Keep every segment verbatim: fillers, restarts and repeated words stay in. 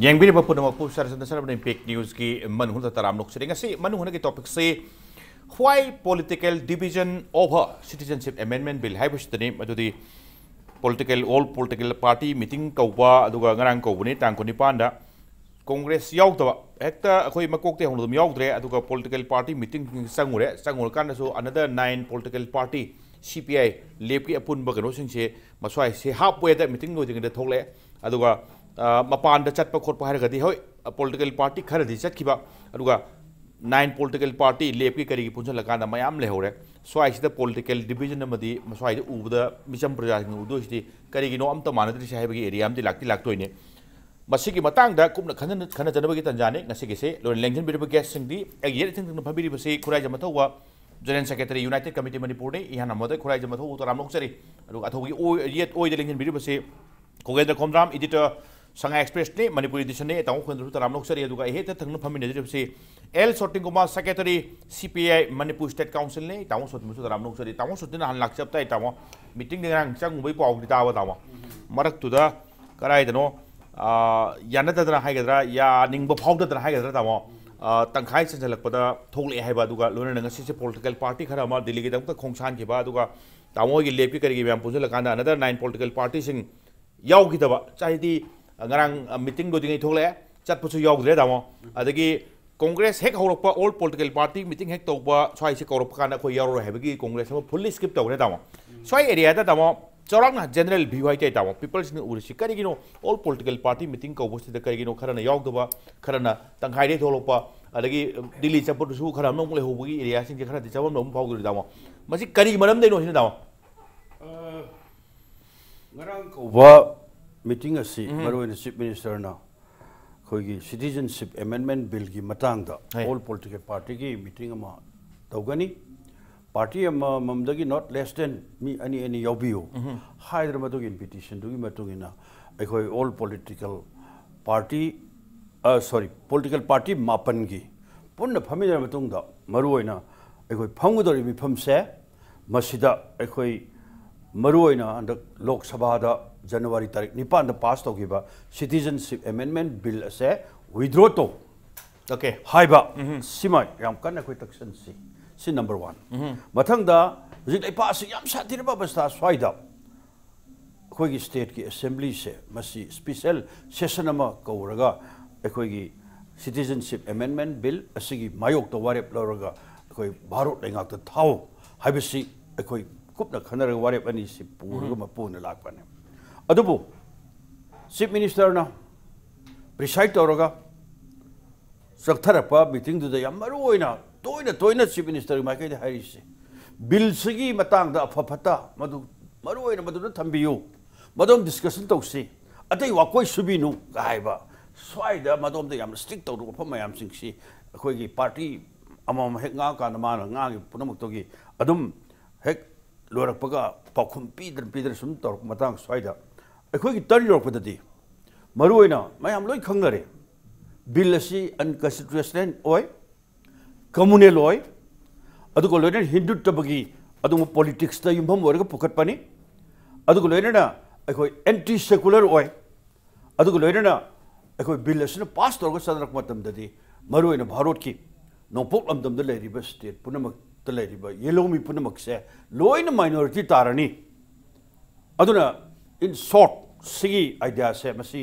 ꯌꯦꯡꯕꯤꯔꯤꯕ ꯄꯨꯝꯅꯃꯛꯄꯨ ꯁꯔꯁꯟꯗ ꯁꯔꯕꯅ ꯏꯝꯄꯦꯛ ꯅ꯭ꯌꯨꯁꯀꯤ ꯃꯅꯨꯡꯗ ꯇꯔꯥꯝꯅ ꯑꯣꯛꯆꯔꯤ꯫ ꯉꯁꯤ ꯃꯅꯨꯡꯗꯒꯤ ꯇꯣꯄꯤꯛꯁꯤ Why Political Division Over Citizenship Amendment Bill ꯍꯥꯏꯕꯁꯤꯗꯅꯤ꯫ ꯃꯗꯨꯗꯤ political, all political party meeting ꯀꯧꯕ, ꯑꯗꯨꯒ ꯉꯔꯥꯡ ꯀꯧꯕꯅꯤ, ꯇꯥꯡ ꯀꯨꯟꯅꯤꯄꯥꯟꯗ꯫ ꯀꯣꯡꯒ꯭ꯔꯦꯁ ꯌꯥꯎꯗꯕ, ꯍꯦꯛꯇ ꯑꯩꯈꯣꯏ ꯃꯀꯣꯛꯇꯩ ꯍꯧꯅ ꯑꯗꯨꯝ ꯌꯥꯎꯗ꯭ꯔꯦ꯫ ꯑꯗꯨꯒ ꯄꯣꯂꯤꯇꯤꯀꯦꯜ ꯄꯥꯔꯇꯤ ꯃꯤꯇꯤꯡ ꯆꯪꯉꯨꯔꯦ꯫ ꯆꯪꯉꯨꯔꯀꯥꯟꯗꯁꯨ another nine political party, C P I, ꯂꯦꯞꯀꯤ ꯑꯄꯨꯟꯕ ꯀꯩꯅꯣꯁꯤꯡꯁꯦ ꯃꯁ꯭ꯋꯥꯏꯁꯦ halfwayꯗ ꯃꯤꯇꯤꯡ ꯂꯣꯏꯗ꯭ꯔꯤꯉꯩꯗ ꯊꯣꯛꯂꯛꯑꯦ꯫ ꯑꯗꯨꯒ, ꯑ, ꯃꯄꯥꯟꯗ ꯆꯠꯄ ꯈꯣꯠꯄ ꯍꯥꯏꯔꯒꯗꯤ, ꯍꯣꯏ, ꯄꯣꯂꯤꯇꯤꯀꯦꯜ ꯄꯥꯔꯇꯤ ꯈꯔꯗꯤ ꯆꯠꯈꯤꯕ, ꯑꯗꯨꯒ nine political party ꯂꯦꯞꯀꯤ ꯀꯔꯤꯒꯤ ꯄꯨꯟꯁꯤꯜꯂꯀꯥꯟꯗ ꯃꯌꯥꯝ ꯂꯩꯍꯧꯔꯦ꯫ ꯁ꯭ꯋꯥꯏꯁꯤꯗ ꯄꯣꯂꯤꯇꯤꯀꯦꯜ ꯗꯤꯕꯤꯖꯟ ꯑꯃꯗꯤ ꯃꯁ꯭ꯋꯥꯏꯗ ꯎꯕꯗ ꯃꯤꯆꯝ ꯄ꯭ꯔꯖꯥꯁꯤꯡꯅ ꯎꯗꯣꯏꯁꯤꯗꯤ ꯀꯔꯤꯒꯤꯅꯣ ꯑꯝꯇ ꯃꯥꯟꯅꯗ꯭ꯔꯤꯁꯦ ꯍꯥꯏꯕꯒꯤ ꯑꯦꯔꯤꯌꯥ ꯑꯃꯗꯤ ꯂꯥꯛꯇꯤ ꯂꯥꯛꯇꯣꯏꯅꯦ꯫ ꯃꯁꯤꯒꯤ ꯃꯇꯥꯡꯗ ꯀꯨꯞꯅ ꯈꯟꯅ-, ꯈꯟꯅꯖꯅꯕꯒꯤ ꯇꯥꯟꯖꯥꯅꯤ ꯉꯁꯤꯒꯤꯁꯦ꯫ ꯂꯣꯏꯅ ꯂꯦꯡꯁꯤꯟꯕꯤꯔꯤꯕ ꯒꯦꯁꯁꯤꯡꯗꯤ ꯑꯩꯒꯤ ꯌꯦꯠ ꯏꯊꯪ ꯊꯪꯅ ꯐꯝꯕꯤꯔꯤꯕꯁꯤ Khuraijam ꯑꯊꯧꯕ, General Secretary, United Committee ꯃꯅꯤꯄꯨꯔꯅꯤ꯫ ꯏꯍꯥꯟ ꯍꯥꯟꯕꯗ ꯈꯨꯔꯥꯏꯖꯝ ꯑꯊꯧꯕ ꯇꯔꯥꯝꯅ ꯑꯣꯛꯆꯔꯤ꯫ ꯑꯗꯨꯒ ꯑꯊꯧꯕꯒꯤ ꯑꯣꯏ-, ꯌꯦꯠ ꯑꯣꯏꯗ ꯂꯦꯡꯁꯤꯟꯕꯤꯔꯤꯕꯁꯤ ꯈꯣꯒꯦꯟꯗ꯭ꯔ ꯈꯣꯝꯗ꯭ꯔꯥꯝ, editor, ꯁꯉꯥꯏ ꯑꯦꯛꯁꯄ꯭ꯔꯦꯁꯅꯤ, ꯃꯅꯤꯄꯨꯔꯤ editionꯅꯤ꯫ ꯇꯥꯃꯣ ꯈꯣꯒꯦꯟꯗ꯭ꯔꯁꯨ ꯇꯔꯥꯝꯅ ꯑꯣꯛꯆꯔꯤ꯫ ꯑꯗꯨꯒ ꯑꯩ ꯍꯦꯛꯇ ꯊꯪꯅ ꯐꯝꯃꯤꯟꯅꯖꯔꯤꯕꯁꯤ L Sotin Kumar, Secretary, C P I Manipur State Councilꯅꯤ꯫ ꯇꯥꯃꯣ ꯁꯣꯇꯤꯟꯕꯨꯁꯨ ꯇꯔꯥꯝꯅ ꯑꯣꯛꯆꯔꯤ꯫ ꯇꯥꯃꯣ ꯁꯣꯇꯤꯟ ꯍꯥꯟꯅ ꯂꯥꯛꯆꯕ ꯇꯥꯏ꯫ ꯇꯥꯃꯣ, ꯃꯤꯇꯤꯡꯗ ꯉꯔꯥꯡ ꯆꯪꯉꯨꯕꯩ ꯄꯥꯎꯗꯤ ꯇꯥꯕ, ꯇꯥꯃꯣ? ꯃꯔꯛꯇꯨꯗ ꯀꯗꯥꯏꯗꯅꯣ, ꯑ, ꯌꯥꯅꯗꯗꯅ ꯍꯥꯏꯒꯗ꯭ꯔꯥ, ꯌꯥꯅꯤꯡꯕ ꯐꯥꯎꯗꯗꯅ ꯍꯥꯏꯒꯗ꯭ꯔꯥ, ꯇꯥꯃꯣ? ꯑ, ꯇꯪꯈꯥꯏ ꯆꯟꯁꯤꯜꯂꯛꯄꯗ ꯊꯣꯛꯂꯛꯑꯦ ꯍꯥꯏꯕ꯫ ꯑꯗꯨꯒ ꯂꯣꯏꯅꯅ ꯉꯁꯤꯁꯦ ꯄꯣꯂꯤꯇꯤꯀꯦꯜ ꯄꯥꯔꯇꯤ ꯈꯔ ꯑꯃ ꯗꯤꯜꯂꯤꯒꯤꯗꯃꯛꯇ ꯈꯣꯡꯁꯥꯟꯈꯤꯕ, ꯑꯗꯨꯒ ꯇꯥꯃꯣ ꯍꯣꯏꯒꯤ ꯂꯦꯞꯀꯤ ꯀꯔꯤꯒꯤ ꯃꯌꯥꯝ ꯄꯨꯟꯁꯤꯜꯂꯀꯥꯟꯗ another nine political partyꯁꯤꯡ ꯌꯥꯎꯈꯤꯗꯕ, ꯍꯥꯏꯗꯤ ꯉꯔꯥꯡ, ꯑ, ꯃꯤꯇꯤꯡ ꯂꯣꯏꯗ꯭ꯔꯤꯉꯩ ꯊꯣꯛꯂꯛꯑꯦ, ꯆꯠꯄꯁꯨ ꯌꯥꯎꯗ꯭ꯔꯦ, ꯇꯥꯃꯣ꯫ ꯑꯗꯒꯤ ꯀꯣꯡꯒ꯭ꯔꯦꯁ ꯍꯦꯛ ꯍꯧꯔꯛꯄ, ꯑꯣꯜ ꯄꯣꯂꯤꯇꯤꯀꯦꯜ ꯄꯥꯔꯇꯤ ꯃꯤꯇꯤꯡ ꯍꯦꯛ ꯇꯧꯕ, ꯁ꯭ꯋꯥꯏꯁꯦ ꯀꯧꯔꯛꯄ ꯀꯥꯟꯗ ꯑꯩꯈꯣꯏ ꯌꯥꯎꯔꯔꯣꯏ ꯍꯥꯏꯕꯒꯤ ꯀꯣꯡꯒ꯭ꯔꯦꯁ ꯑꯃ fully skip ꯇꯧꯈ꯭ꯔꯦ, ꯇꯥꯃꯣ꯫ ꯁ꯭ꯋꯥꯏ ꯑꯦꯔꯤꯌꯥꯗ, ꯇꯥꯃꯣ, ꯆꯥꯎꯔꯥꯛꯅ general view ꯍꯥꯏꯇꯥꯔꯦ, ꯇꯥꯃꯣ, peopleꯁꯤꯡꯅ ꯎꯔꯤꯁꯤ ꯀꯔꯤꯒꯤꯅꯣ? ꯑꯣꯜ ꯄꯣꯂꯤꯇꯤꯀꯦꯜ ꯄꯥꯔꯇꯤ ꯃꯤꯇꯤꯡ ꯀꯧꯕꯁꯤꯗ ꯀꯔꯤꯒꯤꯅꯣ ꯈꯔꯅ ꯌꯥꯎꯗꯕ, ꯈꯔꯅ ꯇꯪꯈꯥꯏꯗꯩ ꯊꯣꯛꯂꯛꯄ, ꯑꯗꯒꯤ ꯗꯤꯜꯂꯤ ꯆꯠꯄꯗꯨꯁꯨ ꯈꯔ ꯑꯃꯅ ꯑꯃꯨꯛ ꯂꯩꯍꯧꯕꯒꯤ ꯑꯦꯔꯤꯌꯥꯁꯤꯡꯁꯦ ꯈꯔꯗꯤ ꯆꯃꯝꯅꯕ ꯑꯃ ꯐꯥꯎꯗꯣꯔꯤ, ꯇꯥꯃꯣ꯫ ꯃꯁꯤ ꯀꯔꯤ ꯃꯔꯝꯗꯩꯅꯣ ꯁꯤꯅ, ꯇꯥꯃꯣ? ꯑ, ꯉꯔꯥꯡ ꯀꯧꯕ ꯃꯤꯇꯤꯡ ꯑꯁꯤ ꯎꯝ꯫ ꯃꯔꯨꯑꯣꯏꯅ ꯆꯤꯐ ꯃꯤꯅꯤꯁꯇꯔꯅ ꯑꯩꯈꯣꯏꯒꯤ Citizenship Amendment Billꯒꯤ ꯃꯇꯥꯡꯗ ꯍꯣꯏ꯫ ꯑꯣꯜ ꯄꯣꯂꯤꯇꯤꯀꯦꯜ ꯄꯥꯔꯇꯤꯒꯤ ꯃꯤꯇꯤꯡ ꯑꯃ ꯇꯧꯒꯅꯤ꯫ ꯄꯥꯔꯇꯤ ꯑꯃꯃꯝꯗꯒꯤ not less than ꯃꯤ ꯑꯅꯤ ꯑꯅꯤ ꯌꯥꯎꯕꯤꯌꯨ ꯎꯝ꯫ ꯍꯥꯏꯗꯅ ꯃꯗꯨꯒꯤ invitation ꯗꯨꯒꯤ ꯃꯇꯨꯡ ꯏꯟꯅ ꯑꯩꯈꯣꯏ ꯑꯣꯜ ꯄꯣꯂꯤꯇꯤꯀꯦꯜ ꯄꯥꯔꯇꯤ, ꯑ, sorry, ꯄꯣꯂꯤꯇꯤꯀꯦꯜ ꯄꯥꯔꯇꯤ ꯃꯥꯄꯟꯒꯤ ꯄꯨꯟꯅ ꯐꯝꯃꯤꯟꯅꯔ ꯃꯇꯨꯡꯗ ꯃꯔꯨꯑꯣꯏꯅ ꯑꯩꯈꯣꯏ ꯐꯝꯒꯗꯧꯔꯤꯕ ꯃꯤꯐꯝꯁꯦ ꯃꯁꯤꯗ ꯑꯩꯈꯣꯏ ꯃꯔꯨꯑꯣꯏꯅ ꯍꯟꯗꯛ ꯂꯣꯛ ꯁꯚꯥꯗ ꯖꯅꯋꯥꯔꯤ ꯇꯥꯔꯤꯛ ꯅꯤꯄꯥꯟꯗ ꯄꯥꯁ ꯇꯧꯈꯤꯕ Citizenship Amendment Bill ꯑꯁꯦ withdraw ꯇꯧ ꯑꯣꯀꯦ ꯍꯥꯏꯕ ꯁꯤꯃ ꯌꯥꯝ ꯀꯟꯅ ꯑꯩꯈꯣꯏ ꯇꯛꯁꯟꯁꯤ꯫ ꯁꯤ ꯅꯝꯕꯔ ꯋꯥꯟ꯫ ꯃꯊꯪꯗ ꯍꯧꯖꯤꯛ ꯂꯩꯄꯥꯛ ꯑꯁꯤ ꯌꯥꯝ ꯁꯥꯊꯤꯔꯕ ꯑꯕꯁꯊꯥ ꯁ꯭ꯋꯥꯏꯗ ꯑꯩꯈꯣꯏꯒꯤ ꯁ꯭ꯇꯦꯠꯀꯤ ꯑꯦꯁꯦꯝꯕ꯭ꯂꯤꯁꯦ ꯃꯁꯤ ꯁ꯭ꯄꯤꯁꯦꯜ ꯁꯦꯁꯟ ꯑꯃ ꯀꯧꯔꯒ ꯑꯩꯈꯣꯏꯒꯤ Citizenship Amendment Bill ꯑꯁꯤꯒꯤ ꯃꯥꯌꯣꯛꯇ ꯋꯥꯔꯦꯞ ꯂꯧꯔꯒ ꯑꯩꯈꯣꯏ ꯚꯥꯔꯣꯠ ꯂꯩꯉꯥꯛꯇ ꯊꯥꯎ ꯍꯥꯏꯕꯁꯤ ꯑꯩꯈꯣꯏ ꯀꯨꯞꯅ ꯈꯟꯅꯔꯒ ꯋꯥꯔꯦꯞ ꯑꯅꯤꯁꯤ ꯄꯨꯔꯒ ꯃꯄꯨ ꯑꯣꯏꯅ ꯂꯥꯛꯄꯅꯤ꯫ ꯑꯗꯨꯕꯨ ꯆꯤꯐ ꯃꯤꯅꯤꯁꯇꯔꯅ ꯄ꯭ꯔꯤꯁꯥꯏꯠ ꯇꯧꯔꯒ ꯆꯠꯊꯔꯛꯄ ꯃꯤꯇꯤꯡꯗꯨꯗ ꯌꯥꯝ ꯃꯔꯨ ꯑꯣꯏꯅ ꯇꯣꯏꯅ ꯇꯣꯏꯅ ꯆꯤꯐ ꯃꯤꯅꯤꯁꯇꯔꯒꯤ ꯃꯥꯏꯀꯩꯗ ꯍꯥꯏꯔꯤꯁꯦ, ꯕꯤꯜꯁꯤꯒꯤ ꯃꯇꯥꯡꯗ ꯑꯐ ꯐꯠꯇ ꯃꯗꯨ ꯃꯔꯨ ꯑꯣꯏꯅ ꯃꯗꯨꯗ ꯊꯝꯕꯤꯌꯨ, ꯃꯗꯨꯝ ꯗꯤꯁꯀꯁꯟ ꯇꯧꯁꯤ, ꯑꯇꯩ ꯋꯥꯀꯣꯏ ꯁꯨꯕꯤꯅꯨ ꯀ ꯍꯥꯏꯕ꯫ ꯁ꯭ꯋꯥꯏꯗ ꯃꯗꯣꯝꯗ ꯌꯥꯝꯅ ꯁ꯭ꯇ꯭ꯔꯤꯛ ꯇꯧꯔꯤꯕ ꯋꯥꯐꯝ ꯃꯌꯥꯝꯁꯤꯡꯁꯤ ꯑꯩꯈꯣꯏꯒꯤ ꯄꯥꯔꯇꯤ ꯑꯃꯃꯝ ꯍꯦꯛ ꯉꯥꯡꯉꯀꯥꯟꯗ ꯃꯥꯅ ꯉꯥꯡꯉꯤꯕ ꯄꯨꯝꯅꯃꯛꯇꯨꯒꯤ ꯑꯗꯨꯝ ꯍꯦꯛ ꯂꯣꯏꯔꯛꯄꯒ ꯄꯥꯎꯈꯨꯝ ꯄꯤꯗꯅ ꯄꯤꯗꯅ ꯁꯨꯝ ꯇꯧꯔꯛꯄ ꯃꯇꯥꯡ ꯁ꯭ꯋꯥꯏꯗ ꯑꯩꯈꯣꯏꯒꯤ ꯇꯔꯟ ꯌꯧꯔꯛꯄꯗꯗꯤ ꯃꯔꯨ ꯑꯣꯏꯅ ꯃꯌꯥꯝ ꯂꯣꯏ ꯈꯪꯅꯔꯦ, ꯕꯤꯜ ꯑꯁꯤ ꯑꯟꯀꯟꯁꯇꯤꯇ꯭ꯌꯨꯁꯅꯦꯜ ꯑꯣꯏ, ꯀꯝꯃꯨꯅꯦꯜ ꯑꯣꯏ, ꯑꯗꯨꯒ ꯂꯣꯏꯅꯅ ꯍꯤꯟꯗꯨꯠꯇꯕꯒꯤ ꯑꯗꯨꯒꯨꯝꯕ ꯄꯣꯂꯤꯇꯤꯛꯁꯇ ꯌꯨꯝꯐꯝ ꯑꯣꯏꯔꯒ ꯄꯨꯈꯠꯄꯅꯤ꯫ ꯑꯗꯨꯒ ꯂꯣꯏꯅꯅ ꯑꯩꯈꯣꯏ ꯑꯦꯟꯇꯤ ꯁꯦꯀꯨꯂꯔ ꯑꯣꯏ꯫ ꯑꯗꯨꯒ ꯂꯣꯏꯅꯅ ꯑꯩꯈꯣꯏ ꯕꯤꯜ ꯑꯁꯤꯅ ꯄꯥꯁ ꯇꯧꯔꯒ ꯆꯠꯅꯔꯛꯄ ꯃꯇꯝꯗꯗꯤ ꯃꯔꯨꯑꯣꯏꯅ ꯚꯥꯔꯣꯠꯀꯤ ꯅꯣꯡꯄꯣꯛ ꯂꯝꯗꯝꯗ ꯂꯩꯔꯤꯕ ꯁ꯭ꯇꯦꯠ ꯄꯨꯝꯅꯃꯛꯇ ꯂꯩꯔꯤꯕ ꯌꯦꯜꯍꯧꯃꯤ ꯄꯨꯝꯅꯃꯛꯁꯦ ꯂꯣꯏꯅ ꯃꯥꯏꯅꯣꯔꯤꯇꯤ ꯇꯥꯔꯅꯤ꯫ ꯑꯗꯨꯅ in short ꯁꯤꯒꯤ ꯑꯥꯏꯗꯤꯌꯥꯁꯦ ꯃꯁꯤ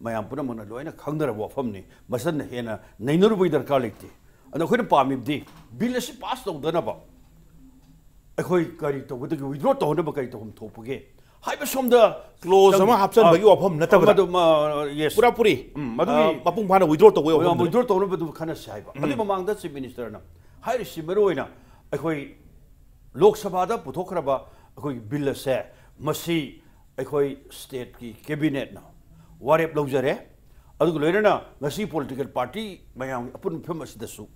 ꯃꯌꯥꯝ ꯄꯨꯝꯅꯃꯛꯅ ꯂꯣꯏꯅ ꯈꯪꯅꯔꯕ ꯋꯥꯐꯝꯅꯤ꯫ ꯃꯁꯤꯅ ꯍꯦꯟꯅ ꯅꯩꯅꯔꯨꯕꯒꯤ ꯗꯔꯀꯥꯔ ꯂꯩꯇꯦ꯫ ꯑꯗꯣ ꯑꯩꯈꯣꯏꯅ ꯄꯥꯝꯃꯤꯕꯗꯤ ꯕꯤꯜ ꯑꯁꯤ ꯄꯥꯁ ꯇꯧꯗꯅꯕ ꯑꯩꯈꯣꯏ ꯀꯔꯤ ꯇꯧꯒꯗꯒꯦ, ꯋꯤꯗ꯭ꯔꯣ ꯇꯧꯅꯕ ꯀꯔꯤ ꯇꯧꯐꯝ ꯊꯣꯛꯄꯒꯦ ꯍꯥꯏꯕ ꯁꯣꯝꯗ ꯀ꯭ꯂꯣꯖ ꯑꯃ ꯍꯥꯞꯆꯟꯕꯒꯤ ꯋꯥꯐꯝ ꯅꯠꯇꯕꯗ ꯃꯗꯨ, ꯃ-, yes꯫ ꯄꯨꯔꯥ ꯄꯨꯔꯤ ꯎꯝ, ꯃꯗꯨꯒꯤ ꯑ, ꯃꯄꯨꯡ ꯐꯥꯅ ꯋꯤꯗ꯭ꯔꯣ ꯇꯧꯕꯒꯤ ꯋꯥꯐꯝꯗꯨꯅꯤ꯫ ꯋꯤꯗ꯭ꯔꯣ ꯇꯧꯅꯕꯗꯨ ꯈꯟꯅꯁꯤ ꯍꯥꯏꯕ꯫ ꯑꯗꯨꯒꯤ ꯃꯃꯥꯡꯗ ꯆꯤꯐ ꯃꯤꯅꯤꯁꯇꯔꯅ ꯍꯥꯏꯔꯤꯁꯤ ꯃꯔꯨꯑꯣꯏꯅ ꯑꯩꯈꯣꯏ ꯂꯣꯛ ꯁꯚꯥꯗ ꯄꯨꯊꯣꯛꯈ꯭ꯔꯕ ꯑꯩꯈꯣꯏꯒꯤ ꯕꯤꯜ ꯑꯁꯦ ꯃꯁꯤ ꯑꯩꯈꯣꯏ ꯁ꯭ꯇꯦꯠꯀꯤ ꯀꯦꯕꯤꯅꯦꯠꯅ ꯋꯥꯔꯦꯞ ꯂꯧꯖꯔꯦ꯫ ꯑꯗꯨꯒ ꯂꯣꯏꯅꯅ ꯉꯁꯤ ꯄꯣꯂꯤꯇꯤꯀꯦꯜ ꯄꯥꯔꯇꯤ ꯃꯌꯥꯝꯒꯤ ꯑꯄꯨꯟꯕ ꯐꯤꯕꯝ ꯑꯁꯤꯗꯁꯨ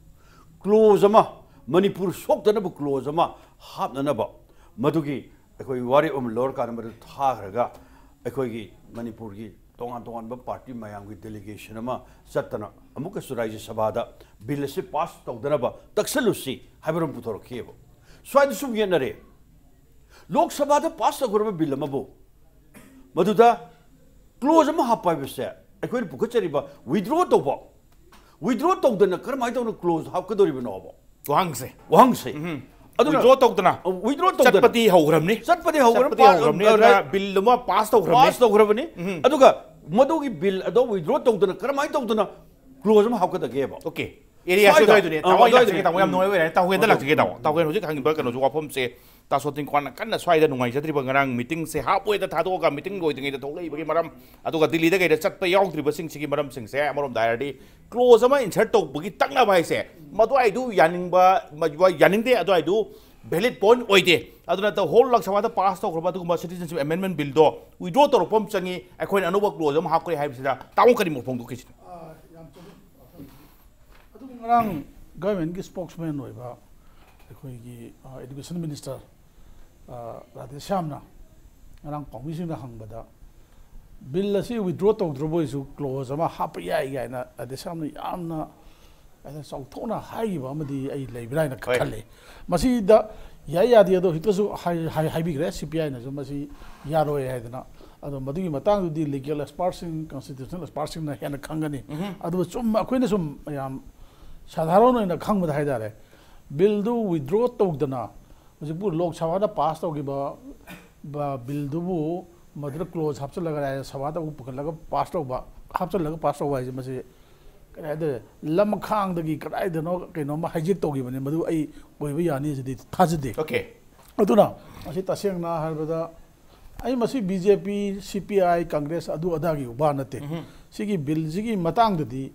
ꯀ꯭ꯂꯣꯖ ꯑꯃ, ꯃꯅꯤꯄꯨꯔ ꯁꯣꯛꯇꯅꯕ ꯀ꯭ꯂꯣꯖ ꯑꯃ ꯍꯥꯞꯅꯅꯕ ꯃꯗꯨꯒꯤ ꯑꯩꯈꯣꯏ ꯋꯥꯔꯦꯞ ꯑꯃ ꯂꯧꯔꯀꯥꯟꯗ ꯃꯗꯨ ꯊꯥꯈ꯭ꯔꯒ ꯑꯩꯈꯣꯏꯒꯤ ꯃꯅꯤꯄꯨꯔꯒꯤ ꯇꯣꯉꯥꯟ ꯇꯣꯉꯥꯟꯕ ꯄꯥꯔꯇꯤ ꯃꯌꯥꯝꯒꯤ ꯗꯦꯂꯤꯒꯦꯁꯟ ꯑꯃ ꯆꯠꯇꯅ ꯑꯃꯨꯛꯀꯁꯨ ꯔꯥꯖ꯭ꯌ ꯁꯚꯥꯗ ꯕꯤꯜ ꯑꯁꯤ ꯄꯥꯁ ꯇꯧꯗꯅꯕ ꯇꯛꯁꯜꯂꯨꯁꯤ ꯍꯥꯏꯕ ꯑꯃ ꯄꯨꯊꯣꯔꯛꯈꯤꯑꯕ꯫ ꯁ꯭ꯋꯥꯏꯗ ꯁꯨꯝ ꯌꯦꯠꯅꯔꯦ꯫ ꯂꯣꯛ ꯁꯚꯥꯗ ꯄꯥꯁ ꯇꯧꯈ꯭ꯔꯕ ꯕꯤꯜ ꯑꯃꯕꯨ ꯃꯗꯨꯗ ꯀ꯭ꯂꯣꯖ ꯑꯃ ꯍꯥꯞꯄ ꯍꯥꯏꯕꯁꯦ ꯑꯩꯈꯣꯏꯅ ꯄꯨꯈꯠꯆꯔꯤꯕ ꯋꯤꯗ꯭ꯔꯣ ꯇꯧꯕ, ꯋꯤꯗ꯭ꯔꯣ ꯇꯧꯗꯅ ꯀꯔꯝꯍꯥꯏꯅ ꯇꯧꯅ ꯀ꯭ꯂꯣꯖ ꯍꯥꯞꯀꯗꯧꯔꯤꯕꯅꯣꯕ? ꯋꯥꯍꯪꯁꯦ ꯋꯥꯍꯪꯁꯦ꯫ ꯑꯗꯨꯅ ꯋꯤꯗ꯭ꯔꯣ ꯇꯧꯗꯅ ꯋꯤꯗ꯭ꯔꯣ ꯇꯧꯗꯅ ꯆꯠꯄꯗꯤ ꯍꯧꯈ꯭ꯔꯕꯅꯤ. ꯆꯠꯄꯗꯤ ꯍꯧꯈ꯭ꯔꯕꯅꯤ. ꯆꯠꯄꯗꯤ ꯍꯧꯈ꯭ꯔꯕꯅꯤ. ꯑꯗꯨꯅ ꯕꯤꯜ ꯑꯃ ꯄꯥꯁ ꯇꯧꯈ꯭ꯔꯕꯅꯤ. ꯄꯥꯁ ꯇꯧꯈ꯭ꯔꯕꯅꯤ. ꯑꯗꯨꯒ ꯃꯗꯨꯒꯤ ꯕꯤꯜ ꯑꯗꯣ ꯋꯤꯗ꯭ꯔꯣ ꯇꯧꯗꯅ ꯀꯔꯝꯍꯥꯏꯅ ꯇꯧꯗꯅ ꯀ꯭ꯂꯣꯖ ꯑꯃ ꯍꯥꯞꯀꯗꯒꯦꯕ? ꯑꯣꯀꯦ. ꯑꯦꯔꯤꯌꯥꯁꯦ ꯁ꯭ꯋꯥꯏꯗ, ꯑꯗꯨꯋꯥꯏꯗꯨꯅꯦ. ꯑ, ꯇꯥꯃꯣ ꯑꯩ ꯑꯗꯨꯋꯥꯏꯗꯨꯅꯦ. ꯂꯥꯛꯆꯒꯦ, ꯇꯥꯃꯣ ꯌꯥꯝ ꯅꯨꯡꯉꯥꯏꯕ ꯑꯣꯏꯔꯦ. ꯇꯥꯃꯣ ꯍꯦꯟꯗ ꯑꯣꯀꯦ. ꯂꯥꯛꯆꯒꯦ, ꯇꯥꯃꯣ. ꯇꯥꯃꯣ ꯍꯦꯟ ꯍꯧꯖꯤꯛ ꯍꯪꯉꯤꯕ ꯀꯩꯅꯣꯁꯨ, ꯋꯥꯐꯝꯁꯦ ꯇꯥ ꯁꯣꯇꯤꯟ ꯈ꯭ꯋꯥꯟꯅ ꯀꯟꯅ ꯁ꯭ꯋꯥꯏꯗ ꯅꯨꯡꯉꯥꯏꯖꯗ꯭ꯔꯤꯕ, ꯉꯔꯥꯡ ꯃꯤꯇꯤꯡꯁꯦ ꯍꯥꯞ ꯋꯦꯗ ꯊꯥꯗꯣꯛꯑꯒ ꯃꯤꯇꯤꯡ ꯂꯣꯏꯗ꯭ꯔꯤꯉꯩꯗ ꯊꯣꯛꯂꯛꯏꯕꯒꯤ ꯃꯔꯝ, ꯑꯗꯨꯒ ꯗꯤꯜꯂꯤꯗ ꯀꯩꯗ ꯆꯠꯄ ꯌꯥꯎꯗ꯭ꯔꯤꯕꯁꯤꯡꯁꯤꯒꯤ ꯃꯔꯝꯁꯤꯡꯁꯦ ꯑꯃꯔꯣꯝꯗ ꯍꯥꯏꯔꯗꯤ ꯀ꯭ꯂꯣꯖ ꯑꯃ ꯏꯟꯁꯔꯠ ꯇꯧꯕꯒꯤ ꯇꯛꯅꯕ ꯍꯥꯏꯁꯦ ꯃꯗꯨꯋꯥꯏꯗꯨ ꯌꯥꯅꯤꯡꯕ, ꯃꯗꯨꯋꯥꯏ ꯌꯥꯅꯤꯡꯗꯦ, ꯑꯗꯨꯋꯥꯏꯗꯨ ꯚꯦꯂꯤꯠ ꯄꯣꯏꯟꯠ ꯑꯣꯏꯗꯦ꯫ ꯑꯗꯨꯅ ꯍꯣꯜ ꯂꯣꯛ ꯁꯚꯥꯗ ꯄꯥꯁ ꯇꯧꯈ꯭ꯔꯕ ꯑꯗꯨꯒꯨꯝꯕ ꯁꯤꯇꯤꯖꯟꯁꯤꯞ ꯑꯦꯃꯦꯟꯗꯃꯦꯟꯠ ꯕꯤꯜꯗꯣ ꯋꯤꯗ꯭ꯔꯣ ꯇꯧꯔꯛꯄ ꯑꯃ ꯆꯪꯉꯤ, ꯑꯩꯈꯣꯏꯅ ꯑꯅꯧꯕ ꯀ꯭ꯂꯣꯖ ꯑꯃ ꯍꯥꯞꯈ꯭ꯔꯦ ꯍꯥꯏꯕꯁꯤꯗ ꯇꯥꯃꯣ ꯀꯔꯤ ꯃꯣꯠ ꯐꯣꯡꯗꯣꯛꯀꯦ ꯁꯤꯅꯤ? ꯑꯥ, ꯌꯥꯝ ꯆꯨꯝꯃꯤ꯫ ꯑꯗꯨꯕꯨ ꯉꯔꯥꯡ ꯒꯚꯔꯟꯃꯦꯟꯠꯀꯤ ꯁ꯭ꯄꯣꯛꯁꯃꯦꯟ ꯑꯣꯏꯕ ꯑꯩꯈꯣꯏꯒꯤ, ꯑꯥ, ꯏꯗꯨꯀꯦꯁꯟ ꯃꯤꯅꯤꯁꯇꯔ, ꯑꯥ, ꯔꯥꯙꯦꯁ꯭ꯌꯥꯝꯅ ꯉꯔꯥꯡ ꯄꯥꯎꯃꯤꯁꯤꯡꯗ ꯍꯪꯕꯗ ꯕꯤꯜ ꯑꯁꯤ ꯋꯤꯗ꯭ꯔꯣ ꯇꯧꯗ꯭ꯔꯕ ꯑꯣꯏꯔꯁꯨ ꯀ꯭ꯂꯣꯖ ꯑꯃ ꯍꯥꯞꯄ ꯌꯥꯏ ꯀꯥꯏꯅ ꯔꯥꯙꯦꯁ꯭ꯌꯥꯝꯅ ꯌꯥꯝꯅ ꯍꯥꯏꯅ ꯆꯥꯎꯊꯣꯛꯅ ꯍꯥꯏꯈꯤꯕ ꯑꯃꯗꯤ ꯑꯩ ꯂꯩꯕ꯭ꯔꯥ ꯍꯥꯏꯅ ꯍꯣꯏ. ꯈꯜꯂꯤ꯫ ꯃꯁꯤꯗ ꯌꯥꯏ ꯌꯥꯗꯦ ꯑꯗꯣ ꯍꯧꯖꯤꯛꯇꯁꯨ ꯍꯥꯏ-, ꯍꯥꯏ-, ꯍꯥꯏꯕꯤꯈ꯭ꯔꯦ, ꯁꯤ ꯄꯤ ꯑꯥꯏꯅꯁꯨ ꯃꯁꯤ ꯌꯥꯔꯣꯏ ꯍꯥꯏꯗꯅ꯫ ꯑꯗꯣ ꯃꯗꯨꯒꯤ ꯃꯇꯥꯡꯗꯨꯗꯤ ꯂꯤꯒꯦꯜ ꯑꯦꯛꯁꯄꯥꯔꯠꯁꯤꯡ, ꯀꯟꯁꯇꯤꯇ꯭ꯌꯨꯁꯅꯦꯜ ꯑꯦꯛꯁꯄꯥꯔꯠꯁꯤꯡꯅ ꯍꯦꯟꯅ ꯈꯪꯒꯅꯤ꯫ ꯑꯗꯨꯕꯨ ꯆꯨꯝ ꯑꯩꯈꯣꯏꯅ ꯁꯨꯝ ꯌꯥꯝ ꯁꯥꯙꯥꯔꯟ ꯑꯣꯏꯅ ꯈꯪꯕꯗ ꯍꯥꯏꯇꯥꯔꯦ, ꯕꯤꯜꯗꯨ ꯋꯤꯗ꯭ꯔꯣ ꯇꯧꯗꯅ ꯍꯧꯖꯤꯛꯄꯨ ꯂꯣꯛ ꯁꯚꯥꯗ ꯄꯥꯁ ꯇꯧꯈꯤꯕ ꯕ-, ꯕꯤꯜꯗꯨꯕꯨ ꯃꯗꯨꯗ ꯀ꯭ꯂꯣꯖ ꯍꯥꯞꯆꯤꯜꯂꯒ ꯔꯥꯖ꯭ꯌ ꯁꯚꯥꯗ ꯑꯃꯨꯛ ꯄꯨꯈꯠꯂꯒ ꯄꯥꯁ ꯇꯧꯕ, ꯍꯥꯞꯆꯤꯜꯂꯒ ꯄꯥꯁ ꯇꯧꯕ ꯍꯥꯏꯁꯦ ꯃꯁꯤ ꯀꯔꯤ ꯍꯥꯏꯇꯥꯔꯦ, ꯂꯃꯈꯥꯡꯗꯒꯤ ꯀꯗꯥꯏꯗꯅꯣ ꯀꯩꯅꯣꯝꯃ ꯍꯥꯏꯖꯦꯛ ꯇꯧꯈꯤꯕꯅꯤ, ꯃꯗꯨ ꯑꯩ ꯑꯣꯏꯕ ꯌꯥꯅꯤ ꯁꯤꯗꯤ ꯊꯥꯖꯗꯦ꯫ ꯑꯣꯀꯦ. ꯑꯗꯨꯅ ꯃꯁꯤ ꯇꯁꯦꯡꯅ ꯍꯥꯏꯔꯕꯗ ꯑꯩ ꯃꯁꯤ ꯕꯤ ꯖꯦ ꯄꯤ, ꯁꯤ ꯄꯤ ꯑꯥꯏ, ꯀꯪꯒ꯭ꯔꯦꯁ ꯑꯗꯨ ꯑꯗꯥꯒꯤ ꯋꯥ ꯅꯠꯇꯦ꯫ ꯁꯤꯒꯤ ꯕꯤꯜꯁꯤꯒꯤ ꯃꯇꯥꯡꯗꯗꯤ,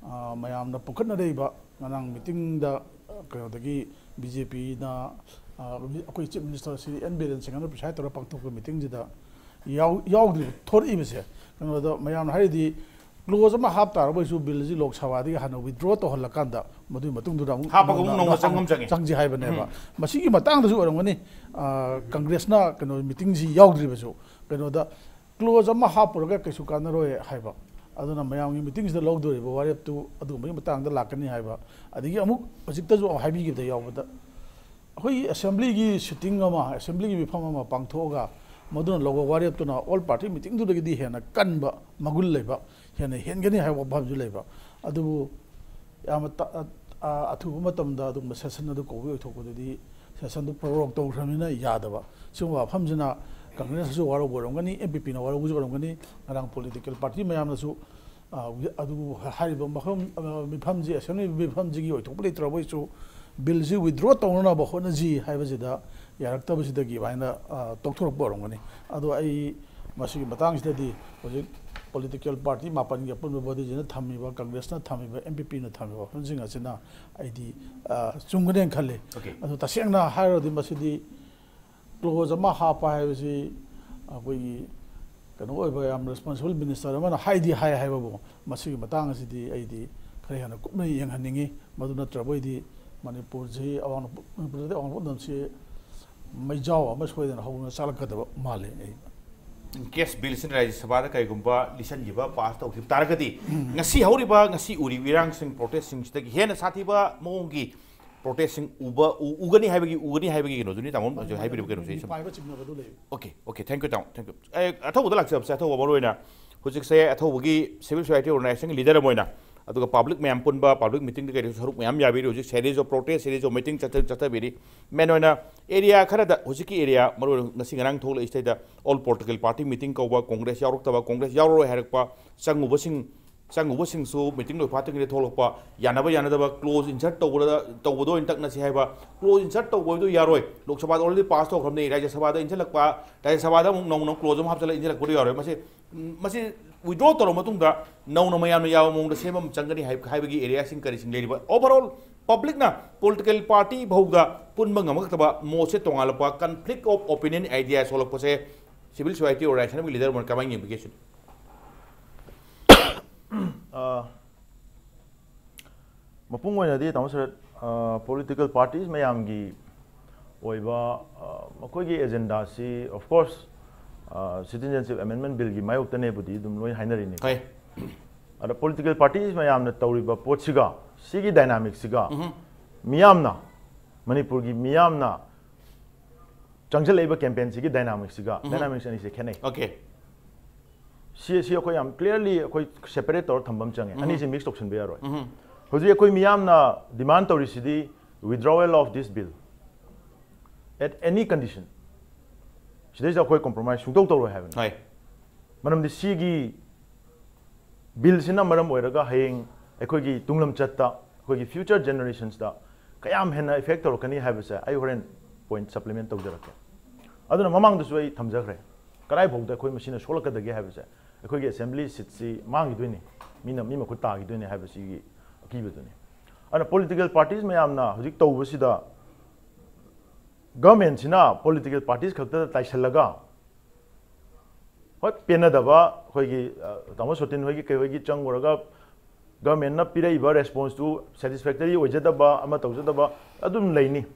ꯑ, ꯃꯌꯥꯝꯅ ꯄꯨꯈꯠꯅꯔꯛꯏꯕ ꯉꯔꯥꯡ ꯃꯤꯇꯤꯡꯗ, ꯑ, ꯀꯩꯅꯣꯗꯒꯤ ꯕꯤ ꯖꯦ ꯄꯤꯅ, ꯑ, ꯑꯩꯈꯣꯏ chief minister Shri N Biren ꯁꯤꯡꯍꯅ ꯄ꯭ꯔꯤꯁꯥꯏꯗ ꯇꯧꯔꯒ ꯄꯥꯡꯊꯣꯛꯄ ꯃꯤꯇꯤꯡꯁꯤꯗ ꯌꯥꯎ-, ꯌꯥꯎꯗ꯭ꯔꯤꯕ ꯊꯣꯔꯛꯏꯕꯁꯦ ꯀꯩꯅꯣꯗ ꯃꯌꯥꯝꯅ ꯍꯥꯏꯔꯤꯗꯤ ꯀ꯭ꯂꯣꯖ ꯑꯃ ꯍꯥꯞ ꯇꯥꯔꯕꯁꯨ ꯕꯤꯜꯁꯤ ꯂꯣꯛ ꯁꯚꯥꯗꯒꯤ ꯍꯥꯟꯅ ꯋꯤꯗ꯭ꯔꯣ ꯇꯧꯍꯜꯂꯀꯥꯟꯗ ꯃꯗꯨꯒꯤ ꯃꯇꯨꯡꯗꯨꯗ ꯑꯃꯨꯛ ꯍꯥꯞꯄꯒ ꯑꯃꯨꯛ ꯅꯧꯅ ꯅꯧꯅ ꯍꯥꯞ-, ꯆꯪꯐꯝ ꯆꯪꯉꯤ. ꯆꯪꯁꯤ ꯍꯥꯏꯕꯅꯦꯕ꯫ ꯃꯁꯤꯒꯤ ꯃꯇꯥꯡꯗꯁꯨ ꯑꯣꯏꯔꯝꯒꯅꯤ, ꯑ, ꯀꯪꯒ꯭ꯔꯦꯁꯅ ꯀꯩꯅꯣ ꯃꯤꯇꯤꯡꯁꯤ ꯌꯥꯎꯗ꯭ꯔꯤꯕꯁꯨ ꯀꯩꯅꯣꯗ ꯀ꯭ꯂꯣꯖ ꯑꯃ ꯍꯥꯞꯄꯨꯔꯒ ꯀꯩꯁꯨ ꯀꯥꯟꯅꯔꯣꯏ ꯍꯥꯏꯕ꯫ ꯑꯗꯨꯅ ꯃꯌꯥꯝꯒꯤ ꯃꯤꯇꯤꯡꯁꯤꯗ ꯂꯧꯗꯣꯔꯤꯕ ꯋꯥꯔꯦꯞꯇꯨ ꯑꯗꯨꯒꯨꯝꯕꯒꯤ ꯃꯇꯥꯡꯗ ꯂꯥꯛꯀꯅꯤ ꯍꯥꯏꯕ꯫ ꯑꯗꯒꯤ ꯑꯃꯨꯛ ꯍꯧꯖꯤꯛꯇꯁꯨ ꯍꯥꯏꯕꯤꯈꯤꯕꯗ ꯌꯥꯎꯕꯗ ꯑꯩꯈꯣꯏꯒꯤ ꯑꯦꯁꯦꯝꯕ꯭ꯂꯤꯒꯤ ꯁꯤꯇꯤꯡ ꯑꯃ, ꯑꯦꯁꯦꯝꯕ꯭ꯂꯤꯒꯤ ꯃꯤꯐꯝ ꯑꯃ ꯄꯥꯡꯊꯣꯛꯑꯒ ꯃꯗꯨꯅ ꯂꯧꯕ ꯋꯥꯔꯦꯞꯇꯨꯅ all party meetingꯗꯨꯗꯒꯤꯗꯤ ꯍꯦꯟꯅ ꯀꯟꯕ, ꯃꯒꯨꯟ ꯂꯩꯕ, ꯍꯦꯟꯅ ꯍꯦꯟꯒꯅꯤ ꯍꯥꯏꯕ ꯋꯥꯐꯝꯁꯨ ꯂꯩꯕ꯫ ꯑꯗꯨꯕꯨ ꯌꯥꯝꯅ ꯇ-, ꯑ, ꯑ, ꯑꯊꯨꯕ ꯃꯇꯝꯗ ꯑꯗꯨꯒꯨꯝꯕ session ꯑꯗꯨ ꯀꯧꯕꯒꯤ ꯑꯣꯏꯊꯣꯛꯄꯗꯨꯗꯤ sessionꯗꯨ prorogue ꯇꯧꯈ꯭ꯔꯕꯅꯤꯅ ꯌꯥꯗꯕ꯫ ꯁꯤꯒꯨꯝꯕ ꯋꯥꯐꯝꯁꯤꯅ Congressꯅꯁꯨ ꯋꯥꯔꯧꯕ ꯑꯣꯏꯔꯝꯒꯅꯤ, NPPꯅ ꯋꯥꯔꯧꯕꯁꯨ ꯑꯣꯏꯔꯝꯒꯅꯤ, ꯉꯔꯥꯡ political party ꯃꯌꯥꯝꯅꯁꯨ, ꯑ, ꯑꯗꯨ ꯍꯥꯏꯔꯤꯕ ꯃꯐꯝ, ꯑ, ꯃꯤꯐꯝꯁꯤ, assembly ꯃꯤꯐꯝꯁꯤꯒꯤ ꯑꯣꯏꯊꯣꯛꯄ ꯂꯩꯇ꯭ꯔꯕꯒꯤꯁꯨ billꯁꯤ withdraw ꯇꯧꯅꯅꯕ ꯍꯣꯠꯅꯁꯤ ꯍꯥꯏꯕꯁꯤꯗ ꯌꯥꯔꯛꯇꯕꯁꯤꯗꯒꯤ ꯑꯗꯨꯃꯥꯏꯅ, ꯑ, ꯇꯣꯛꯊꯣꯔꯛꯄ ꯑꯣꯏꯔꯝꯒꯅꯤ꯫ ꯑꯗꯣ ꯑꯩ ꯃꯁꯤꯒꯤ ꯃꯇꯥꯡꯁꯤꯗꯗꯤ ꯍꯧꯖꯤꯛ political party ꯃꯥꯄꯟꯒꯤ ꯑꯄꯨꯟꯕ bodyꯁꯤꯅ ꯊꯝꯃꯤꯕ, Congressꯅ ꯊꯝꯃꯤꯕ, NPPꯅ ꯊꯝꯃꯤꯕ ꯋꯥꯐꯝꯁꯤꯡ ꯑꯁꯤꯅ ꯑꯩꯗꯤ, ꯑ, ꯆꯨꯝꯒꯅꯦꯅ ꯈꯜꯂꯤ꯫ Okay. ꯑꯗꯨ ꯇꯁꯦꯡꯅ ꯍꯥꯏꯔꯨꯔꯗꯤ ꯃꯁꯤꯗꯤ clause ꯑꯃ ꯍꯥꯞꯄ ꯍꯥꯏꯕꯁꯤ ꯑꯩꯈꯣꯏꯒꯤ ꯀꯩꯅꯣ ꯑꯣꯏꯕ ꯌꯥꯝ responsible minister ꯑꯃꯅ ꯍꯥꯏꯗꯤ ꯍꯥꯏ ꯍꯥꯏꯕꯕꯨ ꯃꯁꯤꯒꯤ ꯃꯇꯥꯡ ꯑꯁꯤꯗꯤ ꯑꯩꯗꯤ ꯈꯔ ꯍꯦꯟꯅ ꯀꯨꯞꯅ ꯌꯦꯡꯍꯟꯅꯤꯡꯉꯤ꯫ ꯃꯗꯨ ꯅꯠꯇ꯭ꯔꯕ ꯑꯣꯏꯗꯤ ꯃꯅꯤꯄꯨꯔꯁꯤ ꯑꯋꯥꯡ ꯅꯣꯡꯄꯣꯛ-, ꯃꯅꯤꯄꯨꯔꯗꯗꯤ ꯑꯋꯥꯡ ꯅꯣꯡꯄꯣꯛ ꯂꯝꯗꯝꯁꯤ ꯃꯩꯖꯥꯎ ꯑꯃ ꯁꯣꯏꯗꯅ ꯍꯧꯅ ꯆꯥꯂꯛꯀꯗꯕ ꯃꯥꯜꯂꯦ ꯑꯩ꯫ In case billꯁꯤꯅ ꯔꯥꯖ꯭ꯌ ꯁꯚꯥꯗ ꯀꯩꯒꯨꯝꯕ ꯂꯤꯁꯤꯟꯈꯤꯕ, pass ꯇꯧꯈꯤꯕ ꯇꯥꯔꯒꯗꯤ, ꯉꯁꯤ ꯍꯧꯔꯤꯕ, ꯉꯁꯤ ꯎꯔꯤꯕ ꯏꯔꯥꯡꯁꯤꯡ, protestꯁꯤꯡꯁꯤꯗꯒꯤ ꯍꯦꯟꯅ ꯁꯥꯊꯤꯕ ꯃꯑꯣꯡꯒꯤ protestꯁꯤꯡ ꯎꯕ, ꯎ-, ꯎꯒꯅꯤ ꯍꯥꯏꯕꯒꯤ, ꯎꯒꯅꯤ ꯍꯥꯏꯕꯒꯤ ꯀꯩꯅꯣꯗꯨꯅꯤ ꯇꯥꯃꯣ ꯍꯧꯖꯤꯛ ꯍꯥꯏꯕꯤꯔꯤꯕ ꯀꯩꯅꯣꯁꯦ꯫ ꯃꯤ ꯄꯥꯏꯕ ꯆꯤꯡꯅꯕꯗꯨ ꯂꯩ꯫ Okay, okay, thank you, ꯇꯥꯃꯣ, thank you꯫ ꯑꯦ, ꯑꯊꯧꯕꯗ ꯂꯥꯛꯆꯕꯁꯦ, ꯑꯊꯧꯕ ꯃꯔꯨ ꯑꯣꯏꯅ ꯍꯧꯖꯤꯛꯁꯦ ꯑꯊꯧꯕꯒꯤ civil society organization leader ꯑꯃ ꯑꯣꯏꯅ, ꯑꯗꯨꯒ public ꯃꯌꯥꯝ ꯄꯨꯟꯕ, public meetingꯗ ꯀꯩꯗꯁꯨ ꯁꯔꯨꯛ ꯃꯌꯥꯝ ꯌꯥꯕꯤꯔꯤ꯫ ꯍꯧꯖꯤꯛ series of protest, series of meeting ꯆꯠꯊ-, ꯆꯠꯊꯕꯤꯔꯤ꯫ Main ꯑꯣꯏꯅ area ꯈꯔꯗ, ꯍꯧꯖꯤꯛꯀꯤ area, ꯃꯔꯨ ꯑꯣꯏꯅ ꯉꯁꯤ ꯉꯔꯥꯡ ꯊꯣꯛꯂꯛꯏꯁꯤꯗꯩꯗ all political party meeting ꯀꯧꯕ, Congress ꯌꯥꯎꯔꯛꯇꯕ, Congress ꯌꯥꯎꯔꯔꯣꯏ ꯍꯥꯏꯔꯛꯄ, ꯆꯪꯉꯨꯕꯁꯤꯡ, ꯆꯪꯉꯨꯕꯁꯤꯡꯁꯨ meeting ꯂꯣꯏ ꯐꯥꯠꯇ꯭ꯔꯤꯉꯩꯗ ꯊꯣꯛꯂꯛꯄ, ꯌꯥꯅꯕ ꯌꯥꯅꯗꯕ, clause insert ꯇꯧꯕꯗ, ꯇꯧꯕꯗ ꯑꯣꯏꯅ ꯇꯛꯅꯁꯤ ꯍꯥꯏꯕ꯫ Clause insert ꯇꯧꯕꯗꯨ ꯌꯥꯔꯣꯏ꯫ ꯂꯣꯛ ꯁꯚꯥꯗ already pass ꯇꯧꯈ꯭ꯔꯕꯅꯤ, ꯔꯥꯖ꯭ꯌ ꯁꯚꯥꯗ ꯏꯟꯁꯤꯜꯂꯛꯄ, ꯔꯥꯖ꯭ꯌ ꯁꯚꯥꯗ ꯑꯃꯨꯛ ꯅꯧꯅ clause ꯑꯃ ꯍꯥꯞꯆꯤꯜꯂꯒ ꯏꯟꯁꯤꯜꯂꯛꯄꯗꯨ ꯌꯥꯔꯣꯏ꯫ ꯃꯁꯤ, ꯃꯁꯤ withdraw ꯇꯧꯔꯕ ꯃꯇꯨꯡꯗ ꯅꯧꯅ ꯃꯌꯥꯝꯅ ꯌꯥꯕ ꯃꯑꯣꯡꯗ ꯁꯦꯝꯕ ꯑꯃ ꯆꯪꯒꯅꯤ ꯍꯥꯏ-, ꯍꯥꯏꯕꯒꯤ areaꯁꯤꯡ ꯀꯔꯤꯁꯤꯡ ꯂꯩꯔꯤꯕ? Overall publicꯅ political party ꯐꯥꯎꯗ ꯄꯨꯟꯕ ꯉꯝꯃꯛꯇꯕ, ꯃꯣꯠꯁꯦ ꯇꯣꯉꯥꯜꯂꯛꯄ, conflict of opinion, idea ꯊꯣꯛꯂꯛꯄꯁꯦ civil society organization ꯑꯃꯒꯤ leader ꯑꯃꯅ ꯀꯃꯥꯏꯅ ꯌꯦꯡꯕꯤꯒꯦ ꯁꯤꯅꯤ? ꯑ, ꯃꯄꯨꯡ ꯑꯣꯏꯅꯗꯤ, ꯇꯥꯃꯣ ꯁꯔꯠ, ꯑ, political parties ꯃꯌꯥꯝꯒꯤ ꯑꯣꯏꯕ, ꯑ, ꯃꯈꯣꯏꯒꯤ agendaꯁꯤ, of course, ꯑ, Citizenship Amendment Billꯒꯤ ꯃꯥꯌꯣꯛꯇꯅꯦꯕꯨꯗꯤ ꯑꯗꯨꯝ ꯂꯣꯏ ꯍꯥꯏꯅꯔꯤꯅꯤ꯫ ꯍꯣꯏ꯫ ꯑꯗ political parties ꯃꯌꯥꯝꯅ ꯇꯧꯔꯤꯕ ꯄꯣꯠꯁꯤꯒ, ꯁꯤꯒꯤ dynamicꯁꯤꯒ ꯃꯤꯌꯥꯝꯅ, ꯃꯅꯤꯄꯨꯔꯒꯤ ꯃꯤꯌꯥꯝꯅ ꯆꯪꯁꯤꯜꯂꯛꯏꯕ ꯀꯦꯝꯄꯦꯟꯁꯤꯒꯤ ꯗꯥꯏꯅꯥꯃꯤꯛꯁꯤꯒ ꯎꯝ꯫ ꯗꯥꯏꯅꯥꯃꯤꯛꯁ ꯑꯅꯤꯁꯦ ꯈꯦꯠꯅꯩ꯫ Okay. ꯁꯤ ꯑꯁꯤ ꯑꯩꯈꯣꯏ ꯌꯥꯝ clearly ꯑꯩꯈꯣꯏ separate ꯇꯧꯔ ꯊꯝꯕ ꯑꯃ ꯆꯪꯉꯦ꯫ ꯎꯝ꯫ ꯑꯅꯤꯁꯦ mix ꯇꯧꯁꯤꯟꯕ ꯌꯥꯔꯣꯏ꯫ ꯎꯝ꯫ ꯍꯧꯖꯤꯛ ꯑꯩꯈꯣꯏ ꯃꯤꯌꯥꯝꯅ demand ꯇꯧꯔꯤꯁꯤꯗꯤ withdrawal of this bill at any condition꯫ ꯁꯤꯗꯩꯁꯤꯗ ꯑꯩꯈꯣꯏ compromise ꯁꯨꯡꯇꯧ ꯇꯧꯔꯣꯏ ꯍꯥꯏꯕꯅꯤ꯫ ꯍꯣꯏ꯫ ꯃꯔꯝꯗꯤ ꯁꯤꯒꯤ ꯕꯤꯜꯁꯤꯅ ꯃꯔꯝ ꯑꯣꯏꯔꯒ ꯍꯌꯦꯡ ꯑꯩꯈꯣꯏꯒꯤ ꯇꯨꯡꯂꯝꯆꯠꯇ, ꯑꯩꯈꯣꯏꯒꯤ future generationsꯇ ꯀꯌꯥꯝ ꯍꯦꯟꯅ effect ꯇꯧꯔꯛꯀꯅꯤ ꯍꯥꯏꯕꯁꯦ ꯑꯩ ꯍꯣꯔꯦꯟ point supplement ꯇꯧꯖꯔꯛꯀꯦ꯫ ꯑꯗꯨꯅ ꯃꯃꯥꯡꯗꯁꯨ ꯑꯩ ꯊꯝꯖꯈ꯭ꯔꯦ, ꯀꯗꯥꯏꯐꯥꯎꯗ ꯑꯩꯈꯣꯏ ꯃꯁꯤꯅ ꯁꯣꯛꯂꯛꯀꯗꯒꯦ ꯍꯥꯏꯕꯁꯦ꯫ ꯑꯩꯈꯣꯏꯒꯤ assembly seatꯁꯤ ꯃꯥꯡꯈꯤꯗꯣꯏꯅꯤ, ꯃꯤꯅ, ꯃꯤ ꯃꯈꯨꯠ ꯇꯥꯈꯤꯗꯣꯏꯅꯤ ꯍꯥꯏꯕꯁꯤꯒꯤ ꯑꯀꯤꯕꯗꯨꯅꯤ꯫ ꯑꯗꯨꯅ political parties ꯃꯌꯥꯝꯅ ꯍꯧꯖꯤꯛ ꯇꯧꯕꯁꯤꯗ governmentꯁꯤꯅ political parties ꯈꯛꯇꯗ ꯇꯥꯏꯁꯜꯂꯒ, ꯍꯣꯏ, ꯄꯦꯟꯅꯗꯕ ꯑꯩꯈꯣꯏꯒꯤ, ꯑ, ꯇꯥꯃꯣ ꯁꯣꯇꯤꯟ ꯍꯣꯏꯒꯤ ꯀꯩ ꯍꯣꯏꯒꯤ ꯆꯪꯉꯨꯔꯒ governmentꯅ ꯄꯤꯔꯛꯏꯕ responseꯇꯨ satisfactory ꯑꯣꯏꯖꯗꯕ, ꯑꯃ ꯇꯧꯖꯗꯕ ꯑꯗꯨꯝ ꯂꯩꯅꯤ꯫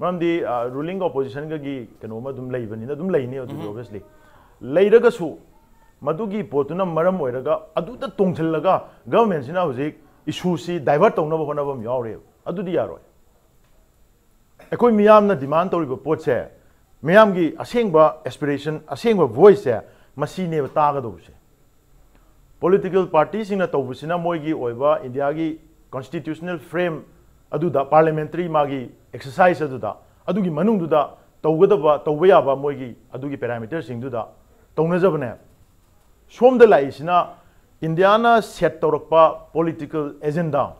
ꯃꯔꯝꯗꯤ, ꯑ, ruling oppositionꯒꯒꯤ ꯀꯩꯅꯣ ꯑꯃ ꯑꯗꯨꯝ ꯂꯩꯕꯅꯤꯅ ꯑꯗꯨꯝ ꯂꯩꯅꯤ ꯑꯗꯨꯗꯤ, ꯎꯝ꯫ Obviously꯫ ꯂꯩꯔꯒꯁꯨ ꯃꯗꯨꯒꯤ ꯄꯣꯠꯇꯨꯅ ꯃꯔꯝ ꯑꯣꯏꯔꯒ ꯑꯗꯨꯗ ꯇꯣꯡꯁꯤꯜꯂꯒ governmentꯁꯤꯅ ꯍꯧꯖꯤꯛ issueꯁꯤ divert ꯇꯧꯅꯕ ꯍꯣꯠꯅꯕ ꯑꯃ ꯌꯥꯎꯔꯦꯕ꯫ ꯑꯗꯨꯗꯤ ꯌꯥꯔꯣꯏ꯫ ꯑꯩꯈꯣꯏ ꯃꯤꯌꯥꯝꯅ demand ꯇꯧꯔꯤꯕ ꯄꯣꯠꯁꯦ, ꯃꯤꯌꯥꯝꯒꯤ ꯑꯁꯦꯡꯕ aspiration, ꯑꯁꯦꯡꯕ voiceꯁꯦ ꯃꯁꯤꯅꯦꯕ ꯇꯥꯒꯗꯧꯕꯁꯦ꯫ Political partyꯁꯤꯡꯅ ꯇꯧꯕꯁꯤꯅ ꯃꯣꯏꯒꯤ ꯑꯣꯏꯕ ꯏꯟꯗꯤꯌꯥꯒꯤ constitutional frame ꯑꯗꯨꯗ, parliamentary ꯃꯥꯒꯤ exercise ꯑꯗꯨꯗ, ꯑꯗꯨꯒꯤ ꯃꯅꯨꯡꯗꯨꯗ ꯇꯧꯒꯗꯕ, ꯇꯧꯕ ꯌꯥꯕ ꯃꯣꯏꯒꯤ ꯑꯗꯨꯒꯤ parameterꯁꯤꯡꯗꯨꯗ ꯇꯧꯅꯖꯕꯅꯦ꯫ ꯁꯣꯝꯗ ꯂꯥꯛꯏꯁꯤꯅ ꯏꯟꯗꯤꯌꯥꯅ set ꯇꯧꯔꯛꯄ political agenda,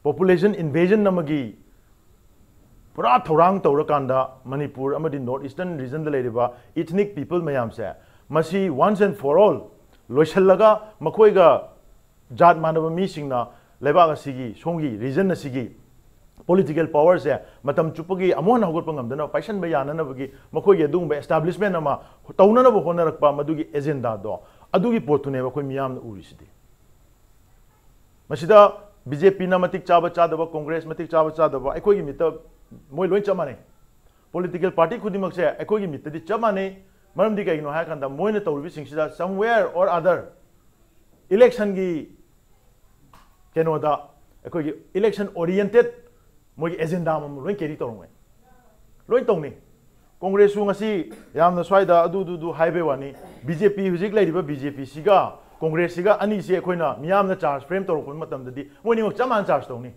population invasion ꯑꯃꯒꯤ ꯄꯨꯔꯥ ꯊꯧꯔꯥꯡ ꯇꯧꯔꯀꯥꯟꯗ ꯃꯅꯤꯄꯨꯔ ꯑꯃꯗꯤ North Eastern regionꯗ ꯂꯩꯔꯤꯕ ethnic people ꯃꯌꯥꯝꯁꯦ ꯃꯁꯤ once and for all ꯂꯣꯏꯁꯤꯜꯂꯒ ꯃꯈꯣꯏꯒ ꯖꯥꯠ ꯃꯥꯟꯅꯕ ꯃꯤꯁꯤꯡꯅ ꯂꯩꯕꯥꯛ ꯑꯁꯤꯒꯤ, ꯁꯣꯝꯒꯤ region ꯑꯁꯤꯒꯤ political powerꯁꯦ ꯃꯇꯝ ꯆꯨꯞꯄꯒꯤ ꯑꯃꯨꯛ ꯍꯟꯅ ꯍꯧꯒꯠꯄ ꯉꯝꯗꯅꯕ, ꯄꯥꯏꯁꯟꯕ ꯌꯥꯅꯅꯕꯒꯤ ꯃꯈꯣꯏꯒꯤ ꯑꯗꯨꯒꯨꯝꯕ establishment ꯑꯃ ꯇꯧꯅꯅꯕ ꯍꯣꯠꯅꯔꯛꯄ ꯃꯗꯨꯒꯤ agendaꯗꯣ, ꯑꯗꯨꯒꯤ ꯄꯣꯠꯇꯨꯅꯦꯕ ꯑꯩꯈꯣꯏ ꯃꯤꯌꯥꯝꯅ ꯎꯔꯤꯁꯤꯗꯤ꯫ ꯃꯁꯤꯗ BJPꯅ ꯃꯇꯤꯛ ꯆꯥꯕ ꯆꯥꯗꯕ, Congress ꯃꯇꯤꯛ ꯆꯥꯕ ꯆꯥꯗꯕ, ꯑꯩꯈꯣꯏꯒꯤ ꯃꯤꯠꯇ ꯃꯣꯏ ꯂꯣꯏ ꯆꯞ ꯃꯥꯟꯅꯩ꯫ Political party ꯈꯨꯗꯤꯡꯃꯛꯁꯦ ꯑꯩꯈꯣꯏꯒꯤ ꯃꯤꯠꯇꯗꯤ ꯆꯞ ꯃꯥꯟꯅꯩ꯫ ꯃꯔꯝꯗꯤ ꯀꯩꯒꯤꯅꯣ ꯍꯥꯏꯔꯀꯥꯟꯗ ꯃꯣꯏꯅ ꯇꯧꯔꯤꯕꯁꯤꯡꯁꯤꯗ somewhere or other electionꯒꯤ ꯀꯩꯅꯣꯗ, ꯑꯩꯈꯣꯏꯒꯤ election oriented ꯃꯣꯏꯒꯤ agenda ꯑꯃꯃꯝ ꯂꯣꯏ carry ꯇꯧꯔꯝꯒꯅꯤ, ꯂꯣꯏ ꯇꯧꯅꯤ꯫ ꯀꯣꯡꯒ꯭ꯔꯦꯁꯁꯨ ꯉꯁꯤ ꯌꯥꯝꯅ ꯁ꯭ꯋꯥꯏꯗ ꯑꯗꯨꯗꯨꯗꯨ ꯍꯥꯏꯕꯩ ꯋꯥꯅꯤ꯫ ꯕꯤ ꯖꯦ ꯄꯤ, ꯍꯧꯖꯤꯛ ꯂꯩꯔꯤꯕ ꯕꯤ ꯖꯦ ꯄꯤꯁꯤꯒ ꯀꯣꯡꯒ꯭ꯔꯦꯁꯁꯤꯒ ꯑꯅꯤꯁꯤ ꯑꯩꯈꯣꯏꯅ ꯃꯤꯌꯥꯝꯅ ꯆꯥꯔꯖ ꯐ꯭ꯔꯦꯝ ꯇꯧꯔꯛꯄ ꯃꯇꯝꯗꯗꯤ ꯃꯣꯏꯅꯤꯃꯛ ꯆꯞ ꯃꯥꯟꯅ ꯆꯥꯔꯖ ꯇꯧꯅꯤ꯫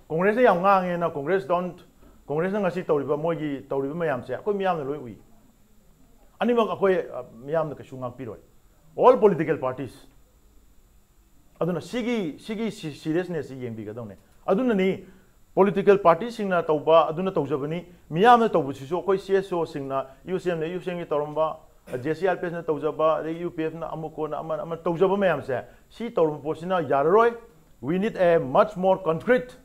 ꯀꯣꯡꯒ꯭ꯔꯦꯁꯅ ꯌꯥꯝ ꯉꯥꯡꯉꯦꯅ ꯀꯣꯡꯒ꯭ꯔꯦꯁ ꯗꯣꯟ ꯀꯣꯡꯒ꯭ꯔꯦꯁꯅ ꯉꯁꯤ ꯇꯧꯔꯤꯕ, ꯃꯣꯏꯒꯤ ꯇꯧꯔꯤꯕ ꯃꯌꯥꯝꯁꯦ ꯑꯩꯈꯣꯏ ꯃꯤꯌꯥꯝꯅ ꯂꯣꯏ ꯎꯏ꯫ ꯑꯅꯤꯃꯛ ꯑꯩꯈꯣꯏ, ꯑ, ꯃꯤꯌꯥꯝꯅ ꯀꯩꯁꯨ ꯉꯥꯛꯄꯤꯔꯣꯏ꯫ All political parties꯫ ꯑꯗꯨꯅ ꯁꯤꯒꯤ, ꯁꯤꯒꯤ ꯁꯤ-, ꯁꯤꯔꯤꯌꯁꯅꯦꯁꯁꯤ ꯌꯦꯡꯕꯤꯒꯗꯧꯅꯦ꯫ ꯑꯗꯨꯅꯅꯤ ꯄꯣꯂꯤꯇꯤꯀꯦꯜ ꯄꯥꯔꯇꯤꯁꯤꯡꯅ ꯇꯧꯕ ꯑꯗꯨꯅ ꯇꯧꯖꯕꯅꯤ, ꯃꯤꯌꯥꯝꯅ ꯇꯧꯕꯁꯤꯁꯨ ꯑꯩꯈꯣꯏ ꯁꯤ ꯑꯦꯁ ꯑꯣꯁꯤꯡꯅ, ꯌꯨ ꯁꯤ ꯑꯦꯝꯅ, ꯌꯨ ꯁꯤ ꯑꯦꯝꯒꯤ ꯇꯧꯔꯝꯕ, ꯖꯦ ꯁꯤ ꯑꯥꯔ ꯄꯤ ꯑꯦꯐꯅ ꯇꯧꯖꯕ, ꯑꯗꯩ ꯌꯨ ꯄꯤ ꯑꯦꯐꯅ ꯑꯃꯨꯛ ꯀꯣꯟꯅ ꯑꯃꯅ ꯑꯃ ꯇꯧꯖꯕ ꯃꯌꯥꯝꯁꯦ, ꯁꯤ ꯇꯧꯔꯝꯕ ꯄꯣꯠꯁꯤꯅ ꯌꯥꯔꯔꯣꯏ꯫ We need a much more concrete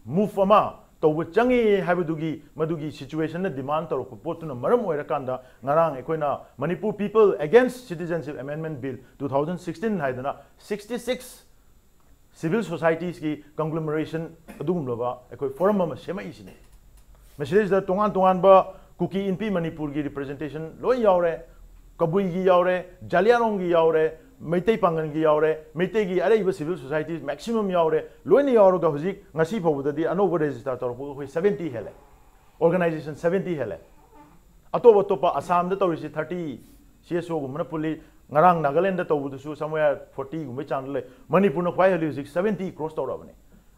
move ꯑꯃ ꯇꯧꯕ ꯆꯪꯉꯤ ꯍꯥꯏꯕꯗꯨꯒꯤ, ꯃꯗꯨꯒꯤ ꯁꯤꯆꯨꯋꯦꯁꯟꯅ ꯗꯤꯃꯥꯟ ꯇꯧꯔꯛꯄ ꯄꯣꯠꯇꯨꯅ ꯃꯔꯝ ꯑꯣꯏꯔꯀꯥꯟꯗ ꯉꯔꯥꯡ ꯑꯩꯈꯣꯏꯅ Manipur People Against Citizenship Amendment Bill two thousand sixteen ꯍꯥꯏꯗꯅ sixty six civil societiesꯀꯤ conglomeration ꯑꯗꯨꯒꯨꯝꯂꯕ ꯑꯩꯈꯣꯏ ꯐꯣꯔꯝ ꯑꯃ ꯁꯦꯝꯃꯛꯏꯁꯤꯅꯤ꯫ ꯃꯁꯤꯗꯩꯁꯤꯗ ꯇꯣꯉꯥꯟ ꯇꯣꯉꯥꯟꯕ ꯀꯨꯀꯤ ꯏꯟꯄꯤ ꯃꯅꯤꯄꯨꯔꯒꯤ ꯔꯤꯄ꯭ꯔꯖꯦꯟꯇꯦꯁꯟ ꯂꯣꯏ ꯌꯥꯎꯔꯦ, ꯀꯕꯨꯏꯒꯤ ꯌꯥꯎꯔꯦ, ꯖꯥꯂꯤꯌꯥꯟꯔꯣꯡꯒꯤ ꯌꯥꯎꯔꯦ, ꯃꯩꯇꯩ ꯄꯥꯡꯒꯜꯒꯤ ꯌꯥꯎꯔꯦ, ꯃꯩꯇꯩꯒꯤ ꯑꯔꯩꯕ ꯁꯤꯚꯤꯜ ꯁꯣꯁꯥꯏꯇꯤꯁ ꯃꯦꯛꯁꯤꯃꯝ ꯌꯥꯎꯔꯦ, ꯂꯣꯏꯅ ꯌꯥꯎꯔꯒ ꯍꯧꯖꯤꯛ ꯉꯁꯤ ꯐꯥꯎꯕꯗꯗꯤ ꯑꯅꯧꯕ ꯔꯦꯖꯤꯁꯇꯥꯔ ꯇꯧꯔꯛꯄꯒ ꯑꯩꯈꯣꯏ seventy ꯍꯦꯜꯂꯦ, ꯑꯣꯔꯒꯅꯥꯏꯖꯦꯁꯟ seventy ꯍꯦꯜꯂꯦ꯫ ꯑꯇꯣꯞ ꯑꯇꯣꯞꯄ ꯑꯁꯥꯝꯗ ꯇꯧꯔꯤꯁꯤ thirty, ꯁꯤ ꯑꯦꯁ ꯑꯣꯒꯨꯝꯕꯅ ꯄꯨꯜꯂꯤ, ꯉꯔꯥꯡ ꯅꯥꯒꯥꯂꯦꯟꯗ ꯇꯧꯕꯗꯨꯁꯨ somewhere forty ꯒꯨꯝꯕꯩ ꯆꯥꯡꯗ ꯂꯩ, ꯃꯅꯤꯄꯨꯔꯅ ꯈ꯭ꯋꯥꯏ ꯍꯦꯜꯂꯤ, ꯍꯧꯖꯤꯛ seventy ꯀ꯭ꯔꯣꯁ ꯇꯧꯔꯛꯑꯕꯅꯤ꯫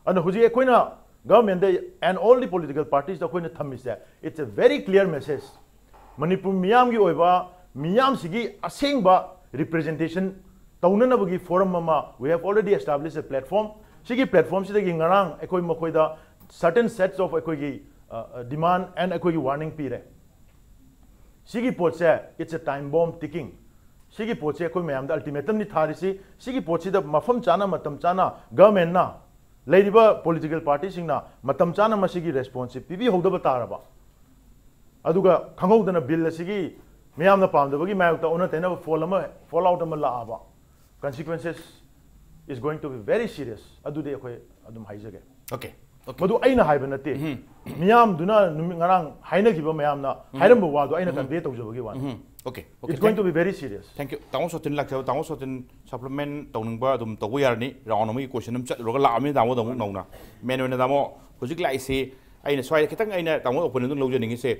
ꯑꯗꯨꯅ ꯍꯧꯖꯤꯛ ꯑꯩꯈꯣꯏꯅ ꯒꯚꯔꯟꯃꯦꯟꯗ and all the political parties ꯑꯩꯈꯣꯏꯅ ꯊꯝꯃꯤꯁꯦ, it's a very clear message꯫ Manipur ꯃꯤꯌꯥꯝꯒꯤ ꯑꯣꯏꯕ, ꯃꯤꯌꯥꯝꯁꯤꯒꯤ ꯑꯁꯦꯡꯕ ꯔꯤꯄ꯭ꯔꯖꯦꯟꯇꯦꯁꯟ ꯇꯧꯅꯅꯕꯒꯤ ꯐꯣꯔꯝ ꯑꯃ, we have already established a platform꯫ ꯁꯤꯒꯤ ꯄ꯭ꯂꯦꯠꯐꯣꯝꯁꯤꯗꯒꯤ ꯉꯔꯥꯡ ꯑꯩꯈꯣꯏ ꯃꯈꯣꯏꯗ certain sets of ꯑꯩꯈꯣꯏꯒꯤ ꯗꯤꯃꯥꯟ ꯑꯦꯟ ꯑꯩꯈꯣꯏꯒꯤ ꯋꯥꯔꯅꯤꯡ ꯄꯤꯔꯦ꯫ ꯁꯤꯒꯤ ꯄꯣꯠꯁꯦ, it's a time bomb ticking꯫ ꯁꯤꯒꯤ ꯄꯣꯠꯁꯦ ꯑꯩꯈꯣꯏ ꯃꯌꯥꯝꯗ ꯑꯜꯇꯤꯃꯦꯇꯝꯗꯤ ꯊꯥꯔꯤꯁꯤ꯫ ꯁꯤꯒꯤ ꯄꯣꯠꯁꯤꯗ ꯃꯐꯝ ꯆꯥꯅ, ꯃꯇꯝ ꯆꯥꯅ ꯒꯚꯔꯟꯃꯦꯟꯅ, ꯂꯩꯔꯤꯕ ꯄꯣꯂꯤꯇꯤꯀꯦꯜ ꯄꯥꯔꯇꯤꯁꯤꯡꯅ ꯃꯇꯝ ꯆꯥꯅ ꯃꯁꯤꯒꯤ ꯔꯦꯁꯄꯣꯟꯁꯁꯤ ꯄꯤꯕꯤꯍꯧꯗꯕ ꯇꯥꯔꯕ, ꯑꯗꯨꯒ ꯈꯪꯍꯧꯗꯅ ꯕꯤꯜ ꯑꯁꯤꯒꯤ ꯃꯤꯌꯥꯝꯅ ꯄꯥꯝꯗꯕꯒꯤ ꯃꯥꯌꯣꯛꯇ ꯑꯣꯟꯅ ꯇꯩꯅꯕ ꯐꯣꯜ ꯑꯃ, ꯐꯣꯜ ꯑꯥꯎꯠ ꯑꯃ ꯂꯥꯛꯑꯕ, consequences is going to be very serious꯫ ꯑꯗꯨꯗꯤ ꯑꯩꯈꯣꯏ ꯑꯗꯨꯝ ꯍꯥꯏꯖꯒꯦ꯫ Okay, okay. ꯃꯗꯨ ꯑꯩꯅ ꯍꯥꯏꯕ ꯅꯠꯇꯦ꯫ ꯃꯤꯌꯥꯝꯗꯨꯅ ꯅꯨꯃꯤꯠ ꯉꯔꯥꯡ ꯍꯥꯏꯅꯈꯤꯕ ꯃꯌꯥꯝꯅ ꯍꯥꯏꯔꯝꯕ ꯋꯥꯗꯣ ꯑꯩꯅ ꯀꯟꯚꯦ ꯇꯧꯖꯕꯒꯤ ꯋꯥꯅꯤ꯫ ꯎꯝ, okay, okay. It's going to be very serious꯫ Thank you. ꯇꯥꯃꯣ ꯁꯣꯇꯤꯟ ꯂꯥꯛꯆꯕ, ꯇꯥꯃꯣ ꯁꯣꯇꯤꯟ ꯁꯄ꯭ꯂꯤꯃꯦꯟ ꯇꯧꯅꯤꯡꯕ ꯑꯗꯨꯝ ꯇꯧꯕ ꯌꯥꯔꯅꯤ꯫ ꯔꯥꯎꯟ ꯑꯃꯒꯤ ꯀꯣꯏꯁꯟ ꯑꯃ ꯆꯠꯂꯨꯔꯒ ꯂꯥꯛꯑꯕꯅꯤ ꯇꯥꯃꯣꯗ ꯑꯃꯨꯛ ꯅꯧꯅ꯫ ꯃꯦꯟ ꯑꯣꯏꯅ ꯇꯥꯃꯣ, ꯍꯧꯖꯤꯛ ꯂꯥꯛꯏꯁꯤ ꯑꯩꯅ ꯁ꯭ꯋꯥꯏꯗ ꯈꯤꯇꯪ ꯑꯩꯅ ꯇꯥꯃꯣ ꯑꯣꯄꯤꯅꯤꯌꯟꯗꯨ ꯂꯧꯖꯅꯤꯡꯉꯤꯁꯦ,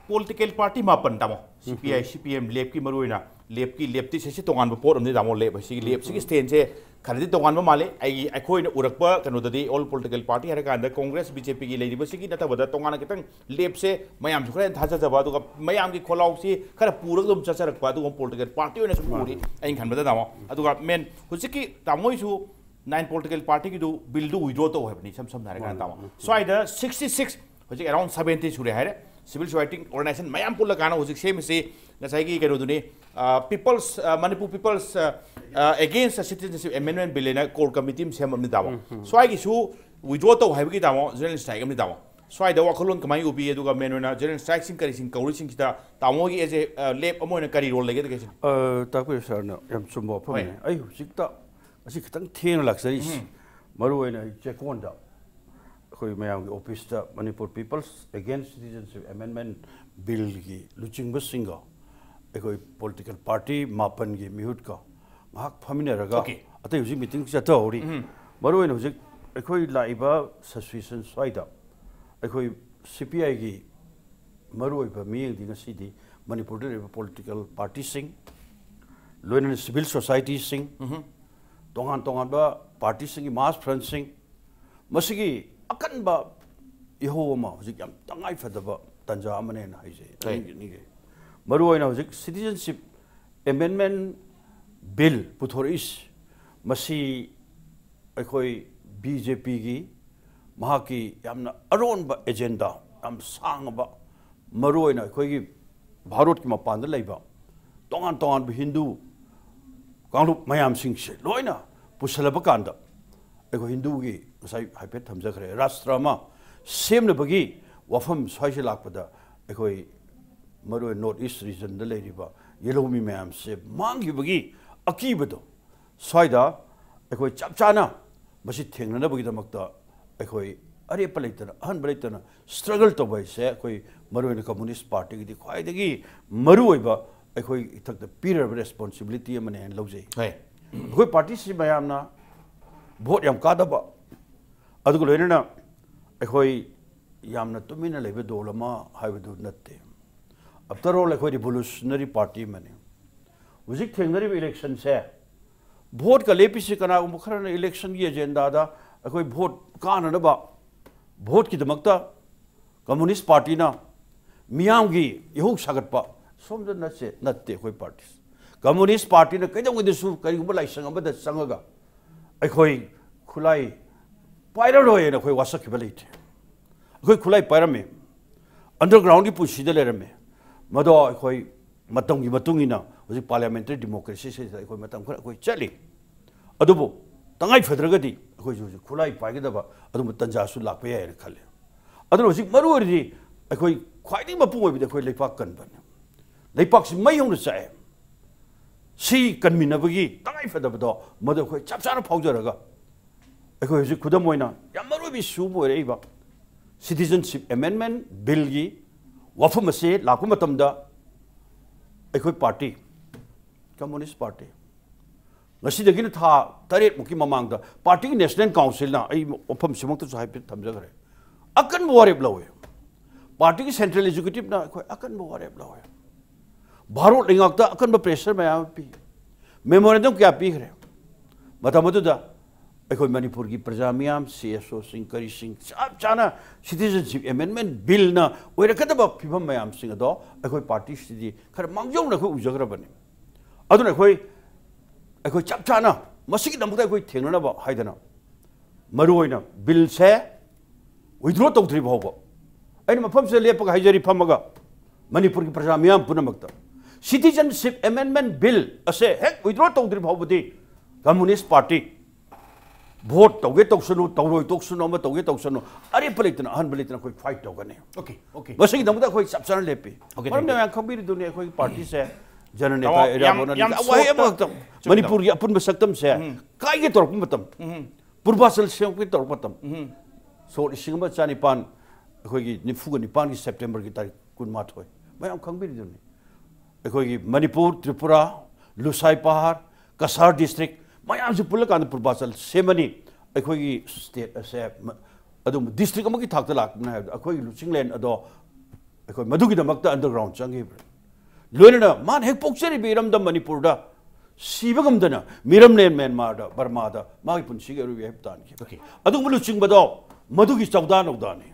ꯄꯣꯂꯤꯇꯤꯀꯦꯜ ꯄꯥꯔꯇꯤ ꯃꯥꯄꯟ, ꯇꯥꯃꯣ, ꯁꯤ ꯄꯤ ꯑꯥꯏ, ꯁꯤ ꯄꯤ ꯑꯦꯝ, ꯂꯦꯞꯀꯤ ꯃꯔꯨ ꯑꯣꯏꯅ, ꯂꯦꯞꯀꯤ, ꯂꯦꯞꯇꯤ ꯁꯤꯁꯤ ꯇꯣꯉꯥꯟꯕ ꯄꯣꯠ ꯑꯃꯅꯤ, ꯇꯥꯃꯣ꯫ ꯂꯦꯞ ꯍꯥꯏꯁꯤꯒꯤ, ꯂꯦꯞꯁꯤꯒꯤ ꯁ꯭ꯇꯦꯟꯁꯦ ꯈꯔꯗꯤ ꯇꯣꯉꯥꯟꯕ ꯃꯥꯜꯂꯤ꯫ ꯑꯩꯒꯤ, ꯑꯩꯈꯣꯏꯅ ꯎꯔꯛꯄ ꯀꯩꯅꯣꯗꯗꯤ ꯑꯣꯜ ꯄꯣꯂꯤꯇꯤꯀꯦꯜ ꯄꯥꯔꯇꯤ ꯍꯥꯏꯔ ꯀꯥꯟꯗ ꯀꯣꯡꯒ꯭ꯔꯦꯁ, ꯕꯤ ꯖꯦ ꯄꯤꯒꯤ ꯂꯩꯔꯤꯕꯁꯤꯒꯤ ꯅꯠꯇꯕꯗ ꯇꯣꯉꯥꯟꯅ ꯈꯤꯇꯪ ꯂꯦꯞꯁꯦ ꯃꯌꯥꯝꯁꯨ ꯈꯔ ꯍꯦꯟꯅ ꯊꯥꯖꯖꯕ, ꯑꯗꯨꯒ ꯃꯌꯥꯝꯒꯤ ꯈꯣꯜꯂꯥꯎꯁꯤ ꯈꯔ ꯄꯨꯔꯒ ꯑꯗꯨꯝ ꯆꯠꯆꯔꯛꯄ ꯑꯗꯨꯒꯨꯝꯕ ꯄꯣꯂꯤꯇꯤꯀꯦꯜ ꯄꯥꯔꯇꯤ ꯑꯣꯏꯅ ꯁꯨꯝ ꯎꯔꯤ, ꯑꯩꯅ ꯈꯟꯕꯗ, ꯇꯥꯃꯣ꯫ ꯑꯗꯨꯒ ꯃꯦꯟ ꯍꯧꯖꯤꯛꯀꯤ ꯇꯥꯃꯣ ꯍꯣꯏꯁꯨ ꯅꯥꯏꯟ ꯄꯣꯂꯤꯇꯤꯀꯦꯜ ꯄꯥꯔꯇꯤꯒꯤꯗꯨ ꯕꯤꯜꯗꯨ ꯋꯤꯗ꯭ꯔꯣ ꯇꯧ ꯍꯥꯏꯕꯅꯤ, ꯏꯁꯝ ꯁꯝꯅ ꯍꯥꯏꯔ ꯀꯥꯟꯗ, ꯃꯥꯅꯤ, ꯇꯥꯃꯣ꯫ ꯃꯥꯅꯤ꯫ ꯁ꯭ꯋꯥꯏꯗ ꯁꯤꯛꯁꯇꯤ ꯁꯤꯛꯁ, ꯍꯧꯖꯤꯛ ꯑꯦꯔꯥꯎꯟ ꯁꯕꯦꯟꯇꯤ ꯁꯨꯔꯦ ꯍꯥꯏꯔꯦ꯫ ꯁꯤꯚꯤꯜ ꯁꯣꯁꯥꯏꯇꯤ ꯑꯣꯔꯒꯅꯥꯏꯖꯦꯁꯟ ꯃꯌꯥꯝ ꯄꯨꯜꯂꯀꯥꯟꯗ ꯍꯧꯖꯤꯛ ꯁꯦꯝꯃꯤꯁꯤ ꯉꯁꯥꯏꯒꯤ ꯀꯩꯅꯣꯗꯨꯅꯤ, peoples, Manipur peoples against citizenship ꯑꯦꯃꯦꯟꯃꯦꯟ ꯕꯤꯜ ꯍꯥꯏꯅ ꯀꯣꯔ ꯀꯃꯤꯇꯤ ꯑꯃ ꯁꯦꯝꯃꯕꯅꯤ, ꯇꯥꯃꯣ꯫ ꯁ꯭ꯋꯥꯏꯒꯤꯁꯨ ꯋꯤꯗ꯭ꯔꯣ ꯇꯧ ꯍꯥꯏꯕꯒꯤ, ꯇꯥꯃꯣ, ꯖꯦꯅꯔꯦꯜ ꯁ꯭ꯇ꯭ꯔꯥꯏꯛ ꯑꯃꯅꯤ, ꯇꯥꯃꯣ꯫ ꯁ꯭ꯋꯥꯏꯗ ꯋꯥꯈꯜꯂꯣꯟ ꯀꯃꯥꯏꯅ ꯎꯕꯤ? ꯑꯗꯨꯒ ꯃꯦꯟ ꯑꯣꯏꯅ ꯖꯦꯅꯔꯦꯜ ꯁ꯭ꯇ꯭ꯔꯥꯏꯛꯁꯤꯡ ꯀꯔꯤꯁꯤꯡ ꯀꯧꯔꯤꯁꯤꯡꯁꯤꯗ ꯇꯥꯃꯣꯒꯤ ꯑꯦꯖ ꯑꯦ ꯂꯦꯞ ꯑꯃ ꯑꯣꯏꯅ ꯀꯔꯤ ꯔꯣꯜ ꯂꯩꯒꯗꯒꯦ ꯁꯤꯅꯤ? ꯑ, ꯇꯥꯛꯄꯤꯌꯨ ꯁꯥꯔꯅ, ꯌꯥꯝ ꯆꯨꯝꯕ ꯋꯥꯐꯝꯅꯤ꯫ ꯍꯣꯏ꯫ ꯑꯩ ꯍꯧꯖꯤꯛꯇ ꯑꯁꯤ ꯈꯤꯇꯪ ꯊꯦꯡꯅ ꯂꯥꯛꯆꯔꯤꯁꯤ꯫ ꯎꯝ꯫ ꯃꯔꯨ ꯑꯣꯏꯅ ꯑꯩ ꯆꯦꯛꯀꯣꯟꯗ ꯑꯩꯈꯣꯏ ꯃꯌꯥꯝꯒꯤ ꯑꯣꯐꯤꯁꯇ ꯃꯅꯤꯄꯨꯔ ꯄꯤꯄꯜꯁ ꯑꯦꯒꯦꯟꯁ ꯁꯤꯇꯤꯖꯟꯁꯤꯞ ꯑꯦꯃꯦꯟꯃꯦꯟ ꯕꯤꯜꯒꯤ ꯂꯨꯆꯤꯡꯕꯁꯤꯡꯒ ꯑꯩꯈꯣꯏ ꯄꯣꯂꯤꯇꯤꯀꯦꯜ ꯄꯥꯔꯇꯤ ꯃꯥꯄꯟꯒꯤ ꯃꯤꯍꯨꯠꯀ ꯉꯥꯏꯍꯥꯛ ꯐꯝꯃꯤꯟꯅꯔꯒ ꯑꯣꯀꯦ꯫ ꯑꯇꯩ ꯍꯧꯖꯤꯛ ꯃꯤꯇꯤꯡ ꯆꯠꯊꯍꯧꯔꯤ꯫ ꯎꯝ꯫ ꯃꯔꯨ ꯑꯣꯏꯅ ꯍꯧꯖꯤꯛ ꯑꯩꯈꯣꯏ ꯂꯥꯛꯏꯕ ꯁꯤꯆꯨꯋꯦꯁꯟ ꯁ꯭ꯋꯥꯏꯗ ꯑꯩꯈꯣꯏ ꯁꯤ ꯄꯤ ꯑꯥꯏꯒꯤ ꯃꯔꯨꯑꯣꯏꯕ ꯃꯤꯠꯌꯦꯡꯗꯤ ꯉꯁꯤꯗꯤ ꯃꯅꯤꯄꯨꯔꯗ ꯂꯩꯔꯤꯕ ꯄꯣꯂꯤꯇꯤꯀꯦꯜ ꯄꯥꯔꯇꯤꯁꯤꯡ, ꯂꯣꯏꯅꯅ ꯁꯤꯚꯤꯜ ꯁꯣꯁꯥꯏꯇꯤꯁꯤꯡ, ꯎꯝꯍꯨꯝ꯫ ꯇꯣꯉꯥꯟ ꯇꯣꯉꯥꯟꯕ ꯄꯥꯔꯇꯤꯁꯤꯡꯒꯤ ꯃꯥꯁ ꯐ꯭ꯔꯟꯁꯤꯡ, ꯃꯁꯤꯒꯤ ꯑꯀꯟꯕ ꯏꯍꯧ ꯑꯃ ꯍꯧꯖꯤꯛ ꯌꯥꯝ ꯇꯉꯥꯏ ꯐꯗꯕ ꯇꯥꯟꯖꯥ ꯑꯃꯅꯦꯅ ꯍꯥꯏꯖꯩ꯫ ꯍꯣꯏ꯫ ꯍꯥꯏꯅꯤꯡꯖꯩ꯫ ꯃꯔꯨꯑꯣꯏꯅ ꯍꯧꯖꯤꯛ ꯁꯤꯇꯤꯖꯟꯁꯤꯞ ꯑꯦꯃꯦꯟꯃꯦꯟ ꯕꯤꯜ ꯄꯨꯊꯣꯔꯛꯏꯁꯤ, ꯃꯁꯤ ꯑꯩꯈꯣꯏ ꯕꯤ ꯖꯦ ꯄꯤꯒꯤ ꯃꯍꯥꯛꯀꯤ ꯌꯥꯝꯅ ꯑꯔꯣꯟꯕ ꯑꯦꯖꯦꯟꯗꯥ, ꯌꯥꯝ ꯁꯥꯡꯉꯕ, ꯃꯔꯨꯑꯣꯏꯅ ꯑꯩꯈꯣꯏꯒꯤ ꯚꯥꯔꯠꯀꯤ ꯃꯄꯥꯟꯗ ꯂꯩꯕ ꯇꯣꯉꯥꯟ ꯇꯣꯉꯥꯟꯕ ꯍꯤꯟꯗꯨ ꯀꯥꯡꯂꯨꯞ ꯃꯌꯥꯝꯁꯤꯡꯁꯦ ꯂꯣꯏꯅ ꯄꯨꯁꯜꯂꯕ ꯀꯥꯟꯗ, ꯑꯩꯈꯣꯏ ꯍꯤꯟꯗꯨꯒꯤ ꯉꯁꯥꯏ ꯍꯥꯏꯐꯦꯠ ꯊꯝꯖꯈ꯭ꯔꯦ, ꯔꯥꯁꯇ꯭ꯔ ꯑꯃ ꯁꯦꯝꯅꯕꯒꯤ ꯋꯥꯐꯝ ꯁ꯭ꯋꯥꯏꯁꯦ ꯂꯥꯛꯄꯗ, ꯑꯩꯈꯣꯏ ꯃꯔꯨꯑꯣꯏꯅ ꯅꯣꯔꯠ ꯏꯁ ꯔꯤꯖꯟꯗ ꯂꯩꯔꯤꯕ ꯌꯦꯜꯍꯧꯃꯤ ꯃꯌꯥꯝꯁꯦ ꯃꯥꯡꯈꯤꯕꯒꯤ ꯑꯀꯤꯕꯗꯣ ꯁ꯭ꯋꯥꯏꯗ ꯑꯩꯈꯣꯏ ꯆꯞ ꯆꯥꯅ ꯃꯁꯤ ꯊꯦꯡꯅꯅꯕꯒꯤꯗꯃꯛꯇ ꯑꯩꯈꯣꯏ ꯑꯔꯦꯞꯄ ꯂꯩꯇꯅ, ꯑꯍꯟꯕ ꯂꯩꯇꯅ ꯁ꯭ꯇ꯭ꯔꯒꯜ ꯇꯧꯕ ꯍꯥꯏꯁꯦ ꯑꯩꯈꯣꯏ ꯃꯔꯨꯑꯣꯏꯅ ꯀꯝꯃꯨꯅꯤꯁ ꯄꯥꯔꯇꯤꯒꯤꯗꯤ ꯈ꯭ꯋꯥꯏꯗꯒꯤ ꯃꯔꯨꯑꯣꯏꯕ ꯑꯩꯈꯣꯏ ꯏꯊꯛꯇ ꯄꯤꯔꯕ ꯔꯦꯁꯄꯣꯟꯁꯤꯕꯤꯂꯤꯇꯤ ꯑꯃꯅꯦ ꯍꯥꯏꯅ ꯂꯧꯖꯩ꯫ ꯍꯣꯏ꯫ ꯑꯩꯈꯣꯏ ꯄꯥꯔꯇꯤꯁꯤ ꯃꯌꯥꯝꯅ ꯚꯣꯠ ꯌꯥꯝ ꯀꯥꯗꯕ, ꯑꯗꯨꯒ ꯂꯣꯏꯅꯅ ꯑꯩꯈꯣꯏ ꯌꯥꯝꯅ ꯇꯨꯃꯤꯟꯅ ꯂꯩꯕ ꯗꯣꯜ ꯑꯃ ꯍꯥꯏꯕꯗꯨ ꯅꯠꯇꯦ꯫ After all, ꯑꯩꯈꯣꯏ revolutionary party ꯑꯃꯅꯤ꯫ ꯍꯧꯖꯤꯛ ꯊꯦꯡꯅꯔꯤꯕ electionꯁꯦ voteꯀ ꯂꯦꯞꯄꯤꯁꯤ ꯀꯅꯥꯒꯨꯝꯕ ꯈꯔꯅ electionꯒꯤ agendaꯗ ꯑꯩꯈꯣꯏ vote ꯀꯥꯅꯅꯕ voteꯀꯤꯗꯃꯛꯇ Communist Partyꯅ ꯃꯤꯌꯥꯝꯒꯤ ꯏꯍꯧ ꯁꯥꯒꯠꯄ ꯁꯣꯝꯗ ꯅꯠꯁꯦ ꯅꯠꯇꯦ ꯑꯩꯈꯣꯏ party꯫ Communist Partyꯅ ꯀꯩꯗꯧꯉꯩꯗꯁꯨ ꯀꯔꯤꯒꯨꯝꯕ ꯂꯥꯏꯁꯪ ꯑꯃꯗ ꯆꯪꯉꯒ ꯑꯩꯈꯣꯏ ꯈꯨꯠꯂꯥꯏ ꯄꯥꯏꯔꯔꯣꯏꯅ ꯑꯩꯈꯣꯏ ꯋꯥꯁꯛꯈꯤꯕ ꯂꯩꯇꯦ꯫ ꯑꯩꯈꯣꯏ ꯈꯨꯠꯂꯥꯏ ꯄꯥꯏꯔꯝꯃꯤ, undergroundꯒꯤ ꯄꯨꯟꯁꯤꯗ ꯂꯩꯔꯝꯃꯤ꯫ ꯃꯗꯣ ꯑꯩꯈꯣꯏ ꯃꯇꯝꯒꯤ ꯃꯇꯨꯡ ꯏꯟꯅ ꯍꯧꯖꯤꯛ parliamentary democracyꯁꯤꯗ ꯑꯩꯈꯣꯏ ꯃꯇꯝ ꯈꯔ ꯑꯩꯈꯣꯏ ꯆꯠꯂꯤ꯫ ꯑꯗꯨꯕꯨ ꯇꯉꯥꯏ ꯐꯗ꯭ꯔꯒꯗꯤ ꯑꯩꯈꯣꯏꯁꯨ ꯍꯧꯖꯤꯛ ꯈꯨꯠꯂꯥꯏ ꯄꯥꯏꯒꯗꯕ ꯑꯗꯨꯝꯕ ꯇꯥꯟꯖꯥꯁꯨ ꯂꯥꯛꯄ ꯌꯥꯏꯅ ꯈꯜꯂꯤ꯫ ꯑꯗꯨꯅ ꯍꯧꯖꯤꯛ ꯃꯔꯨ ꯑꯣꯏꯔꯤꯗꯤ ꯑꯩꯈꯣꯏ ꯈ꯭ꯋꯥꯏꯗꯒꯤ ꯃꯄꯨꯡ ꯑꯣꯏꯕꯗꯤ ꯑꯩꯈꯣꯏ ꯂꯩꯄꯥꯛ ꯀꯟꯕꯅꯤ꯫ ꯂꯩꯄꯥꯛꯁꯤ ꯃꯩ ꯍꯧꯅ ꯆꯥꯛꯑꯦ꯫ ꯁꯤ ꯀꯟꯃꯤꯟꯅꯕꯒꯤ ꯇꯉꯥꯏ ꯐꯗꯕꯗꯣ ꯃꯗꯨ ꯑꯩꯈꯣꯏ ꯆꯞ ꯆꯥꯅ ꯐꯥꯎꯖꯔꯒ ꯑꯩꯈꯣꯏ ꯍꯧꯖꯤꯛ ꯈꯨꯗꯝ ꯑꯣꯏꯅ ꯌꯥꯝ ꯃꯔꯨ ꯑꯣꯏꯕ issue ꯑꯃ ꯑꯣꯏꯔꯛꯏꯕ Citizenship Amendment Billꯒꯤ ꯋꯥꯐꯝ ꯑꯁꯤ ꯂꯥꯛꯄ ꯃꯇꯝꯗ ꯑꯩꯈꯣꯏ party, Communist Party, ꯉꯁꯤꯗꯒꯤꯅ ꯊꯥ ꯇꯔꯦꯠꯃꯨꯛꯀꯤ ꯃꯃꯥꯡꯗ partyꯒꯤ National Councilꯅ, ꯑꯩ ꯋꯥꯐꯝꯁꯤꯃꯛꯇꯁꯨ ꯍꯥꯏꯐꯦꯠ ꯊꯝꯖꯈ꯭ꯔꯦ, ꯑꯀꯟꯕ ꯋꯥꯔꯦꯞ ꯂꯧꯋꯦ꯫ Partyꯒꯤ Central Executiveꯅ ꯑꯩꯈꯣꯏ ꯑꯀꯟꯕ ꯋꯥꯔꯦꯞ ꯂꯧꯋꯦ꯫ ꯚꯥꯔꯠ ꯂꯩꯉꯥꯛꯇ ꯑꯀꯟꯕ pressure ꯃꯌꯥꯝ ꯑꯃ ꯄꯤ꯫ Memorandum ꯀꯌꯥ ꯄꯤꯈ꯭ꯔꯦ꯫ ꯃꯇꯝ ꯑꯗꯨꯗ ꯑꯩꯈꯣꯏ ꯃꯅꯤꯄꯨꯔꯒꯤ ꯄ꯭ꯔꯖꯥ ꯃꯤꯌꯥꯝ, CSOꯁꯤꯡ, ꯀꯔꯤꯁꯤꯡ ꯆꯞ ꯆꯥꯅ Citizenship Amendment Billꯅ ꯑꯣꯏꯔꯛꯀꯗꯕ ꯐꯤꯕꯝ ꯃꯌꯥꯝꯁꯤꯡ ꯑꯗꯣ ꯑꯩꯈꯣꯏ partyꯁꯤꯗꯤ ꯈꯔ ꯃꯥꯡꯖꯧꯅ ꯑꯩꯈꯣꯏ ꯎꯖꯈ꯭ꯔꯕꯅꯤ꯫ ꯑꯗꯨꯅ ꯑꯩꯈꯣꯏ, ꯑꯩꯈꯣꯏ ꯆꯞ ꯆꯥꯅ ꯃꯁꯤꯒꯤꯗꯃꯛꯇ ꯑꯩꯈꯣꯏ ꯊꯦꯡꯅꯅꯕ ꯍꯥꯏꯗꯅ ꯃꯔꯨꯑꯣꯏꯅ billꯁꯦ withdraw ꯇꯧꯗ꯭ꯔꯤ ꯐꯥꯎꯕ, ꯑꯩꯅ ꯃꯐꯝꯁꯤꯗ ꯂꯦꯞꯄꯒ ꯍꯥꯏꯖꯔꯤ ꯐꯝꯃꯒ, ꯃꯅꯤꯄꯨꯔꯒꯤ ꯄ꯭ꯔꯖꯥ ꯃꯤꯌꯥꯝ ꯄꯨꯝꯅꯃꯛꯇ, Citizenship Amendment Bill ꯑꯁꯦ ꯍꯦꯛ withdraw ꯇꯧꯗ꯭ꯔꯤ ꯐꯥꯎꯕꯗꯤ Communist Party vote ꯇꯧꯒꯦ ꯇꯧꯁꯅꯨ, ꯇꯧꯔꯣꯏ ꯇꯧꯁꯅꯨ, ꯑꯃ ꯇꯧꯒꯦ ꯇꯧꯁꯅꯨ, ꯑꯔꯦꯞꯄ ꯂꯩꯇꯅ ꯑꯍꯟꯕ ꯂꯩꯇꯅ ꯑꯩꯈꯣꯏ fight ꯇꯧꯒꯅꯤ꯫ Okay, okay. ꯃꯁꯤꯒꯤꯗꯃꯛꯇ ꯑꯩꯈꯣꯏ ꯆꯞ ꯆꯥꯅ ꯂꯦꯞꯄꯤ꯫ Okay, ꯃꯔꯝꯗꯤ thank you. ꯃꯌꯥꯝ ꯈꯪꯕꯤꯔꯤꯗꯨꯅꯤ ꯑꯩꯈꯣꯏꯒꯤ partyꯁꯦ ꯖꯅꯅꯦꯇꯥ ꯇꯥꯃꯣ, ꯑꯦꯔꯤꯌꯥ ꯌꯥꯝ, ꯕꯣꯅ ꯌꯥꯝ ꯋꯥꯍꯩ short, ꯑꯃꯈꯛꯇꯪ, ꯆꯨꯝꯃꯤ, ꯃꯅꯤꯄꯨꯔꯒꯤ ꯑꯄꯨꯟꯕ ꯁꯛꯇꯝꯁꯦ ꯀꯥꯏꯒꯦ ꯇꯧꯔꯛꯄ ꯃꯇꯝ, ꯄꯨꯔꯕꯥꯆꯜ ꯁꯦꯝꯒꯠꯀꯦ ꯇꯧꯔꯛꯄ ꯃꯇꯝ, ꯁꯣꯛ ꯂꯤꯁꯤꯡ ꯑꯃ ꯆꯅꯤꯄꯥꯟ, ꯑꯩꯈꯣꯏꯒꯤ ꯅꯤꯐꯨꯒ ꯅꯤꯄꯥꯟꯒꯤ Septemberꯒꯤ ꯇꯥꯔꯤꯛ ꯀꯨꯟꯃꯥꯊꯣꯏ, ꯃꯌꯥꯝ ꯈꯪꯕꯤꯔꯤꯗꯨꯅꯤ꯫ ꯑꯩꯈꯣꯏꯒꯤ ꯃꯅꯤꯄꯨꯔ, ꯇ꯭ꯔꯤꯄꯨꯔꯥ, ꯂꯨꯁꯥꯏ ꯄꯍꯥꯔ, ꯀꯁꯥꯔ district ꯃꯌꯥꯝꯁꯤ ꯄꯨꯜꯂꯀꯥꯟꯗ ꯄꯨꯔꯕꯥꯆꯜ ꯁꯦꯝꯃꯅꯤ꯫ ꯑꯩꯈꯣꯏꯒꯤ state ꯑꯁꯦ ꯃ-, ꯑꯗꯨꯝ ꯗꯤꯁꯇ꯭ꯔꯤꯛ ꯑꯃꯒꯤ ꯊꯥꯛꯇ ꯂꯥꯛꯄꯅ ꯍꯥꯏꯕꯗ ꯑꯩꯈꯣꯏꯒꯤ ꯂꯨꯆꯤꯡꯂꯦꯟ ꯑꯗꯣ ꯑꯩꯈꯣꯏ ꯃꯗꯨꯒꯤꯗꯃꯛꯇ ꯑꯟꯗꯔꯒ꯭ꯔꯥꯎꯟ ꯆꯪꯈꯤꯕ꯭ꯔꯥ? ꯂꯣꯏꯅꯅ ꯃꯥꯅ ꯍꯦꯛ ꯄꯣꯛꯆꯔꯤꯕ ꯏꯔꯝꯗꯝ ꯃꯅꯤꯄꯨꯔꯗ ꯁꯤꯕ ꯉꯝꯗꯅ ꯃꯤꯔꯝꯂꯦꯟ ꯃ꯭ꯌꯥꯟꯃꯥꯔꯗ, ꯕꯔꯃꯥꯗ ꯃꯥꯒꯤ ꯄꯨꯟꯁꯤꯒꯤ ꯑꯔꯣꯏꯕ ꯍꯥꯏꯕ ꯇꯥꯟꯈꯤ꯫ Okay. ꯑꯗꯨꯒꯨꯝꯕ ꯂꯨꯆꯤꯡꯕꯗꯣ ꯃꯗꯨꯒꯤ ꯆꯧꯗꯥ ꯅꯧꯗꯥꯅꯤ꯫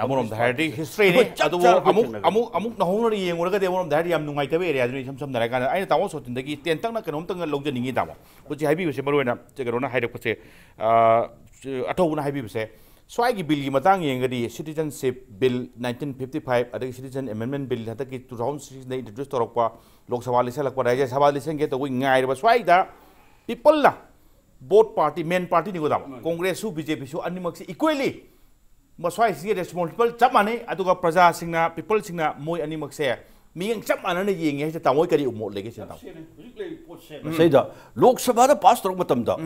ꯑꯃꯔꯣꯝꯗ ꯍꯥꯏꯔꯗꯤ ꯍꯤꯁꯇ꯭ꯔꯤꯅꯤ꯫ ꯑꯩꯈꯣꯏ ꯆꯞ ꯑꯗꯨꯕꯨ ꯆꯥꯅ ꯑꯃꯨꯛ ꯊꯦꯡꯅꯒꯅꯤ꯫ ꯑꯃꯨꯛ ꯑꯃꯨꯛ ꯅꯧꯍꯧꯅꯅ ꯌꯦꯡꯉꯨꯔꯒꯗꯤ ꯑꯃꯔꯣꯝꯗ ꯍꯥꯏꯔꯗꯤ ꯌꯥꯝ ꯅꯨꯡꯉꯥꯏꯇꯕ ꯑꯦꯔꯤꯌꯥꯗꯨꯅꯤ꯫ ꯏꯁꯝ ꯁꯝꯅ ꯍꯥꯏꯔꯀꯥꯟꯗ ꯑꯩꯅ ꯇꯥꯃꯣ ꯁꯣꯇꯤꯟꯗꯒꯤ ꯇꯦꯟꯇꯛꯅ ꯀꯩꯅꯣꯝꯇꯪ ꯂꯧꯖꯅꯤꯡꯉꯤ ꯇꯥꯃꯣ꯫ ꯍꯧꯖꯤꯛ ꯍꯥꯏꯕꯤꯕꯁꯦ ꯃꯔꯨꯑꯣꯏꯅ ꯀꯩꯅꯣꯅ ꯍꯥꯏꯔꯛꯄꯁꯦ, ꯑ, ꯑꯊꯧꯕꯅ ꯍꯥꯏꯕꯤꯕꯁꯦ, ꯁ꯭ꯋꯥꯏꯒꯤ ꯕꯤꯜꯒꯤ ꯃꯇꯥꯡ ꯌꯦꯡꯉꯒꯗꯤ citizenship bill nineteen fifty five ꯑꯗꯒꯤ ꯁꯤꯇꯤꯖꯟ ꯑꯦꯃꯦꯟꯃꯦꯟ ꯕꯤꯜ ꯍꯟꯗꯛꯀꯤ ꯇꯨ ꯊꯥꯎꯖꯟ ꯁꯤꯛꯁꯇꯤꯟꯗ ꯏꯟꯇ꯭ꯔꯣꯗ꯭ꯌꯨꯁ ꯇꯧꯔꯛꯄ, ꯂꯣꯛ ꯁꯚꯥ ꯂꯤꯁꯜꯂꯛꯄ, ꯔꯥꯖ꯭ꯌ ꯁꯚꯥ ꯂꯤꯁꯟꯒꯦ ꯇꯧꯕ ꯉꯥꯏꯔꯕ ꯁ꯭ꯋꯥꯏꯗ ꯄꯤꯄꯜꯅ ꯕꯣꯠ ꯄꯥꯔꯇꯤ, ꯃꯦꯟ ꯄꯥꯔꯇꯤꯅꯤꯀꯣ ꯇꯥꯃꯣ, ꯀꯣꯡꯒ꯭ꯔꯦꯁꯁꯨ ꯕꯤ ꯖꯦ ꯄꯤꯁꯨ ꯑꯅꯤꯃꯛꯁꯤ ꯏꯀ꯭ꯋꯦꯂꯤ ꯃꯁ꯭ꯋꯥꯏꯁꯤꯒꯤ ꯔꯦꯁꯄꯣꯟꯁꯤꯕꯜ ꯆꯞ ꯃꯥꯟꯅꯩ꯫ ꯑꯗꯨꯒ ꯄ꯭ꯔꯖꯥꯁꯤꯡꯅ, ꯄꯤꯄꯜꯁꯤꯡꯅ ꯃꯣꯏ ꯑꯅꯤꯃꯛꯁꯦ ꯃꯤꯠꯌꯦꯡ ꯆꯞ ꯃꯥꯟꯅꯅ ꯌꯦꯡꯉꯦ ꯍꯥꯏꯁꯦ ꯇꯥꯃꯣ, ꯀꯔꯤ ꯃꯣꯠ ꯂꯩꯒꯦ ꯁꯤꯗ ꯇꯥꯃꯣ? ꯃꯁꯤꯗ ꯂꯣꯛ ꯁꯚꯥꯗ ꯄꯥꯁ ꯇꯧꯔꯛꯄ ꯃꯇꯝꯗ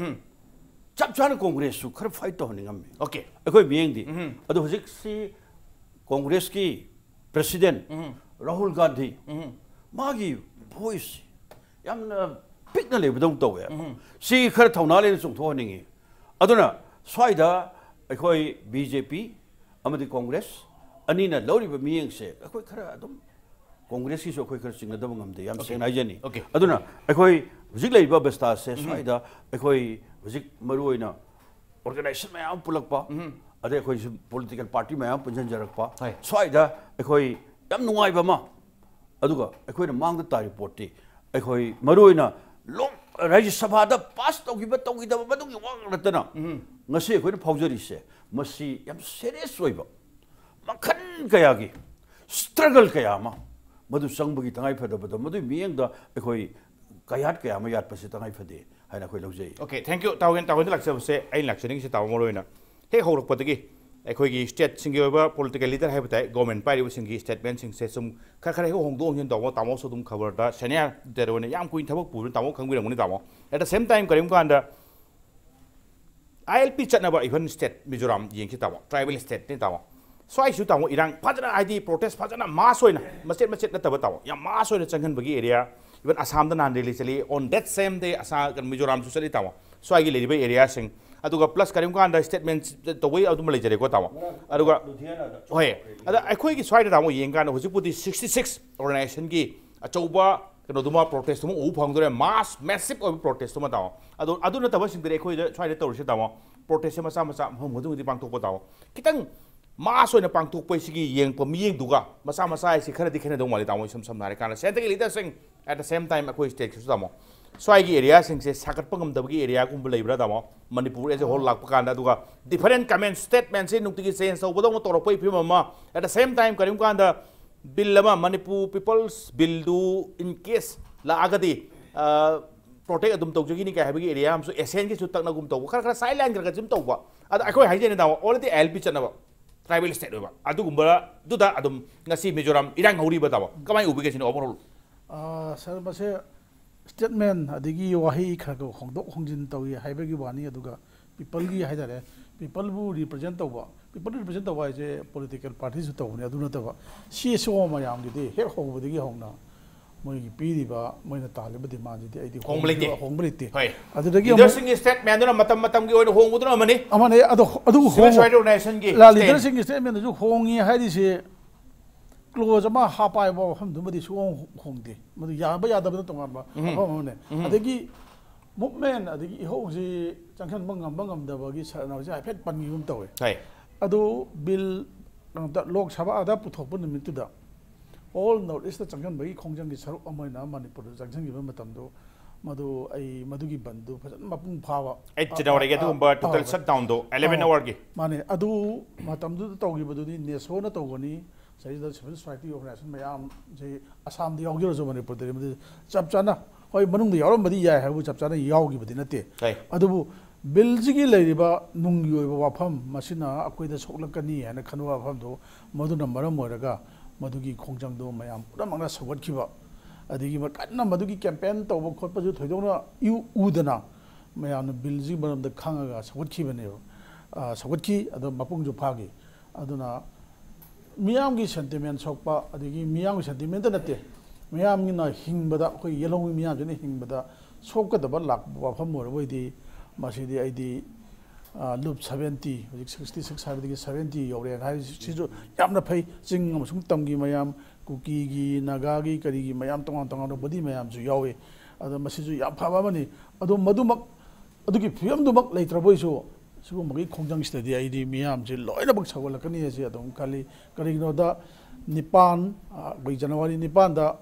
ꯆꯞ ꯆꯥꯅ ꯀꯣꯡꯒ꯭ꯔꯦꯁꯁꯨ ꯈꯔ ꯐꯥꯏꯠ ꯇꯧꯍꯟꯅꯤꯡꯉꯝꯃꯤ꯫ ꯑꯣꯀꯦ꯫ ꯑꯩꯈꯣꯏ ꯃꯤꯠꯌꯦꯡꯗꯤ꯫ ꯑꯗꯣ ꯍꯧꯖꯤꯛꯁꯤ ꯀꯣꯡꯒ꯭ꯔꯦꯁꯀꯤ ꯄ꯭ꯔꯦꯁꯤꯗꯦꯟ ꯔꯥꯍꯨꯜ ꯒꯥꯟꯙꯤ, ꯃꯥꯒꯤ ꯚꯣꯏꯁ ꯌꯥꯝꯅ ꯄꯤꯛꯅ ꯂꯩꯕꯗꯧ ꯇꯧꯋꯦ꯫ ꯁꯤ ꯈꯔ ꯊꯧꯅꯥ ꯂꯩꯅ ꯆꯣꯡꯊꯣꯛꯍꯟꯅꯤꯡꯉꯤ꯫ ꯑꯗꯨꯅ ꯁ꯭ꯋꯥꯏꯗ ꯑꯩꯈꯣꯏ ꯕꯤ ꯖꯦ ꯄꯤ ꯑꯃꯗꯤ ꯀꯣꯡꯒ꯭ꯔꯦꯁ ꯑꯅꯤꯅ ꯂꯧꯔꯤꯕ ꯃꯤꯠꯌꯦꯡꯁꯦ ꯑꯩꯈꯣꯏ ꯈꯔ ꯑꯗꯨꯝ ꯀꯣꯡꯒ꯭ꯔꯦꯁꯀꯤꯁꯨ ꯑꯩꯈꯣꯏ ꯈꯔ ꯆꯤꯡꯅꯗꯕ ꯉꯝꯗꯦ, ꯌꯥꯝ ꯁꯦꯡꯅ ꯍꯥꯏꯖꯅꯤ꯫ Okay. ꯑꯗꯨꯅ ꯑꯩꯈꯣꯏ ꯍꯧꯖꯤꯛ ꯂꯩꯔꯤꯕ ꯑꯕꯁꯊꯥꯁꯦ ꯁ꯭ꯋꯥꯏꯗ ꯑꯩꯈꯣꯏ ꯍꯧꯖꯤꯛ ꯃꯔꯨꯑꯣꯏꯅ ꯑꯣꯔꯒꯅꯥꯏꯖꯦꯁꯟ ꯃꯌꯥꯝ ꯑꯃ ꯄꯨꯜꯂꯛꯄ, ꯑꯗꯩ ꯑꯩꯈꯣꯏꯁꯨ ꯄꯣꯂꯤꯇꯤꯀꯦꯜ ꯄꯥꯔꯇꯤ ꯃꯌꯥꯝ ꯑꯃ ꯄꯨꯟꯁꯤꯟꯖꯔꯛꯄ, ꯍꯣꯏ꯫ ꯁ꯭ꯋꯥꯏꯗ ꯑꯩꯈꯣꯏ ꯌꯥꯝ ꯅꯨꯡꯉꯥꯏꯕ ꯑꯃ꯫ ꯑꯗꯨꯒ ꯑꯩꯈꯣꯏꯅ ꯃꯥꯡꯗ ꯇꯥꯔꯤꯕ ꯄꯣꯠꯇꯤ ꯑꯩꯈꯣꯏ ꯃꯔꯨꯑꯣꯏꯅ ꯂꯣꯛ ꯔꯥꯖ꯭ꯌ ꯁꯚꯥꯗ ꯄꯥꯁ ꯇꯧꯈꯤꯕ ꯇꯧꯈꯤꯗꯕ ꯃꯗꯨꯒꯤ ꯋꯥ ꯅꯠꯇꯅ ꯉꯁꯤ ꯑꯩꯈꯣꯏꯅ ꯐꯥꯎꯖꯔꯤꯁꯦ ꯃꯁꯤ ꯌꯥꯝ ꯁꯦꯔꯤꯌꯁ ꯑꯣꯏꯕ ꯃꯈꯜ ꯀꯌꯥꯒꯤ ꯁ꯭ꯇ꯭ꯔꯒꯜ ꯀꯌꯥ ꯑꯃ ꯃꯗꯨ ꯆꯪꯕꯒꯤ ꯇꯉꯥꯏ ꯐꯗꯕꯗꯣ, ꯃꯗꯨꯒꯤ ꯃꯤꯠꯌꯦꯡꯗ ꯑꯩꯈꯣꯏ ꯀꯌꯥꯠ ꯀꯌꯥ ꯑꯃ ꯌꯥꯠꯄꯁꯤ ꯇꯉꯥꯏ ꯐꯗꯦ ꯍꯥꯏꯅ ꯑꯩꯈꯣꯏ ꯂꯧꯖꯩ꯫ Okay, thank you. ꯇꯥꯎꯍꯦꯟ ꯇꯥꯎꯍꯦꯟꯗ ꯂꯥꯛꯆꯕꯁꯦ, ꯑꯩꯅ ꯂꯥꯛꯆꯅꯤꯡꯉꯤꯁꯦ ꯇꯥꯃꯣ ꯃꯔꯨꯑꯣꯏꯅ ꯍꯦꯛ ꯍꯧꯔꯛꯄꯗꯒꯤ ꯑꯩꯈꯣꯏꯒꯤ ꯁ꯭ꯇꯦꯠꯁꯤꯡꯒꯤ ꯑꯣꯏꯕ ꯄꯣꯂꯤꯇꯤꯀꯦꯜ ꯂꯤꯗꯔ ꯍꯥꯏꯕ ꯇꯥꯏ, ꯒꯣꯔꯃꯦꯟ ꯄꯥꯏꯔꯤꯕꯁꯤꯡꯒꯤ ꯁ꯭ꯇꯦꯠꯃꯦꯟꯁꯤꯡꯁꯦ ꯁꯨꯝ ꯈꯔ ꯈꯔ ꯍꯦꯛ ꯍꯣꯡꯗꯣꯛ ꯍꯣꯡꯖꯤꯟ ꯇꯧꯕ, ꯇꯥꯃꯣꯁꯨ ꯑꯗꯨꯝ ꯈꯕꯔꯗ ꯁꯦꯅꯤꯌꯔ ꯂꯤꯗꯔ ꯑꯣꯏꯅ ꯌꯥꯝ ꯀꯨꯏꯅ ꯊꯕꯛ ꯄꯨꯕꯅꯤ, ꯇꯥꯃꯣ ꯈꯪꯕꯤꯔꯝꯒꯅꯤ ꯇꯥꯃꯣ꯫ At the same time ꯀꯔꯤꯒꯨꯝꯕ ꯀꯥꯟꯗ ꯑꯥꯏ ꯑꯦꯜ ꯄꯤ ꯆꯠꯅꯕ ꯏꯚꯟ ꯁ꯭ꯇꯦꯠ ꯃꯤꯖꯣꯔꯥꯝ ꯌꯦꯡꯁꯤ ꯇꯥꯃꯣ, ꯇ꯭ꯔꯥꯏꯕꯦꯜ ꯁ꯭ꯇꯦꯠꯅꯤ ꯇꯥꯃꯣ꯫ ꯁ꯭ꯋꯥꯏꯁꯨ ꯇꯥꯃꯣ ꯏꯔꯥꯡ ꯐꯖꯅ ꯍꯥꯏꯗꯤ ꯄ꯭ꯔꯣꯇꯦꯁ ꯐꯖꯅ ꯃꯥꯁ ꯑꯣꯏꯅ ꯃꯆꯦꯠ ꯃꯆꯦꯠ ꯅꯠꯇꯕ ꯇꯥꯃꯣ, ꯌꯥꯝ ꯃꯥꯁ ꯑꯣꯏꯅ ꯆꯪꯍꯟꯕꯒꯤ ꯑꯦꯔꯤꯌꯥ, ꯏꯚꯟ ꯑꯁꯥꯝꯗ ꯅꯍꯥꯟ ꯔꯦꯂꯤ ꯆꯠꯂꯤ, on that same day ꯑꯁꯥ-, ꯀꯩꯅꯣ, ꯃꯤꯖꯣꯔꯥꯝꯁꯨ ꯆꯠꯂꯤ ꯇꯥꯃꯣ꯫ ꯁ꯭ꯋꯥꯏꯒꯤ ꯂꯩꯔꯤꯕ ꯑꯦꯔꯤꯌꯥꯁꯤꯡ ꯑꯗꯨꯒ ꯄ꯭ꯂꯁ ꯀꯔꯤꯒꯨꯝꯕ ꯀꯥꯟꯗ ꯁ꯭ꯇꯦꯠꯃꯦꯟ ꯇꯧꯕꯩ ꯑꯗꯨꯃ ꯂꯩꯖꯔꯦꯀꯣ, ꯇꯥꯃꯣ꯫ ꯑꯗꯨꯒ ꯍꯣꯏ, ꯑꯗ ꯑꯩꯈꯣꯏꯒꯤ ꯁ꯭ꯋꯥꯏꯗ, ꯇꯥꯃꯣ, ꯌꯦꯡꯀꯥꯟꯗ ꯍꯧꯖꯤꯛꯄꯨꯗꯤ ꯁꯤꯛꯁꯇꯤ ꯁꯤꯛꯁ ꯑꯣꯔꯒꯅꯥꯏꯖꯦꯁꯟꯒꯤ ꯑꯆꯧꯕ ꯀꯩꯅꯣꯗꯨꯃ, ꯄ꯭ꯔꯣꯇꯦꯁꯇꯨꯃ ꯎꯕ ꯐꯪꯗꯣꯔꯦ, ꯃꯥꯁ ꯃꯦꯁꯤꯞ ꯑꯣꯏꯕ ꯄ꯭ꯔꯣꯇꯦꯁꯇꯨꯃ, ꯇꯥꯃꯣ꯫ ꯑꯗꯣ ꯑꯗꯨ ꯅꯠꯇꯕꯁꯤꯡꯗꯨꯗꯤ ꯑꯩꯈꯣꯏꯗ ꯁ꯭ꯋꯥꯏꯗ ꯇꯧꯔꯤꯁꯦ, ꯇꯥꯃꯣ, ꯄ꯭ꯔꯣꯇꯦꯁꯁꯦ ꯃꯆꯥ ꯃꯆꯥ ꯃꯐꯝ ꯈꯨꯗꯤꯡꯃꯛꯇꯤ ꯄꯥꯡꯊꯣꯛꯄ, ꯇꯥꯃꯣ꯫ ꯈꯤꯇꯪ ꯃꯥꯁ ꯑꯣꯏꯅ ꯄꯥꯡꯊꯣꯛꯄ ꯁꯤꯒꯤ ꯌꯦꯡꯉꯛꯄ ꯃꯤꯠꯌꯦꯡꯗꯨꯒ ꯃꯆꯥ ꯃꯆꯥ ꯍꯥꯏꯁꯤ ꯈꯔꯗꯤ ꯈꯦꯠꯅꯗꯧ ꯃꯥꯜꯂꯤ, ꯇꯥꯃꯣ, ꯏꯁꯝ ꯁꯝꯅ ꯍꯥꯏꯔꯀꯥꯟꯗ ꯁꯦꯟꯇ꯭ꯔꯒꯤ ꯂꯤꯗꯔꯁꯤꯡ, at the same time ꯑꯩꯈꯣꯏ ꯁ꯭ꯇꯦꯠꯀꯤꯁꯨ, ꯇꯥꯃꯣ, ꯁ꯭ꯋꯥꯏꯒꯤ ꯑꯦꯔꯤꯌꯥꯁꯤꯡꯁꯦ ꯁꯥꯒꯠꯄ ꯉꯝꯗꯕꯒꯤ ꯑꯦꯔꯤꯌꯥꯒꯨꯝꯕ ꯂꯩꯕ꯭ꯔꯥ, ꯇꯥꯃꯣ? ꯃꯅꯤꯄꯨꯔ as a whole ꯂꯥꯛꯄ ꯀꯥꯟꯗ, ꯑꯗꯨꯒ ꯗꯤꯐꯔꯦꯟ ꯀꯃꯦꯟ ꯁ꯭ꯇꯦꯠꯃꯦꯟꯁꯤ ꯅꯨꯡꯇꯤꯒꯤ ꯆꯦꯟꯖ ꯇꯧꯕꯗꯧꯅ ꯇꯧꯔꯛꯄꯒꯤ ꯐꯤꯕꯝ ꯑꯃ, at the same time ꯀꯔꯤꯒꯨꯝꯕ ꯀꯥꯟꯗ ꯕꯤꯜ ꯑꯃ, ꯃꯅꯤꯄꯨꯔ ꯄꯤꯄꯜꯁ ꯕꯤꯜꯗꯨ in case ꯂꯥꯛꯑꯒꯗꯤ ꯄ꯭ꯔꯣꯇꯦꯛ ꯑꯗꯨꯝ ꯇꯧꯖꯈꯤꯅꯤ ꯀꯥꯏ ꯍꯥꯏꯕꯒꯤ ꯑꯦꯔꯤꯌꯥ ꯑꯃꯁꯨ, ꯑꯦꯁꯤꯌꯥꯟꯒꯤꯁꯨ ꯇꯛꯅꯒꯨꯝ ꯇꯧꯕ, ꯈꯔ ꯈꯔ ꯁꯥꯏꯠ ꯂꯥꯏꯟ ꯈꯔ ꯈꯔ ꯁꯨꯝ ꯇꯧꯕ꯫ ꯑꯗ ꯑꯩꯈꯣꯏ ꯍꯥꯏꯖꯩꯅꯦ, ꯇꯥꯃꯣ, already ꯑꯥꯏ ꯑꯦꯜ ꯄꯤ ꯆꯠꯅꯕ ꯇ꯭ꯔꯥꯏꯕꯦꯜ ꯁ꯭ꯇꯦꯠ ꯑꯣꯏꯕ, ꯑꯗꯨꯒꯨꯝꯕꯗꯨꯗ ꯑꯗꯨꯝ ꯉꯁꯤ ꯃꯤꯖꯣꯔꯥꯝ ꯏꯔꯥꯡ ꯍꯧꯔꯤꯕ, ꯇꯥꯃꯣ, ꯀꯃꯥꯏꯅ ꯎꯕꯤꯒꯦ ꯁꯤꯅꯤ overall? ꯑꯥ, ꯁꯥꯔ, ꯃꯁꯦ ꯁ꯭ꯇꯦꯠꯃꯦꯟ ꯑꯗꯒꯤ ꯋꯥꯍꯩ ꯈꯔ ꯈꯔ ꯍꯣꯡꯗꯣꯛ ꯍꯣꯡꯖꯤꯟ ꯇꯧꯏ ꯍꯥꯏꯕꯒꯤ ꯋꯥꯅꯤ, ꯑꯗꯨꯒ ꯄꯤꯄꯜꯒꯤ ꯍꯥꯏꯇꯥꯔꯦ, ꯄꯤꯄꯜꯕꯨ ꯔꯤꯄ꯭ꯔꯖꯦꯟ ꯇꯧꯕ, ꯄꯤꯄꯜ ꯔꯤꯄ꯭ꯔꯖꯦꯟ ꯇꯧꯕ ꯍꯥꯏꯁꯦ ꯄꯣꯂꯤꯇꯤꯀꯦꯜ ꯄꯥꯔꯇꯤꯁꯨ ꯇꯧꯕꯅꯤ, ꯑꯗꯨ ꯅꯠꯇꯕ ꯁꯤ ꯑꯦꯁ ꯑꯣ ꯃꯌꯥꯝꯒꯤꯗꯤ ꯍꯦꯛ ꯍꯧꯕꯗꯒꯤ ꯍꯧꯅ ꯃꯣꯏꯒꯤ ꯄꯤꯔꯤꯕ, ꯃꯣꯏꯅ ꯇꯥꯜꯂꯤꯕ ꯗꯤꯃꯥꯟꯁꯤꯗꯤ ꯑꯩꯗꯤ ꯍꯣꯡꯕ ꯂꯩꯇꯦ꯫ ꯍꯣꯡꯕ ꯂꯩꯇꯦ꯫ ꯍꯣꯏ꯫ ꯑꯗꯨꯗꯒꯤ ꯑꯃꯨꯛ ꯂꯤꯗꯔꯁꯤꯡꯒꯤ ꯁ꯭ꯇꯦꯠꯃꯦꯟꯗꯨꯅ ꯃꯇꯝ ꯃꯇꯝꯒꯤ ꯑꯣꯏꯅ ꯍꯣꯡꯕꯗꯨꯅ ꯑꯃꯅꯤ꯫ ꯑꯃꯅꯦ, ꯑꯗꯣ ꯑꯗꯨ ꯁꯤꯚꯤꯜ ꯍꯣꯡ-, ꯁꯣꯁꯥꯏꯇꯤ ꯑꯣꯔꯒꯅꯥꯏꯖꯦꯁꯟꯒꯤ ꯂꯥ-, ꯁ꯭ꯇꯦꯠ꯫ ꯂꯤꯗꯔꯁꯤꯡꯒꯤ ꯁ꯭ꯇꯦꯠꯃꯦꯟꯗꯁꯨ ꯍꯣꯡꯉꯤ ꯍꯥꯏꯔꯤꯁꯦ, ꯀ꯭ꯂꯣꯖ ꯑꯃ ꯍꯥꯞꯄ ꯍꯥꯏꯕ ꯋꯥꯐꯝꯗꯨꯃꯗꯤ ꯁꯨꯡꯍꯣꯡ ꯍꯣꯡꯗꯦ꯫ ꯃꯗꯨ ꯌꯥꯕ ꯌꯥꯗꯕꯅ ꯇꯣꯉꯥꯟꯕ ꯎꯝ꯫ ꯋꯥꯐꯝ ꯑꯃꯅꯦ꯫ ꯎꯝ꯫ ꯑꯗꯒꯤ ꯃꯨꯞꯃꯦꯟ ꯑꯗꯒꯤ ꯏꯍꯧꯁꯤ ꯆꯪꯁꯤꯟꯕ ꯉꯝꯕ ꯉꯝꯗꯕꯒꯤ ꯁꯔꯅ ꯍꯧꯖꯤꯛ ꯍꯥꯏꯐꯦꯠ ꯄꯟꯈꯤꯒꯨꯝ ꯇꯧꯋꯦ꯫ ꯍꯣꯏ꯫ ꯑꯗꯨ ꯕꯤꯜ ꯂꯣꯛ ꯁꯚꯥꯗ ꯄꯨꯊꯣꯛꯄ ꯅꯨꯃꯤꯠꯇꯨꯗ ꯑꯣꯜ ꯅꯣꯔꯠ ꯏꯁꯇ ꯆꯪꯁꯤꯟꯕꯒꯤ ꯈꯣꯡꯖꯪꯒꯤ ꯁꯔꯨꯛ ꯑꯃ ꯑꯣꯏꯅ ꯃꯅꯤꯄꯨꯔꯗ ꯆꯪꯁꯤꯟꯈꯤꯕ ꯃꯇꯝꯗꯣ, ꯃꯗꯨ ꯑꯩ ꯃꯗꯨꯒꯤ ꯕꯟꯗꯨ ꯐꯖꯅ ꯃꯄꯨꯡ ꯐꯥꯕ ꯑꯩꯠ ꯖꯅꯋꯥꯔꯤꯒꯤ ꯑ, ꯑꯗꯨꯒꯨꯝꯕ ꯑ, ꯇꯣꯇꯦꯜ ꯑ, ꯁꯠꯗꯥꯎꯟꯗꯣ ꯑꯦꯂꯦꯚꯦꯟ ꯑ, ꯑꯋꯥꯔꯒꯤ꯫ ꯃꯥꯅꯦ, ꯑꯗꯨ ꯃꯇꯝꯗꯨꯗ ꯇꯧꯈꯤꯕꯗꯨꯗꯤ ꯅꯦꯁꯣꯅ ꯇꯧꯕꯅꯤ, ꯁꯤꯗꯩꯁꯤꯗ ꯁꯤꯚꯤꯜ ꯁꯣꯁꯥꯏꯇꯤ ꯑꯣꯔꯒꯅꯥꯏꯖꯦꯁꯟ ꯃꯌꯥꯝꯁꯤ ꯑꯁꯥꯝꯗ ꯌꯥꯎꯖꯔꯁꯨ ꯃꯅꯤꯄꯨꯔꯗꯗꯤ ꯃꯗꯨ ꯆꯞ ꯆꯥꯅ, ꯍꯣꯏ, ꯃꯅꯨꯡꯗ ꯌꯥꯎꯔꯝꯕꯗꯤ ꯌꯥꯏ ꯍꯥꯏꯕꯨ ꯆꯞ ꯆꯥꯅ ꯌꯥꯎꯈꯤꯕꯗꯤ ꯅꯠꯇꯦ꯫ ꯍꯣꯏ꯫ ꯑꯗꯨꯕꯨ ꯕꯤꯜꯁꯤꯒꯤ ꯂꯩꯔꯤꯕ ꯅꯨꯡꯒꯤ ꯑꯣꯏꯕ ꯋꯥꯐꯝ, ꯃꯁꯤꯅ ꯑꯩꯈꯣꯏꯗ ꯁꯣꯛꯂꯛꯀꯅꯤ ꯍꯥꯏꯅ ꯈꯟꯕ ꯋꯥꯐꯝꯗꯣ, ꯃꯗꯨꯅ ꯃꯔꯝ ꯑꯣꯏꯔꯒ ꯃꯗꯨꯒꯤ ꯈꯣꯡꯖꯪꯗꯣ ꯃꯌꯥꯝ ꯄꯨꯝꯅꯃꯛꯅ ꯁꯧꯒꯠꯈꯤꯕ, ꯑꯗꯒꯤ ꯃ-, ꯀꯟꯅ ꯃꯗꯨꯒꯤ ꯀꯦꯝꯄꯦꯟ ꯇꯧꯕ ꯈꯣꯠꯄꯁꯨ ꯊꯣꯏꯗꯣꯛꯅ ꯏꯎ ꯎꯗꯅ ꯃꯌꯥꯝꯅ ꯕꯤꯜꯁꯤꯒꯤ ꯃꯔꯝꯗ ꯈꯪꯉꯒ ꯁꯧꯒꯠꯈꯤꯕꯅꯦꯕ꯫ ꯑ, ꯁꯧꯒꯠꯈꯤ, ꯑꯗꯣ ꯃꯄꯨꯡꯁꯨ ꯐꯥꯈꯤ꯫ ꯑꯗꯨꯅ ꯃꯤꯌꯥꯝꯒꯤ ꯁꯦꯟꯇꯤꯃꯦꯟ ꯁꯣꯛꯄ, ꯑꯗꯒꯤ ꯃꯤꯌꯥꯝꯒꯤ ꯁꯦꯟꯇꯤꯃꯦꯟꯇ ꯅꯠꯇꯦ, ꯃꯤꯌꯥꯝꯒꯤꯅ ꯍꯤꯡꯕꯗ, ꯑꯩꯈꯣꯏ ꯌꯦꯜꯍꯧꯃꯤ ꯃꯤꯌꯥꯝꯁꯤꯅ ꯍꯤꯡꯕꯗ ꯁꯣꯛꯀꯗꯕ ꯂꯥꯛꯄ ꯋꯥꯐꯝ ꯑꯣꯏꯔꯕꯣꯏꯗꯤ, ꯃꯁꯤꯗꯤ ꯑꯩꯗꯤ ꯂꯨꯞ ꯁꯕꯦꯟꯇꯤ, ꯍꯧꯖꯤꯛ ꯁꯤꯛꯁꯇꯤ ꯁꯤꯛꯁ ꯍꯥꯏꯕꯗꯒꯤ ꯁꯕꯦꯟꯇꯤ ꯌꯧꯔꯦ ꯍꯥꯏꯕꯁꯤꯁꯨ ꯌꯥꯝꯅ ꯐꯩ꯫ ꯆꯤꯡ ꯑꯃꯁꯨꯡ ꯇꯝꯒꯤ ꯃꯌꯥꯝ, ꯀꯨꯀꯤꯒꯤ, ꯅꯥꯒꯥꯒꯤ, ꯀꯔꯤꯒꯤ ꯃꯌꯥꯝ, ꯇꯣꯉꯥꯟ ꯇꯣꯉꯥꯟꯕ ꯕꯣꯗꯤ ꯃꯌꯥꯝꯁꯨ ꯌꯥꯎꯏ꯫ ꯑꯗꯣ ꯃꯁꯤꯁꯨ ꯌꯥꯝ ꯐꯕ ꯑꯃꯅꯤ꯫ ꯑꯗꯣ ꯃꯗꯨꯃꯛ, ꯑꯗꯨꯒꯤ ꯐꯤꯕꯝꯗꯨꯃꯛ ꯂꯩꯇ꯭ꯔꯕꯣꯏꯁꯨ, ꯁꯤꯒꯨꯝꯕꯒꯤ ꯈꯣꯡꯖꯪꯁꯤꯗꯗꯤ ꯑꯩꯗꯤ ꯃꯤꯌꯥꯝꯁꯤ ꯂꯣꯏꯅꯃꯛ ꯁꯧꯒꯠꯂꯛꯀꯅꯤ ꯍꯥꯏꯁꯦ ꯑꯗꯨꯝ ꯈꯜꯂꯤ꯫ ꯀꯔꯤꯒꯤꯅꯣꯗ, ꯅꯤꯄꯥꯟ, ꯑ, ꯑꯩꯈꯣꯏ ꯖꯅꯋꯥꯔꯤ ꯅꯤꯄꯥꯟꯗ,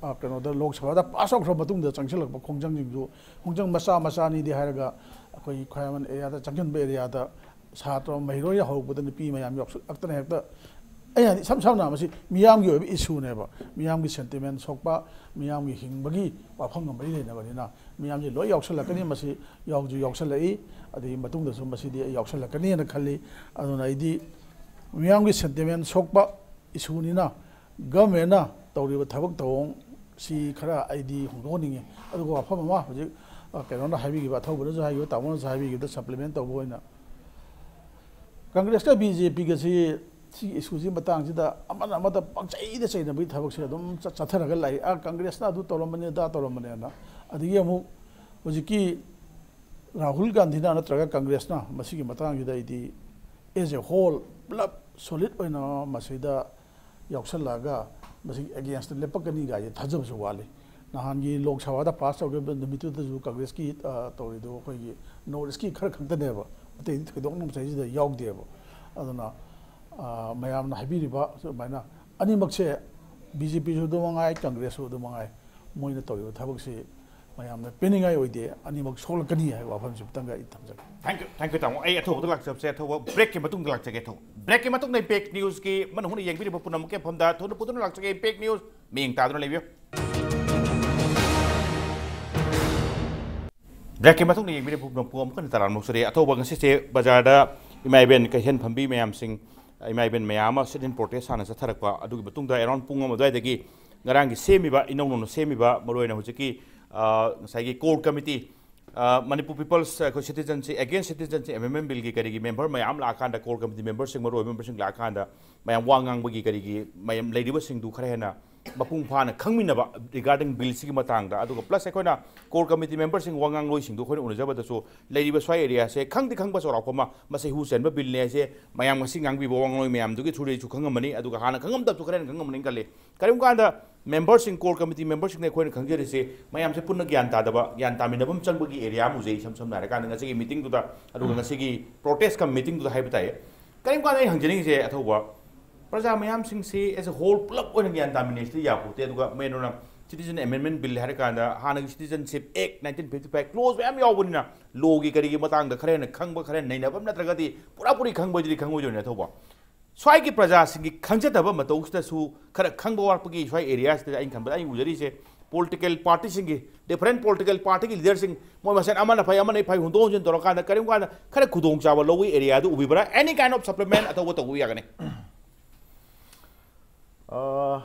ꯑ, ꯀꯩꯅꯣꯗ, ꯂꯣꯛ ꯁꯚꯥꯗ ꯄꯥꯁ ꯇꯧꯈ꯭ꯔ ꯃꯇꯨꯡꯗ ꯆꯪꯁꯤꯜꯂꯛꯄ ꯈꯣꯡꯖꯪꯁꯤꯡꯁꯨ, ꯈꯣꯡꯖꯪ ꯃꯆꯥ ꯃꯆꯥꯅꯤꯗꯤ ꯍꯥꯏꯔꯒ, ꯑꯩꯈꯣꯏ ꯈ꯭ꯋꯥꯏꯔꯝꯕꯟ ꯑꯦꯔꯤꯌꯥꯗ ꯆꯪꯁꯤꯟꯕ ꯑꯦꯔꯤꯌꯥꯗ ꯁꯥꯇ꯭ꯔ ꯃꯍꯩꯔꯣꯏ ꯍꯧꯔꯛꯄꯗ ꯅꯨꯄꯤ ꯃꯌꯥꯝ ꯌꯥꯎꯁꯜꯂꯛꯇꯅ ꯍꯦꯛꯇ, ꯑꯩ ꯍꯥꯏꯗꯤ ꯏꯁꯝ ꯁꯝꯅ ꯃꯁꯤ ꯃꯤꯌꯥꯝꯒꯤ ꯑꯣꯏꯕ ꯏꯁꯨꯅꯦꯕ, ꯃꯤꯌꯥꯝꯒꯤ ꯁꯦꯟꯇꯤꯃꯦꯟ ꯁꯣꯛꯄ, ꯃꯤꯌꯥꯝꯒꯤ ꯍꯤꯡꯕꯒꯤ ꯋꯥꯐꯝꯒ ꯃꯔꯤ ꯂꯩꯅꯕꯅꯤꯅ, ꯃꯤꯌꯥꯝꯁꯦ ꯂꯣꯏ ꯌꯥꯎꯁꯜꯂꯛꯀꯅꯤ꯫ ꯃꯁꯤ ꯌꯥꯎꯁꯨ ꯌꯥꯎꯁꯜꯂꯛꯏ, ꯑꯗꯒꯤ ꯃꯇꯨꯡꯗꯁꯨ ꯃꯁꯤꯗꯤ ꯑꯩ ꯌꯥꯎꯁꯜꯂꯛꯀꯅꯤꯅ ꯈꯜꯂꯤ꯫ ꯑꯗꯨꯅ ꯑꯩꯗꯤ ꯃꯤꯌꯥꯝꯒꯤ ꯁꯦꯟꯇꯤꯃꯦꯟ ꯁꯣꯛꯄ ꯏꯁꯨꯅꯤꯅ, ꯒꯚꯔꯟꯃꯦꯟꯅ ꯇꯧꯔꯤꯕ ꯊꯕꯛ ꯊꯧꯑꯣꯡ ꯁꯤ ꯈꯔ ꯑꯩꯗꯤ ꯍꯣꯡꯗꯣꯛꯍꯟꯅꯤꯡꯉꯤ꯫ ꯑꯗꯨꯒ ꯋꯥꯐꯝ ꯑꯃ ꯍꯧꯖꯤꯛ, ꯑ, ꯀꯩꯅꯣꯅ ꯍꯥꯏꯕꯤꯈꯤꯕ, ꯑꯊꯧꯕꯅꯁꯨ ꯍꯥꯏꯈꯤꯕ, ꯇꯥꯃꯣꯅꯁꯨ ꯍꯥꯏꯕꯤꯈꯤꯕꯗ ꯁꯄ꯭ꯂꯤꯃꯦꯟ ꯇꯧꯕ ꯑꯣꯏꯅ, ꯀꯪꯒ꯭ꯔꯦꯁꯀ ꯕꯤ ꯖꯦ ꯄꯤꯒꯁꯤ ꯁꯤꯒꯤ ꯏꯁꯨꯁꯤꯒꯤ ꯃꯇꯥꯡꯁꯤꯗ ꯑꯃꯅ ꯑꯃꯗ ꯄꯪꯆꯩꯗ ꯆꯩꯅꯕꯒꯤ ꯊꯕꯛꯁꯦ ꯑꯗꯨꯝ ꯆꯠ-, ꯆꯠꯊꯔꯒ ꯂꯥꯛꯏ꯫ "ꯑ, ꯀꯪꯒ꯭ꯔꯦꯁꯅ ꯑꯗꯨ ꯇꯧꯔꯝꯕꯅꯤ, ꯑꯗꯥ ꯇꯧꯔꯝꯕꯅꯦꯅ"꯫ ꯑꯗꯒꯤ ꯑꯃꯨꯛ ꯍꯧꯖꯤꯛꯀꯤ ꯔꯥꯍꯨꯜ ꯒꯥꯟꯙꯤꯅ ꯅꯠꯇ꯭ꯔꯒ ꯀꯪꯒ꯭ꯔꯦꯁꯅ ꯃꯁꯤꯒꯤ ꯃꯇꯥꯡꯁꯤꯗ ꯑꯩꯗꯤ as a whole ꯄꯨꯂꯞ solid ꯑꯣꯏꯅ ꯃꯁꯤꯗ ꯌꯥꯎꯁꯜꯂꯛꯑꯒ ꯃꯁꯤꯒꯤ against ꯇ ꯂꯦꯞꯄꯛꯀꯅꯤ ꯀꯥꯏꯁꯦ ꯊꯥꯖꯕꯁꯨ ꯋꯥꯠꯂꯤ꯫ ꯅꯍꯥꯟꯒꯤ ꯂꯣꯛ ꯁꯚꯥꯗ ꯄꯥꯁ ꯇꯧꯈꯤꯕ ꯅꯨꯃꯤꯠꯇꯨꯗꯁꯨ ꯀꯪꯒ꯭ꯔꯦꯁꯀꯤ, ꯑ, ꯇꯧꯔꯤꯗꯨ ꯑꯩꯈꯣꯏꯒꯤ ꯅꯣꯔꯠ ꯏꯁꯀꯤ ꯈꯔ ꯈꯛꯇꯅꯦꯕ, ꯑꯇꯩꯗꯤ ꯊꯣꯏꯗꯣꯛꯅ ꯃꯁꯤꯗꯩꯁꯤꯗ ꯌꯥꯎꯗꯦꯕ꯫ ꯑꯗꯨꯅ, ꯑ, ꯃꯌꯥꯝꯅ ꯍꯥꯏꯕꯤꯔꯤꯕ ꯁꯨꯃꯥꯏꯅ ꯑꯅꯤꯃꯛꯁꯦ, ꯕꯤ ꯖꯦ ꯄꯤꯁꯨ ꯑꯗꯨ ꯃꯉꯥꯏ, ꯀꯪꯒ꯭ꯔꯦꯁꯁꯨ ꯑꯗꯨ ꯃꯉꯥꯏ, ꯃꯣꯏꯅ ꯇꯧꯔꯤꯕ ꯊꯕꯛꯁꯤ ꯃꯌꯥꯝꯅ ꯄꯦꯟꯅꯤꯡꯉꯥꯏ ꯑꯣꯏꯗꯦ꯫ ꯑꯅꯤꯃꯛ ꯁꯣꯛꯂꯛꯀꯅꯤ ꯍꯥꯏꯕ ꯋꯥꯐꯝꯁꯤꯃꯇꯪꯒ ꯑꯩ ꯊꯝꯖꯒꯦ꯫ Thank you, thank you, ꯇꯥꯃꯣ꯫ ꯑꯩ ꯑꯊꯧꯕꯗ ꯂꯥꯛꯆꯕꯁꯦ, ꯑꯊꯧꯕ break ꯀꯤ ꯃꯇꯨꯡꯗ ꯂꯥꯛꯆꯒꯦ꯫ ꯑꯊꯧꯕ break ꯀꯤ ꯃꯇꯨꯡꯗ Impact News ꯀꯤ ꯃꯅꯨꯡ ꯍꯨꯠꯅ ꯌꯦꯡꯕꯤꯔꯤꯕ ꯄꯨꯝꯅꯃꯛꯀꯤ ꯃꯐꯝꯗ ꯊꯨꯅ ꯄꯨꯗꯨꯅ ꯂꯥꯛꯆꯒꯦ꯫ Impact News ꯃꯤꯠꯌꯦꯡ ꯇꯥꯗꯨꯅ ꯂꯩꯕꯤꯌꯨ꯫ Break ꯀꯤ ꯃꯇꯨꯡꯗ ꯌꯦꯡꯕꯤꯔꯤꯕ ꯄꯨꯝꯅꯃꯛꯄꯨ ꯑꯃꯨꯛ ꯍꯟꯅ ꯇꯔꯥꯝꯅ ꯑꯣꯛꯆꯔꯤ꯫ ꯑꯊꯧꯕ ꯉꯁꯤꯁꯦ ꯕꯖꯥꯔꯗ ꯏꯃꯥ ꯏꯕꯦꯟ ꯀꯩꯊꯦꯜ ꯐꯝꯕꯤ ꯃꯌꯥꯝꯁꯤꯡ, ꯏꯃꯥ ꯏꯕꯦꯟ ꯃꯌꯥꯝ ꯑꯃ sit-in protest ꯍꯥꯟꯅ ꯆꯠꯊꯔꯛꯄ, ꯑꯗꯨꯒꯤ ꯃꯇꯨꯡꯗ around ꯄꯨꯡ ꯑꯃ ꯑꯗꯨꯋꯥꯏꯗꯒꯤ ꯉꯔꯥꯡꯒꯤ ꯁꯦꯝꯃꯤꯕ, ꯏꯅꯧ ꯅꯧꯅ ꯁꯦꯝꯃꯤꯕ, ꯃꯔꯨꯑꯣꯏꯅ ꯍꯧꯖꯤꯛꯀꯤ, ꯑ, ꯉꯁꯥꯏꯒꯤ core committee, ꯑ, Manipur People's, ꯑꯩꯈꯣꯏ citizenship, against citizenship amendment bill ꯒꯤ ꯀꯔꯤꯒꯤ member ꯃꯌꯥꯝ ꯂꯥꯛꯑꯀꯥꯟꯗ, core committee member ꯁꯤꯡ, ꯃꯔꯨꯑꯣꯏꯕ member ꯁꯤꯡ ꯂꯥꯛꯑꯀꯥꯟꯗ ꯃꯌꯥꯝ ꯋꯥ ꯉꯥꯡꯕꯒꯤ ꯀꯔꯤꯒꯤ ꯃꯌꯥꯝ ꯂꯩꯔꯤꯕꯁꯤꯡꯗꯨ ꯈꯔ ꯍꯦꯟꯅ ꯃꯄꯨꯡ ꯐꯥꯅ ꯈꯪꯃꯤꯟꯅꯕ regarding bill ꯁꯤꯒꯤ ꯃꯇꯥꯡꯗ, ꯑꯗꯨꯒ plus ꯑꯩꯈꯣꯏꯅ core committee member ꯁꯤꯡ ꯋꯥ ꯉꯥꯡꯂꯣꯏꯁꯤꯡꯗꯨ ꯑꯩꯈꯣꯏꯅ ꯎꯅꯖꯕꯗꯁꯨ ꯂꯩꯔꯤꯕ ꯁ꯭ꯋꯥꯏ area ꯁꯦ ꯈꯪꯗꯤ ꯈꯪꯕ ꯆꯥꯎꯔꯥꯛꯄ ꯑꯃ, ꯃꯁꯤ ꯍꯨ ꯆꯟꯕ bill ꯅꯦ ꯍꯥꯏꯁꯦ ꯃꯌꯥꯝ ꯉꯁꯤ ꯉꯥꯡꯕꯤꯕ ꯋꯥ ꯉꯥꯡꯂꯣꯏ ꯃꯌꯥꯝꯗꯨꯒꯤ through ꯗꯒꯤꯁꯨ ꯈꯪꯉꯝꯃꯅꯤ, ꯑꯗꯨꯒ ꯍꯥꯟꯅ ꯈꯪꯉꯝꯗꯕꯁꯨ ꯈꯔ ꯍꯦꯟꯅ ꯈꯪꯉꯝꯃꯅꯤ ꯈꯜꯂꯤ꯫ ꯀꯔꯤꯒꯨꯝꯕ ꯀꯥꯟꯗ member ꯁꯤꯡ, core committee member ꯁꯤꯡꯅ ꯑꯩꯈꯣꯏꯅ ꯈꯪꯖꯔꯤꯁꯦ ꯃꯌꯥꯝꯁꯦ ꯄꯨꯟꯅ ꯒ꯭ꯌꯥꯟ ꯇꯥꯗꯕ, ꯒ꯭ꯌꯥꯟ ꯇꯥꯃꯤꯟꯅꯕ ꯑꯃ ꯆꯪꯕꯒꯤ area ꯑꯃ ꯎꯖꯩ, ꯏꯁꯝ ꯁꯝꯅ ꯍꯥꯏꯔꯀꯥꯟꯗ ꯉꯁꯤꯒꯤ meeting ꯗꯨꯗ, ꯑꯗꯨꯒ ꯉꯁꯤꯒꯤ protest cum meeting ꯗꯨꯗ ꯍꯥꯏꯕ ꯇꯥꯏ꯫ ꯀꯔꯤꯒꯨꯝꯕ ꯀꯥꯟꯗ ꯑꯩ ꯍꯪꯖꯅꯤꯡꯉꯤꯁꯦ, ꯑꯊꯧꯕ, ꯄ꯭ꯔꯖꯥ ꯃꯌꯥꯝꯁꯤꯡꯁꯤ as a whole ꯄꯨꯂꯞ ꯑꯣꯏꯅ ꯒ꯭ꯌꯥꯟ ꯇꯥꯃꯤꯟꯅꯁꯤꯗꯤ ꯌꯥꯄꯣꯠꯇꯦ꯫ ꯑꯗꯨꯒ main ꯑꯣꯏꯅ citizen amendment bill ꯍꯥꯏꯔꯀꯥꯟꯗ ꯍꯥꯟꯅꯒꯤ Citizenship Act nineteen fifty five clause ꯃꯌꯥꯝ ꯌꯥꯎꯕꯅꯤꯅ, law ꯒꯤ ꯀꯔꯤꯒꯤ ꯃꯇꯥꯡꯗ ꯈꯔ ꯍꯦꯟꯅ ꯈꯪꯕ, ꯈꯔ ꯍꯦꯟꯅ ꯅꯩꯅꯕ ꯑꯃ ꯅꯠꯇ꯭ꯔꯒꯗꯤ ꯄꯨꯔꯥ ꯄꯨꯔꯤ ꯈꯪꯕꯗꯨꯗꯤ ꯈꯪꯉꯣꯏꯗꯣꯏꯅꯦ ꯑꯊꯧꯕ꯫ ꯁ꯭ꯋꯥꯏꯒꯤ ꯄ꯭ꯔꯖꯥꯁꯤꯡꯒꯤ ꯈꯪꯖꯗꯕ ꯃꯇꯧꯁꯤꯗꯁꯨ ꯈꯔ ꯈꯪꯕ ꯋꯥꯠꯄꯒꯤ ꯁ꯭ꯋꯥꯏ area ꯁꯤꯗ ꯑꯩꯅ ꯈꯟꯕꯗ ꯑꯩꯅ ꯎꯖꯔꯤꯁꯦ political party ꯁꯤꯡꯒꯤ, different political party ꯒꯤ leader ꯁꯤꯡ ꯃꯣꯏ ꯃꯁꯦꯟ ꯑꯃꯅ ꯐꯩ, ꯑꯃꯅ ꯐꯩ, ꯍꯨꯟꯗꯣꯛ ꯍꯨꯟꯖꯤꯟ ꯇꯧꯔꯀꯥꯟꯗ ꯀꯔꯤꯒꯨꯝꯕ ꯀꯥꯟꯗ ꯈꯔ ꯈꯨꯗꯣꯡꯆꯥꯕ ꯂꯧꯕꯒꯤ area do ꯎꯕꯤꯕ꯭ꯔꯥ? Any kind of supplement ꯑꯊꯧꯕ ꯇꯧꯕ ꯌꯥꯒꯅꯤ꯫ ꯑ,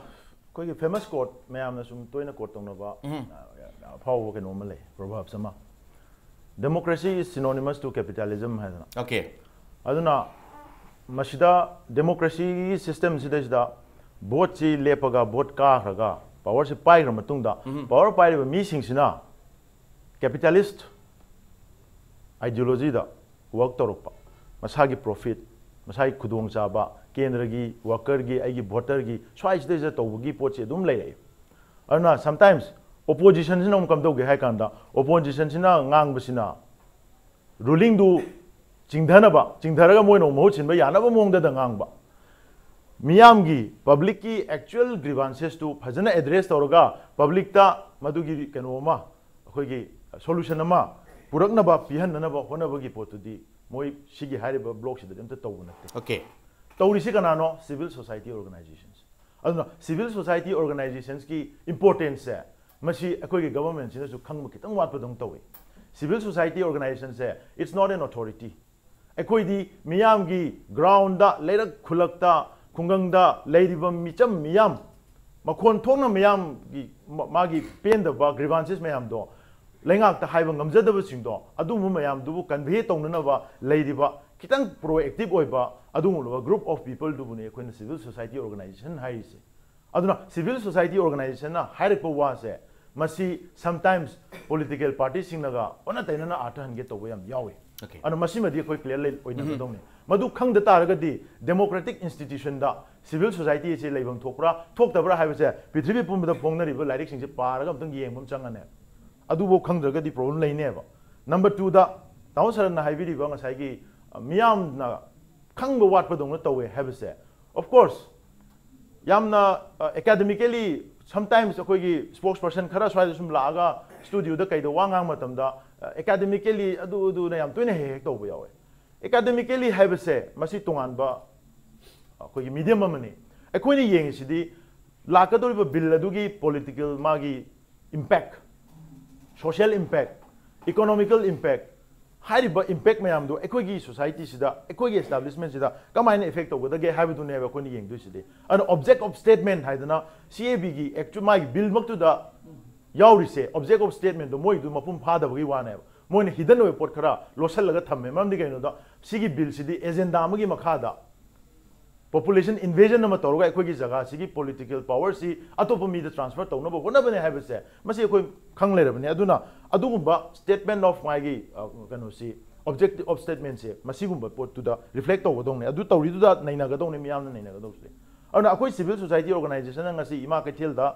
ꯑꯩꯈꯣꯏꯒꯤ famous quote, ꯃꯌꯥꯝꯅ ꯁꯨꯝ ꯇꯣꯏꯅ quote ꯇꯧꯅꯕ, ꯑ, ꯑꯐꯥꯎꯕ ꯀꯩꯅꯣ ꯑꯃ ꯂꯩ, proverbs ꯑꯃ, "Democracy is synonymous to capitalism" ꯍꯥꯏꯗꯅ꯫ Okay꯫ ꯑꯗꯨꯅ ꯃꯁꯤꯗ democracy ꯒꯤ system ꯁꯤꯗꯩꯁꯤꯗ vote ꯁꯤ ꯂꯦꯞꯄꯒ, vote ꯀꯥꯈ꯭ꯔꯒ, power ꯁꯤ ꯄꯥꯏꯈ꯭ꯔ ꯃꯇꯨꯡꯗ, power ꯄꯥꯏꯔꯤꯕ ꯃꯤꯁꯤꯡꯁꯤꯅ capitalist ideology ꯗ work ꯇꯧꯔꯛꯄ, ꯃꯁꯥꯒꯤ profit, ꯃꯁꯥꯒꯤ ꯈꯨꯗꯣꯡꯆꯥꯕ, ꯀꯦꯟꯗ꯭ꯔꯒꯤ worker ꯒꯤ, ꯑꯩꯒꯤ voter ꯒꯤ, ꯁ꯭ꯋꯥꯏꯁꯤꯗꯩꯁꯤꯗ ꯇꯧꯕꯒꯤ ꯄꯣꯠꯁꯤ ꯑꯗꯨꯝ ꯂꯩꯔꯛꯏ꯫ ꯑꯗꯨꯅ sometimes opposition ꯁꯤꯅ ꯑꯃꯨꯛ ꯀꯝꯗꯧꯒꯦ ꯍꯥꯏ ꯀꯥꯟꯗ, opposition ꯁꯤꯅ ꯉꯥꯡꯕꯁꯤꯅ ruling ꯗꯨ ꯆꯤꯡꯊꯅꯕ, ꯆꯤꯡꯊꯔꯒ ꯃꯣꯏꯅ ꯑꯃꯨꯛ ꯃꯍꯨꯠ ꯁꯤꯟꯕ ꯌꯥꯅꯕ ꯃꯑꯣꯡꯗꯗ ꯉꯥꯡꯕ꯫ ꯃꯤꯌꯥꯝꯒꯤ, public ꯀꯤ actual grievances ꯇꯨ ꯐꯖꯅ address ꯇꯧꯔꯒ, public ꯇ ꯃꯗꯨꯒꯤ ꯀꯩꯅꯣ ꯑꯃ, ꯑꯩꯈꯣꯏꯒꯤ solution ꯑꯃ ꯄꯨꯔꯛꯅꯕ, ꯄꯤꯍꯟꯅꯅꯕ ꯍꯣꯠꯅꯕꯒꯤ ꯄꯣꯠꯇꯨꯗꯤ ꯃꯣꯏ ꯁꯤꯒꯤ ꯍꯥꯏꯔꯤꯕ block ꯁꯤꯗꯗꯤ ꯑꯝꯇ ꯇꯧꯕ ꯅꯠꯇꯦ꯫ Okay꯫ ꯇꯧꯔꯤꯁꯤ ꯀꯅꯥꯅꯣ? Civil society organizations꯫ ꯑꯗꯨꯅ civil society organizations ꯀꯤ importance ꯁꯦ ꯃꯁꯤ ꯑꯩꯈꯣꯏꯒꯤ government ꯁꯤꯅꯁꯨ ꯈꯪꯕ ꯈꯤꯇꯪ ꯋꯥꯠꯄꯗꯧꯅ ꯇꯧꯏ꯫ Civil society organization say, it's not an authority꯫ ꯑꯩꯈꯣꯏꯗꯤ ꯃꯤꯌꯥꯝꯒꯤ ground ꯗ, ꯂꯩꯔꯛ ꯈꯨꯜꯂꯛꯇ, ꯈꯨꯡꯒꯪꯗ ꯂꯩꯔꯤꯕ ꯃꯤꯆꯝ ꯃꯤꯌꯥꯝ, ꯃꯈꯣꯟ ꯊꯣꯛꯅ ꯃꯤꯌꯥꯝꯒꯤ ꯃ-, ꯃꯥꯒꯤ ꯄꯦꯟꯗꯕ grievances ꯃꯌꯥꯝꯗꯣ ꯂꯩꯉꯥꯛꯇ ꯍꯥꯏꯕ ꯉꯝꯖꯗꯕꯁꯤꯡꯗꯣ, ꯑꯗꯨꯒꯨꯝꯕ ꯃꯌꯥꯝꯗꯨꯕꯨ convey ꯇꯧꯅꯅꯕ ꯂꯩꯔꯤꯕ ꯈꯤꯇꯪ proactive ꯑꯣꯏꯕ ꯑꯗꯨꯒꯨꯝꯂꯕ group of people ꯗꯨꯕꯨꯅꯤ ꯑꯩꯈꯣꯏꯅ civil society organization ꯍꯥꯏꯔꯤꯁꯦ꯫ ꯑꯗꯨꯅ civil society organizationꯅ ꯍꯥꯏꯔꯛꯄ ꯋꯥꯁꯦ, ꯃꯁꯤ sometimes political partyꯁꯤꯡꯅꯒ ꯑꯣꯟꯅ ꯇꯩꯅꯅ ꯑꯥꯔꯊ ꯍꯟꯒꯦ ꯇꯧꯕ ꯌꯥꯝ ꯌꯥꯎꯏ꯫ Okay. ꯑꯗꯨꯅ ꯃꯁꯤꯃꯗꯤ ꯑꯩꯈꯣꯏ clear ꯑꯣꯏꯅꯒꯗꯧꯅꯤ꯫ ꯃꯗꯨ ꯈꯪꯗ ꯇꯥꯔꯒꯗꯤ democratic institutionꯗ civil society ꯑꯁꯤ ꯂꯩꯐꯝ ꯊꯣꯛꯄ꯭ꯔꯥ ꯊꯣꯛꯇꯕ꯭ꯔꯥ ꯍꯥꯏꯕꯁꯦ ꯄ꯭ꯔꯤꯊꯤꯕꯤ ꯄꯨꯝꯕꯗ ꯐꯣꯡꯅꯔꯤꯕ ꯂꯥꯏꯔꯤꯛꯁꯤꯡꯁꯦ ꯄꯥꯔꯒ ꯑꯝꯇꯪ ꯌꯦꯡꯕ ꯑꯃ ꯆꯪꯉꯅꯦ꯫ ꯑꯗꯨꯐꯥꯎ ꯈꯪꯗ꯭ꯔꯒꯗꯤ problem ꯂꯩꯅꯦꯕ꯫ Number twoꯗ ꯇꯥꯃꯣ ꯁꯔꯟꯅ ꯍꯥꯏꯕꯤꯔꯤꯕ ꯉꯁꯥꯏꯒꯤ, ꯑ, ꯃꯤꯌꯥꯝꯅ ꯈꯪꯕ ꯋꯥꯠꯄꯗꯧꯅ ꯇꯧꯋꯦ ꯍꯥꯏꯕꯁꯦ, of course, ꯌꯥꯝꯅ, ꯑ, academically sometimes ꯑꯩꯈꯣꯏꯒꯤ spokesperson ꯈꯔ ꯁ꯭ꯋꯥꯏꯗ ꯁꯨꯝ ꯂꯥꯛꯑꯒ studioꯗ ꯀꯩꯗ ꯋꯥ ꯉꯥꯡꯕ ꯃꯇꯝꯗ, ꯑ, academically ꯑꯗꯨ ꯑꯗꯨꯅ ꯌꯥꯝ ꯇꯣꯏꯅ ꯍꯦꯛ ꯍꯦꯛ ꯇꯧꯕ ꯌꯥꯎꯋꯦ꯫ Academically ꯍꯥꯏꯕꯁꯦ ꯃꯁꯤ ꯇꯣꯉꯥꯟꯕ ꯑꯩꯈꯣꯏꯒꯤ medium ꯑꯃꯅꯤ꯫ ꯑꯩꯈꯣꯏꯅ ꯌꯦꯡꯉꯤꯁꯤꯗꯤ ꯂꯥꯛꯀꯗꯧꯔꯤꯕ bill ꯑꯗꯨꯒꯤ political ꯃꯥꯒꯤ impact, social impact, economical impact, ꯍꯥꯏꯔꯤꯕ impact ꯃꯌꯥꯝꯗꯣ ꯑꯩꯈꯣꯏꯒꯤ societyꯁꯤꯗ, ꯑꯩꯈꯣꯏꯒꯤ establishmentꯁꯤꯗ ꯀꯃꯥꯏꯅ effect ꯇꯧꯒꯗꯒꯦ ꯍꯥꯏꯕꯗꯨꯅꯦꯕ ꯑꯩꯈꯣꯏꯅ ꯌꯦꯡꯗꯣꯏꯁꯤꯗꯤ꯫ ꯑꯗꯨꯅ object of statement ꯍꯥꯏꯗꯅ CABꯒꯤ actual ꯃꯥꯒꯤ billꯃꯛꯇꯨꯗ ꯌꯥꯎꯔꯤꯁꯦ, object of statementꯗꯣ ꯃꯣꯏꯗꯨ ꯃꯄꯨꯡ ꯐꯥꯗꯕꯒꯤ ꯋꯥꯅꯦꯕ꯫ ꯃꯣꯏꯅ hidden ꯑꯣꯏꯕ ꯄꯣꯠ ꯈꯔ ꯂꯣꯠꯁꯤꯜꯂꯒ ꯊꯝꯃꯦ꯫ ꯃꯔꯝꯗꯤ ꯀꯩꯅꯣꯗ ꯁꯤꯒꯤ billꯁꯤꯗꯤ agenda ꯑꯃꯒꯤ ꯃꯈꯥꯗ population invasion ꯑꯃ ꯇꯧꯔꯒ ꯑꯩꯈꯣꯏꯒꯤ ꯖꯒꯥꯁꯤꯒꯤ political powerꯁꯤ ꯑꯇꯣꯞꯄ ꯃꯤꯗ transfer ꯇꯧꯅꯕ ꯍꯣꯠꯅꯕꯅꯦ ꯍꯥꯏꯕꯁꯦ ꯃꯁꯤ ꯑꯩꯈꯣꯏ ꯈꯪ ꯂꯩꯔꯕꯅꯤ꯫ ꯑꯗꯨꯅ ꯑꯗꯨꯒꯨꯝꯕ statement of ꯃꯥꯒꯤ, ꯑ, ꯀꯩꯅꯣꯁꯤ, objective of statementꯁꯦ ꯃꯁꯤꯒꯨꯝꯕ ꯄꯣꯠꯇꯨꯗ reflect ꯇꯧꯒꯗꯧꯅꯦ꯫ ꯑꯗꯨ ꯇꯧꯔꯤꯗꯨꯗ ꯅꯩꯅꯒꯗꯧꯅꯦ, ꯃꯤꯌꯥꯝꯅ ꯅꯩꯅꯒꯗꯧꯁꯦ꯫ ꯑꯗꯨꯅ ꯑꯩꯈꯣꯏ civil society organizationꯅ ꯉꯁꯤ ꯏꯃꯥ ꯀꯩꯊꯦꯜꯗ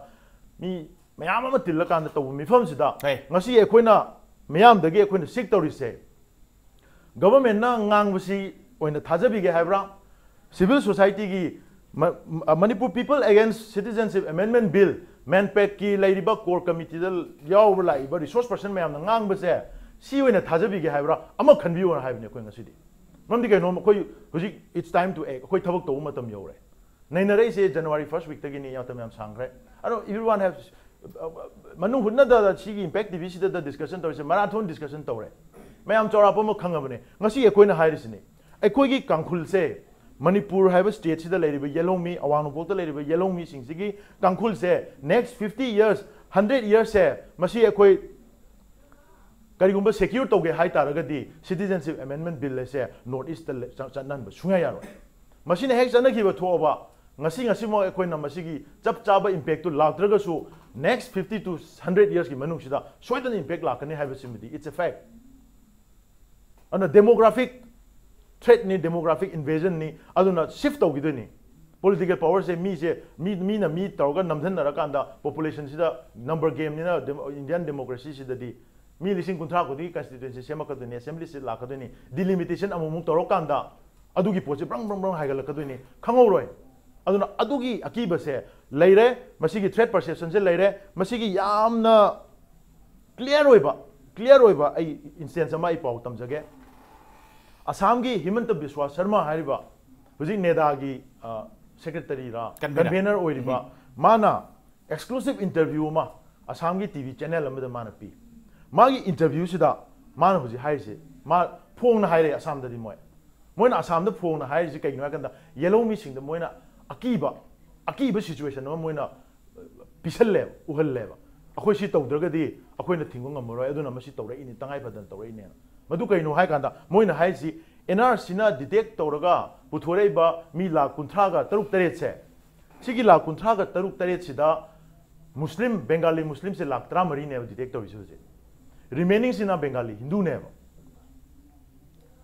ꯃꯤ ꯃꯌꯥꯝ ꯑꯃ ꯇꯤꯜꯂꯀꯥꯟꯗ ꯇꯧꯕ ꯃꯤꯐꯝꯁꯤꯗ ꯍꯣꯏ꯫ ꯉꯁꯤ ꯑꯩꯈꯣꯏꯅ ꯃꯤꯌꯥꯝꯗꯒꯤ ꯑꯩꯈꯣꯏꯅ seek ꯇꯧꯔꯤꯁꯦ, governmentꯅ ꯉꯥꯡꯕꯁꯤ ꯑꯣꯏꯅ ꯊꯥꯖꯕꯤꯒꯦ ꯍꯥꯏꯕ꯭ꯔꯥ? Civil societyꯒꯤ ꯃ-, ꯃ-, Manipur People Against Citizenship Amendment Bill, MANPACꯀꯤ ꯂꯩꯔꯤꯕ core committeeꯗ ꯌꯥꯎꯕ ꯂꯥꯛꯏꯕ resource person ꯃꯌꯥꯝꯅ ꯉꯥꯡꯕꯁꯦ ꯁꯤ ꯑꯣꯏꯅ ꯊꯥꯖꯕꯤꯒꯦ ꯍꯥꯏꯕ꯭ꯔꯥ? ꯑꯃ ꯈꯟꯕꯤꯌꯣꯅ ꯍꯥꯏꯕꯅꯦ ꯑꯩꯈꯣꯏ ꯉꯁꯤꯗꯤ꯫ ꯃꯔꯝꯗꯤ ꯀꯩꯅꯣ, ꯑꯩꯈꯣꯏ ꯍꯧꯖꯤꯛ it's time to act, ꯑꯩꯈꯣꯏ ꯊꯕꯛ ꯇꯧꯕ ꯃꯇꯝ ꯌꯧꯔꯦ꯫ ꯅꯩꯅꯔꯛꯏꯁꯦ January first weekꯇꯒꯤꯅꯤ, ꯃꯇꯝ ꯌꯥꯝ ꯁꯥꯡꯈ꯭ꯔꯦ꯫ ꯑꯗꯣ everyone have, ꯃꯅꯨꯡ ꯍꯨꯠꯅꯗ ꯁꯤꯒꯤ Impact TVꯁꯤꯗ discussion ꯇꯧꯔꯤꯁꯦ marathon discussion ꯇꯧꯔꯦ꯫ ꯃꯌꯥꯝ ꯆꯥꯎꯔꯥꯛꯄ ꯑꯃ ꯈꯪꯉꯕꯅꯦ꯫ ꯉꯁꯤ ꯑꯩꯈꯣꯏꯅ ꯍꯥꯏꯔꯤꯁꯤꯅꯤ, ꯑꯩꯈꯣꯏꯒꯤ ꯀꯥꯡꯈꯨꯜꯁꯦ, ꯃꯅꯤꯄꯨꯔ ꯍꯥꯏꯕ stateꯁꯤꯗ ꯂꯩꯔꯤꯕ ꯌꯦꯜꯍꯧꯃꯤ, ꯑꯋꯥꯡ ꯅꯣꯡꯄꯣꯛꯇ ꯂꯩꯔꯤꯕ ꯌꯦꯜꯍꯧꯃꯤꯁꯤꯡꯁꯤꯒꯤ ꯀꯥꯡꯈꯨꯜꯁꯦ next fifty years, hundred yearsꯁꯦ ꯃꯁꯤ ꯑꯩꯈꯣꯏ ꯀꯔꯤꯒꯨꯝꯕ secure ꯇꯧꯒꯦ ꯍꯥꯏ ꯇꯥꯔꯒꯗꯤ citizenship amendment bill ꯑꯁꯦ North Eastꯇ ꯂꯦ-, ꯆ-, ꯆꯠꯅꯍꯟꯕ ꯁꯨꯡꯌꯥ ꯌꯥꯔꯣꯏ꯫ ꯃꯁꯤꯅ ꯍꯦꯛ ꯆꯠꯅꯈꯤꯕ ꯊꯣꯛꯑꯕ ꯉꯁꯤ ꯉꯁꯤꯃꯛ ꯑꯩꯈꯣꯏꯅ ꯃꯁꯤꯒꯤ ꯆꯞ ꯆꯥꯕ impactꯇꯨ ꯂꯥꯛꯇ꯭ꯔꯒꯁꯨ, next fifty to hundred yearsꯀꯤ ꯃꯅꯨꯡꯁꯤꯗ ꯁꯣꯏꯗꯅ impact ꯂꯥꯛꯀꯅꯤ ꯍꯥꯏꯕꯁꯤꯃꯗꯤ it's a fact. ꯑꯗꯨꯅ demographic threatꯅꯤ, demographic invasionꯅꯤ, ꯑꯗꯨꯅ shift ꯇꯧꯈꯤꯗꯣꯏꯅꯤ꯫ Political powerꯁꯦ ꯃꯤꯁꯦ, ꯃꯤ, ꯃꯤꯅ ꯃꯤ ꯇꯧꯔꯒ ꯅꯝꯊꯟꯅꯔꯀꯥꯟꯗ populationꯁꯤꯗ number gameꯅꯤꯅ dem-, Indian democracyꯁꯤꯗꯗꯤ ꯃꯤ ꯂꯤꯁꯤꯡ ꯀꯨꯟꯊ꯭ꯔꯥ ꯈꯨꯗꯤꯡꯒꯤ constituency ꯁꯦꯝꯃꯛꯀꯗꯣꯏꯅꯤ, assembly seat ꯂꯥꯛꯀꯗꯣꯏꯅꯤ, delimitation ꯑꯃꯨꯛꯃꯨꯛ ꯇꯧꯔꯀꯥꯟꯗ ꯑꯗꯨꯒꯤ ꯄꯣꯠꯁꯦ ꯕ꯭ꯔꯪ ꯕ꯭ꯔꯪ ꯕ꯭ꯔꯪ ꯍꯥꯏꯒꯠꯂꯛꯀꯗꯣꯏꯅꯤ, ꯈꯪꯍꯧꯔꯣꯏ꯫ ꯑꯗꯨꯅ ꯑꯗꯨꯒꯤ ꯑꯀꯤꯕꯁꯦ ꯂꯩꯔꯦ, ꯃꯁꯤꯒꯤ threat perceptionꯁꯦ ꯂꯩꯔꯦ, ꯃꯁꯤꯒꯤ ꯌꯥꯝꯅ clear ꯑꯣꯏꯕ, clear ꯑꯣꯏꯕ ꯑꯩ instance ꯑꯃ ꯑꯩ ꯄꯥꯎ ꯇꯝꯖꯒꯦ꯫ ꯑꯁꯥꯝꯒꯤ ꯍꯤꯃꯟꯇ ꯕꯤꯁ꯭ꯋꯥ ꯁꯔꯃ ꯍꯥꯏꯔꯤꯕ ꯍꯧꯖꯤꯛ NEDAꯒꯤ, ꯑ, secretaryꯔ, convener꯫ Convener ꯑꯣꯏꯔꯤꯕ, ꯎꯝ꯫ ꯃꯥꯅ exclusive interview ꯑꯃ ꯑꯁꯥꯝꯒꯤ TV channel ꯑꯃꯗ ꯃꯥꯅ ꯄꯤ꯫ ꯃꯥꯒꯤ interviewꯁꯤꯗ ꯃꯥꯅ ꯍꯧꯖꯤꯛ ꯍꯥꯏꯔꯤꯁꯦ, ꯃꯥ ꯐꯣꯡꯅ ꯍꯥꯏꯔꯦ ꯑꯁꯥꯝꯗꯗꯤ ꯃꯣꯏ꯫ ꯃꯣꯏꯅ ꯑꯁꯥꯝꯗ ꯐꯣꯡꯅ ꯍꯥꯏꯔꯤꯁꯤ ꯀꯩꯒꯤꯅꯣ ꯍꯥꯏ ꯀꯥꯟꯗ, ꯌꯦꯜꯍꯧ ꯃꯤꯁꯤꯡꯗ ꯃꯣꯏꯅ ꯑꯀꯤꯕ, ꯑꯀꯤꯕ situation ꯑꯃ ꯃꯣꯏꯅ ꯄꯤꯁꯜꯂꯦꯕ, ꯎꯍꯜꯂꯦꯕ꯫ "ꯑꯩꯈꯣꯏ ꯁꯤ ꯇꯧꯗ꯭ꯔꯒꯗꯤ ꯑꯩꯈꯣꯏꯅ ꯊꯤꯡꯕ ꯉꯝꯃꯔꯣꯏ, ꯑꯗꯨꯅ ꯃꯁꯤ ꯇꯧꯔꯛꯏꯅꯤ, ꯇꯉꯥꯏ ꯐꯗꯅ ꯇꯧꯔꯛꯏꯅꯦꯅ"꯫ ꯃꯗꯨ ꯀꯩꯅꯣ ꯍꯥꯏ ꯀꯥꯟꯗ, ꯃꯣꯏꯅ ꯍꯥꯏꯔꯤꯁꯤ NRCꯅ detect ꯇꯧꯔꯒ ꯄꯨꯊꯣꯔꯛꯏꯕ ꯃꯤ ꯂꯥꯈ ꯀꯨꯟꯊ꯭ꯔꯥꯒ ꯇꯔꯨꯛ ꯇꯔꯦꯠꯁꯦ, ꯁꯤꯒꯤ ꯂꯥꯈ ꯀꯨꯟꯊ꯭ꯔꯥꯒ ꯇꯔꯨꯛ ꯇꯔꯦꯠꯁꯤꯗ ꯃꯨꯁꯂꯤꯝ, ꯕꯦꯡꯒꯥꯂꯤ ꯃꯨꯁꯂꯤꯝꯁꯦ ꯂꯥꯈ ꯇꯔꯥꯃꯔꯤꯅꯦꯕ detect ꯇꯧꯔꯤꯁꯦ ꯍꯧꯖꯤꯛ꯫ Remainingꯁꯤꯅ ꯕꯦꯡꯒꯥꯂꯤ ꯍꯤꯟꯗꯨꯅꯦꯕ꯫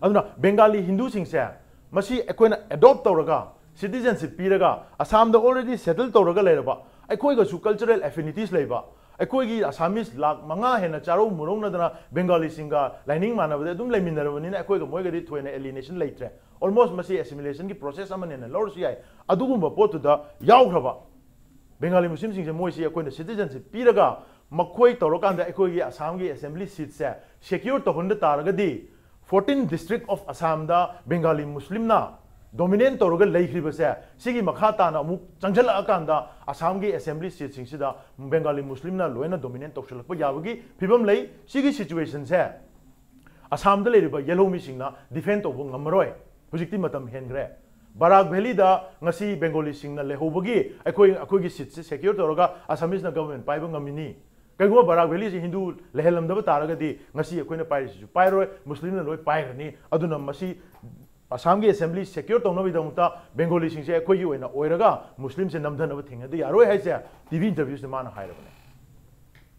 ꯑꯗꯨꯅ ꯕꯦꯡꯒꯥꯂꯤ ꯍꯤꯟꯗꯨꯁꯤꯡꯁꯦ ꯃꯁꯤ ꯑꯩꯈꯣꯏꯅ adopt ꯇꯧꯔꯒ, citizenship ꯄꯤꯔꯒ, ꯑꯁꯥꯝꯗ already settle ꯇꯧꯔꯒ ꯂꯩꯔꯕ, ꯑꯩꯈꯣꯏꯒꯁꯨ cultural affinities ꯂꯩꯕ, ꯑꯩꯈꯣꯏꯒꯤ Assamese ꯂꯥꯈ ꯃꯉꯥ ꯍꯦꯟꯅ ꯆꯥꯔꯧ ꯃꯨꯔꯧꯅꯗꯅ ꯕꯦꯡꯒꯥꯂꯤꯁꯤꯡꯒ ꯂꯥꯏꯅꯤꯡ ꯃꯥꯟꯅꯕꯗ ꯑꯗꯨꯝ ꯂꯩꯃꯤꯟꯅꯔꯕꯅꯤꯅ ꯑꯩꯈꯣꯏꯒ ꯃꯣꯏꯒꯗꯤ ꯊꯣꯏꯅ alienation ꯂꯩꯇ꯭ꯔꯦ꯫ Almost ꯃꯁꯤ assimilationꯒꯤ process ꯑꯃꯅꯦꯅ ꯂꯧꯔꯁꯨ ꯌꯥꯏ꯫ ꯑꯗꯨꯒꯨꯝꯕ ꯄꯣꯠꯇꯨꯗ ꯌꯥꯎꯈ꯭ꯔꯕ ꯕꯦꯡꯒꯥꯂꯤ ꯃꯨꯁꯂꯤꯝꯁꯤꯡꯁꯦ ꯃꯣꯏꯁꯤ ꯑꯩꯈꯣꯏꯅ citizenship ꯄꯤꯔꯒ ꯃꯈꯣꯏ ꯇꯧꯔꯀꯥꯟꯗ ꯑꯩꯈꯣꯏꯒꯤ ꯑꯁꯥꯝꯒꯤ assembly seatꯁꯦ secure ꯇꯧꯍꯟꯕ ꯇꯥꯔꯒꯗꯤ, fourteen district of Assamꯗ Bengali ꯃꯨꯁꯂꯤꯝꯅ dominate ꯇꯧꯔꯒ ꯂꯩꯈ꯭ꯔꯤꯕꯁꯦ, ꯁꯤꯒꯤ ꯃꯈꯥ ꯇꯥꯅ ꯑꯃꯨꯛ ꯆꯪꯁꯤꯜꯂꯛꯑꯀꯥꯟꯗ ꯑꯁꯥꯝꯒꯤ assembly seatꯁꯤꯡꯁꯤꯗ ꯕꯦꯡꯒꯥꯂꯤ ꯃꯨꯁꯂꯤꯝꯅ ꯂꯣꯏꯅ dominate ꯇꯧꯁꯤꯜꯂꯛꯄ ꯌꯥꯕꯒꯤ ꯐꯤꯕꯝ ꯂꯩ꯫ ꯁꯤꯒꯤ situationꯁꯦ ꯑꯁꯥꯝꯗ ꯂꯩꯔꯤꯕ ꯌꯦꯜꯍꯧ ꯃꯤꯁꯤꯡꯅ defend ꯇꯧꯕ ꯉꯝꯃꯔꯣꯏ꯫ ꯍꯧꯖꯤꯛꯇꯤ ꯃꯇꯝ ꯍꯦꯟꯈ꯭ꯔꯦ꯫ ꯕꯔꯥꯛ ꯚꯦꯂꯤꯗ ꯉꯁꯤ ꯕꯦꯡꯒꯣꯂꯤꯁꯤꯡꯅ ꯂꯩꯍꯧꯕꯒꯤ ꯑꯩꯈꯣꯏ, ꯑꯩꯈꯣꯏꯒꯤ seatꯁꯦ secure ꯇꯧꯔꯒ Assameseꯅ government ꯄꯥꯏꯕ ꯉꯝꯃꯤꯅꯤ꯫ ꯀꯩꯒꯨꯝꯕ ꯕꯔꯥꯛ ꯚꯦꯂꯤꯁꯤ ꯍꯤꯟꯗꯨ ꯂꯩꯍꯜꯂꯝꯗꯕ ꯇꯥꯔꯒꯗꯤ ꯉꯁꯤ ꯑꯩꯈꯣꯏꯅ ꯄꯥꯏꯔꯤꯁꯤꯁꯨ ꯄꯥꯏꯔꯣꯏ, ꯃꯨꯁꯂꯤꯝꯅ ꯂꯣꯏ ꯄꯥꯏꯈ꯭ꯔꯅꯤ꯫ ꯑꯗꯨꯅ ꯃꯁꯤ ꯑꯁꯥꯝꯒꯤ assembly secure ꯇꯧꯅꯕꯒꯤꯗꯃꯛꯇ ꯕꯦꯡꯒꯣꯂꯤꯁꯤꯡꯁꯦ ꯑꯩꯈꯣꯏꯒꯤ ꯑꯣꯏꯅ ꯑꯣꯏꯔꯒ ꯃꯨꯁꯂꯤꯝꯁꯦ ꯅꯝꯊꯅꯕ ꯊꯦꯡꯅꯗꯤ ꯌꯥꯔꯣꯏ ꯍꯥꯏꯁꯦ ꯇꯤ ꯚꯤ interviewꯁꯤꯗ ꯃꯥꯅ ꯍꯥꯏꯔꯕꯅꯦ꯫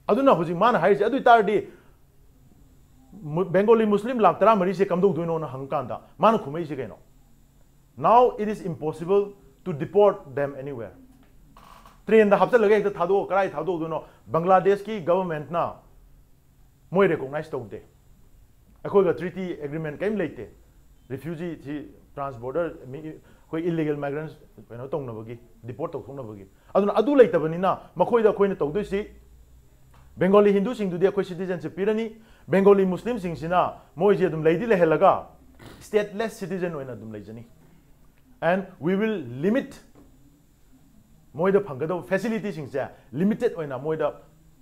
ꯑꯗꯨꯅ ꯍꯧꯖꯤꯛ ꯃꯥꯅ ꯍꯥꯏꯔꯤꯁꯦ, ꯑꯗꯨ ꯑꯣꯏꯇꯥꯔꯗꯤ ꯃꯨ- ꯕꯦꯡꯒꯣꯂꯤ ꯃꯨꯁꯂꯤꯝ ꯂꯥꯛ ꯇꯔꯥꯃꯔꯤꯁꯦ ꯀꯝꯗꯧꯗꯣꯏꯅꯣꯅ ꯍꯪꯀꯥꯟꯗ ꯃꯥꯅ ꯈꯨꯝꯃꯛꯏꯁꯦ ꯀꯩꯅꯣ? "Now it is impossible to deport them anywhere." ꯇ꯭ꯔꯦꯟꯗ ꯍꯥꯞꯆꯤꯜꯂꯒ ꯍꯦꯛꯇ ꯊꯥꯗꯣꯛꯑꯣ, ꯀꯗꯥꯏ ꯊꯥꯗꯣꯛꯇꯣꯏꯅꯣ? ꯕꯪꯒ꯭ꯂꯥꯗꯦꯁꯀꯤ governmentꯅ ꯃꯣꯏ recognize ꯇꯧꯗꯦ꯫ ꯑꯩꯈꯣꯏꯒ treaty agreement ꯀꯔꯤꯝ ꯂꯩꯇꯦ꯫ Refugee ꯁꯤ trans border ꯃꯤ, ꯑꯩꯈꯣꯏ illegal migrants ꯀꯩꯅꯣ ꯇꯧꯅꯕꯒꯤ, deport ꯇꯧꯊꯣꯛꯅꯕꯒꯤ꯫ ꯑꯗꯨꯅ ꯑꯗꯨ ꯂꯩꯇꯕꯅꯤꯅ ꯃꯈꯣꯏꯗ ꯑꯩꯈꯣꯏꯅ ꯇꯧꯗꯣꯏꯁꯤ, ꯕꯦꯡꯒꯣꯂꯤ ꯍꯤꯟꯗꯨꯁꯤꯡꯗꯨꯗꯤ ꯑꯩꯈꯣꯏ citizenship ꯄꯤꯔꯅꯤ, ꯕꯦꯡꯒꯣꯂꯤ ꯃꯨꯁꯂꯤꯝꯁꯤꯡꯁꯤꯅ ꯃꯣꯏꯁꯦ ꯑꯗꯨꯝ ꯂꯩꯗꯤ ꯂꯩꯍꯜꯂꯒ stateless citizen ꯑꯣꯏꯅ ꯑꯗꯨꯝ ꯂꯩꯖꯅꯤ꯫ And we will limit ꯃꯣꯏꯗ ꯐꯪꯒꯗꯕ facilityꯁꯤꯡꯁꯦ limited ꯑꯣꯏꯅ ꯃꯣꯏꯗ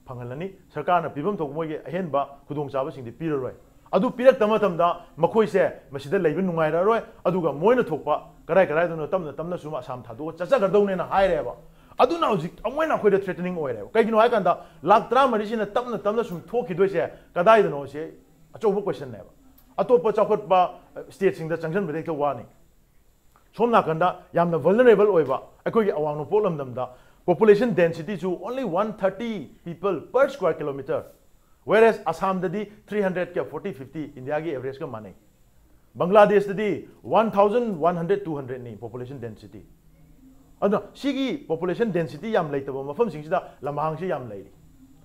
ꯐꯪꯍꯜꯂꯅꯤ꯫ ꯁꯔꯀꯥꯔꯅ ꯄꯤꯐꯝ ꯊꯣꯛꯄ ꯃꯣꯏꯒꯤ ꯑꯍꯦꯟꯕ ꯈꯨꯗꯣꯡꯆꯥꯕꯁꯤꯡꯗꯤ ꯄꯤꯔꯔꯣꯏ꯫ ꯑꯗꯨ ꯄꯤꯔꯛꯇꯕ ꯃꯇꯝꯗ ꯃꯈꯣꯏꯁꯦ ꯃꯁꯤꯗ ꯂꯩꯕ ꯅꯨꯡꯉꯥꯏꯔꯔꯣꯏ, ꯑꯗꯨꯒ ꯃꯣꯏꯅ ꯊꯣꯛꯄ ꯀꯗꯥꯏ ꯀꯗꯥꯏꯗꯅꯣ ꯇꯞꯅ ꯇꯞꯅ ꯁꯨꯝ ꯑꯁꯥꯝ ꯊꯥꯗꯣꯛꯑ ꯆꯠꯆꯈ꯭ꯔꯗꯧꯅꯦꯅ ꯍꯥꯏꯔꯦꯕ꯫ ꯑꯗꯨꯅ ꯍꯧꯖꯤꯛ ꯑꯃꯨꯛ ꯍꯦꯟꯅ ꯑꯩꯈꯣꯏꯗ threatening ꯑꯣꯏꯔꯦꯕ꯫ ꯀꯩꯒꯤꯅꯣ ꯍꯥꯏꯀꯥꯟꯗ ꯂꯥꯛ ꯇꯔꯥꯃꯔꯤꯁꯤꯅ ꯇꯞꯅ ꯇꯞꯅ ꯁꯨꯝ ꯊꯣꯛꯈꯤꯗꯣꯏꯁꯦ ꯀꯗꯥꯏꯗꯅꯣ ꯁꯤ ꯑꯆꯧꯕ questionꯅꯦꯕ꯫ ꯑꯇꯣꯞꯄ ꯆꯥꯎꯈꯠꯄ stateꯁꯤꯡꯗ ꯆꯪꯁꯤꯟꯕꯗ ꯍꯦꯛꯇ ꯋꯥꯅꯤ꯫ ꯁꯣꯝ ꯅꯥꯀꯟꯗ ꯌꯥꯝꯅ vulnerable ꯑꯣꯏꯕ ꯑꯩꯈꯣꯏꯒꯤ ꯑꯋꯥꯡ ꯅꯣꯡꯄꯣꯛ ꯂꯝꯗꯝꯗ population densityꯁꯨ only one thirty people per square kilometre, whereas ꯑꯁꯥꯝꯗꯗꯤ three hundred ꯀ forty fifty, ꯏꯟꯗꯤꯌꯥꯒꯤ averageꯀ ꯃꯥꯟꯅꯩ꯫ ꯕꯪꯒ꯭ꯂꯥꯗꯦꯁꯇꯗꯤ one thousand one hundred, two hundredꯅꯤ population density꯫ ꯑꯗꯨꯅ ꯁꯤꯒꯤ population density ꯌꯥꯝ ꯂꯩꯇꯕ ꯃꯐꯝꯁꯤꯡꯁꯤꯗ ꯂꯝꯍꯥꯡꯁꯤ ꯌꯥꯝ ꯂꯩꯔꯤ꯫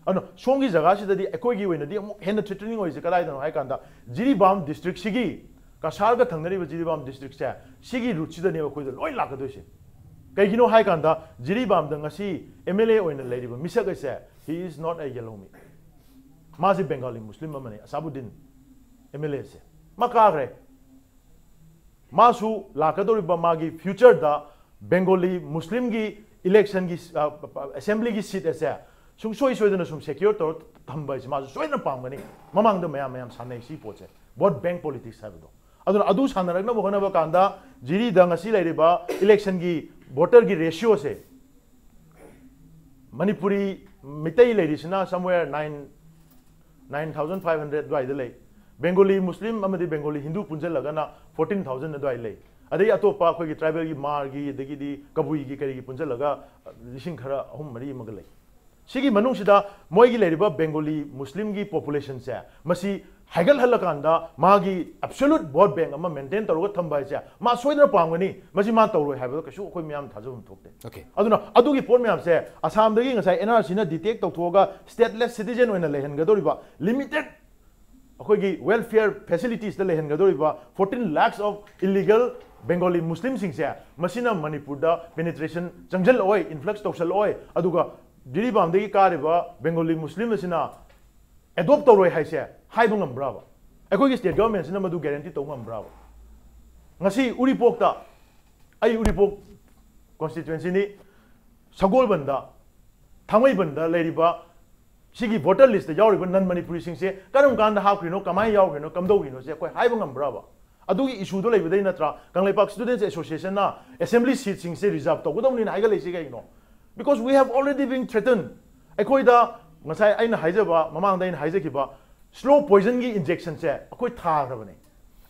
ꯑꯗꯨꯅ ꯁꯣꯝꯒꯤ ꯖꯒꯥꯁꯤꯗꯗꯤ ꯑꯩꯈꯣꯏꯒꯤ ꯑꯣꯏꯅꯗꯤ ꯑꯃꯨꯛ ꯍꯦꯟꯅ threatening ꯑꯣꯏꯔꯤꯁꯦ ꯀꯗꯥꯏꯗꯅꯣ ꯍꯥꯏ ꯀꯥꯟꯗ, ꯖꯤꯔꯤꯕꯥꯝ districtꯁꯤꯒꯤ, ꯀꯁꯥꯔꯒ ꯊꯪꯅꯔꯤꯕ ꯖꯤꯔꯤꯕꯥꯝ districtꯁꯦ, ꯁꯤꯒꯤ routeꯁꯤꯗꯅꯦꯕ ꯑꯩꯈꯣꯏꯗ ꯂꯣꯏ ꯂꯥꯛꯀꯗꯣꯏꯁꯦ꯫ ꯀꯩꯒꯤꯅꯣ ꯍꯥꯏ ꯀꯥꯟꯗ ꯖꯤꯔꯤꯕꯥꯝꯗ ꯉꯁꯤ MLA ꯑꯣꯏꯅ ꯂꯩꯔꯤꯕ ꯃꯤꯁꯛ ꯑꯁꯦ, he is not a Yellow ꯃꯤ꯫ ꯃꯥꯁꯤ ꯕꯦꯡꯒꯥꯂꯤ ꯃꯨꯁꯂꯤꯝ ꯑꯃꯅꯤ, ꯑꯁꯥꯕꯨꯗꯤꯟ MLAꯁꯦ꯫ ꯃꯥ ꯀꯥꯈ꯭ꯔꯦ꯫ ꯃꯥꯁꯨ ꯂꯥꯛꯀꯗꯧꯔꯤꯕ ꯃꯥꯒꯤ futureꯗ ꯕꯦꯡꯒꯣꯂꯤ ꯃꯨꯁꯂꯤꯝꯒꯤ electionꯒꯤ, ꯑ, assemblyꯒꯤ seat ꯑꯁꯦ ꯁꯨꯡꯁꯣꯏ ꯁꯣꯏꯗꯅ ꯁꯨꯝ secure ꯇꯧꯔ ꯊꯝꯕ ꯍꯥꯏꯁꯦ ꯃꯥꯁꯨ ꯁꯣꯏꯗꯅ ꯄꯥꯝꯒꯅꯤ꯫ ꯃꯃꯥꯡꯗ ꯃꯌꯥꯝ ꯃꯌꯥꯝ ꯁꯥꯟꯅꯩ ꯁꯤ ꯄꯣꯠꯁꯦ, vote bank politics ꯍꯥꯏꯕꯗꯣ꯫ ꯑꯗꯨꯅ ꯑꯗꯨ ꯁꯥꯟꯅꯔꯛꯅꯕ ꯍꯣꯠꯅꯕ ꯀꯥꯟꯗ ꯖꯤꯔꯤꯗ ꯉꯁꯤ ꯂꯩꯔꯤꯕ electionꯒꯤ voterꯒꯤ ratioꯁꯦ, Manipuri Meitei ꯂꯩꯔꯤꯁꯤꯅ somewhere nine, nine thousand five hundred ꯑꯗꯨꯋꯥꯏꯗ ꯂꯩ꯫ ꯕꯦꯡꯒꯣꯂꯤ ꯃꯨꯁꯂꯤꯝ ꯑꯃꯗꯤ ꯕꯦꯡꯒꯣꯂꯤ ꯍꯤꯟꯗꯨ ꯄꯨꯟꯁꯤꯜꯂꯒꯅ ꯐꯣꯔꯇꯤꯟ ꯊꯥꯎꯖꯟ ꯑꯗꯨꯋꯥꯏ ꯂꯩ꯫ ꯑꯗꯩ ꯑꯇꯣꯞꯄ ꯑꯩꯈꯣꯏꯒꯤ ꯇ꯭ꯔꯥꯏꯕꯦꯜꯒꯤ ꯃꯥꯔꯒꯤ, ꯑꯗꯒꯤꯗꯤ ꯀꯕꯨꯏꯒꯤ ꯀꯔꯤꯒꯤ ꯄꯨꯟꯁꯤꯜꯂꯒ ꯂꯤꯁꯤꯡ ꯈꯔ ꯑꯍꯨꯝ ꯃꯔꯤ ꯑꯃꯒ ꯂꯩ꯫ ꯁꯤꯒꯤ ꯃꯅꯨꯡꯁꯤꯗ ꯃꯣꯏꯒꯤ ꯂꯩꯔꯤꯕ ꯕꯦꯡꯒꯣꯂꯤ ꯃꯨꯁꯂꯤꯝꯒꯤ ꯄꯣꯄꯨꯂꯦꯁꯟꯁꯦ, ꯃꯁꯤ ꯍꯥꯏꯒꯠꯍꯜꯂꯀꯥꯟꯗ ꯃꯥꯒꯤ ꯑꯦꯕꯁꯣꯂꯨꯠ ꯚꯣꯠ ꯕꯦꯡ ꯑꯃ ꯃꯦꯟꯇꯦꯟ ꯇꯧꯔꯒ ꯊꯝꯕ ꯍꯥꯏꯁꯦ ꯃꯥ ꯁꯣꯏꯗꯅ ꯄꯥꯝꯒꯅꯤ꯫ ꯃꯁꯤ ꯃꯥ ꯇꯧꯔꯣꯏ ꯍꯥꯏꯕꯗ ꯀꯩꯁꯨ ꯑꯩꯈꯣꯏ ꯃꯌꯥꯝ ꯊꯥꯖꯐꯝ ꯊꯣꯛꯇꯦ꯫ Okay. ꯑꯗꯨꯅ ꯑꯗꯨꯒꯤ ꯄꯣꯠ ꯃꯌꯥꯝꯁꯦ ꯑꯁꯥꯝꯗꯒꯤ ꯉꯁꯥꯏ ꯑꯦꯟ ꯑꯥꯔ ꯁꯤꯅ ꯗꯤꯇꯦꯛ ꯇꯧꯊꯣꯛꯑꯒ ꯁ꯭ꯇꯦꯠꯂꯦꯁ ꯁꯤꯇꯤꯖꯦꯟ ꯑꯣꯏꯅ ꯂꯩꯍꯟꯒꯗꯧꯔꯤꯕ ꯂꯤꯃꯤꯇꯦꯠ ꯑꯩꯈꯣꯏꯒꯤ ꯋꯦꯜꯐꯤꯌꯔ ꯐꯦꯁꯤꯂꯤꯇꯤꯁꯇ ꯂꯩꯍꯟꯒꯗꯧꯔꯤꯕ fourteen lakhs of illegal Bengali ꯃꯨꯁꯂꯤꯝꯁꯤꯡꯁꯦ, ꯃꯁꯤꯅ ꯃꯅꯤꯄꯨꯔꯗ ꯄꯦꯅꯤꯇ꯭ꯔꯦꯁꯟ ꯆꯪꯁꯤꯜꯂꯛꯑꯣꯏ, ꯏꯟꯐ꯭ꯂꯛꯁ ꯇꯧꯁꯜꯂꯛꯑꯣꯏ꯫ ꯑꯗꯨꯒ ꯖꯤꯔꯤꯕꯥꯝꯗꯒꯤ ꯀꯥꯔꯤꯕ ꯕꯦꯡꯒꯣꯂꯤ ꯃꯨꯁꯂꯤꯝ ꯑꯁꯤꯅ ꯑꯦꯗꯣꯞ ꯇꯧꯔꯣꯏ ꯍꯥꯏꯁꯦ ꯍꯥꯏꯕ ꯉꯝꯕ꯭ꯔꯥꯕ? ꯑꯩꯈꯣꯏꯒꯤ ꯁ꯭ꯇꯦꯠ ꯒꯚꯔꯟꯃꯦꯟꯁꯤꯅ ꯃꯗꯨ ꯒꯦꯔꯦꯟꯇꯤ ꯇꯧꯕ ꯉꯝꯕ꯭ꯔꯥꯕ? ꯉꯁꯤ ꯎꯔꯤꯄꯣꯛꯇ, ꯑꯩ ꯎꯔꯤꯄꯣꯛ ꯀꯣꯟꯁꯇꯤꯇ꯭ꯋꯦꯟꯁꯤꯅꯤ, ꯁꯒꯣꯜꯕꯟꯗ, ꯊꯥꯡꯃꯩꯕꯟꯗ ꯂꯩꯔꯤꯕ ꯁꯤꯒꯤ ꯚꯣꯇꯔ ꯂꯤꯁꯇ ꯌꯥꯎꯔꯤꯕ ꯅꯟ ꯃꯅꯤꯄꯨꯔꯤꯁꯤꯡꯁꯦ ꯀꯔꯝ ꯀꯥꯟꯗ ꯍꯥꯞꯈ꯭ꯔꯤꯅꯣ, ꯀꯃꯥꯏꯅ ꯌꯥꯎꯈ꯭ꯔꯤꯅꯣ, ꯀꯝꯗꯧꯈ꯭ꯔꯤꯅꯣꯁꯦ ꯑꯩꯈꯣꯏ ꯍꯥꯏꯕ ꯉꯝꯕ꯭ꯔꯕ? ꯑꯗꯨꯒꯤ ꯏꯁꯨꯗꯣ ꯂꯩꯕꯗꯩ ꯅꯠꯇ꯭ꯔꯥ ꯀꯪꯂꯩꯄꯥꯛ ꯁ꯭ꯇꯨꯗꯦꯟꯠꯁ ꯑꯦꯁꯣꯁꯤꯌꯦꯁꯟꯅ ꯑꯦꯁꯦꯝꯕ꯭ꯂꯤ ꯁꯤꯠꯁꯤꯡꯁꯦ ꯔꯤꯖꯥꯔꯚ ꯇꯧꯒꯗꯧꯅꯤꯅ ꯍꯥꯏꯒꯠꯂꯛꯏꯁꯦ ꯀꯩꯅꯣ? Because we have already been threatened. ꯑꯩꯈꯣꯏꯗ ꯉꯁꯥꯏ ꯑꯩꯅ ꯍꯥꯏꯖꯕ, ꯃꯃꯥꯡꯗ ꯑꯩꯅ ꯍꯥꯏꯖꯈꯤꯕ ꯁ꯭ꯂꯣ ꯄꯣꯏꯖꯟꯒꯤ ꯏꯟꯖꯦꯛꯁꯟꯁꯦ ꯑꯩꯈꯣꯏ ꯊꯥꯈ꯭ꯔꯕꯅꯦ꯫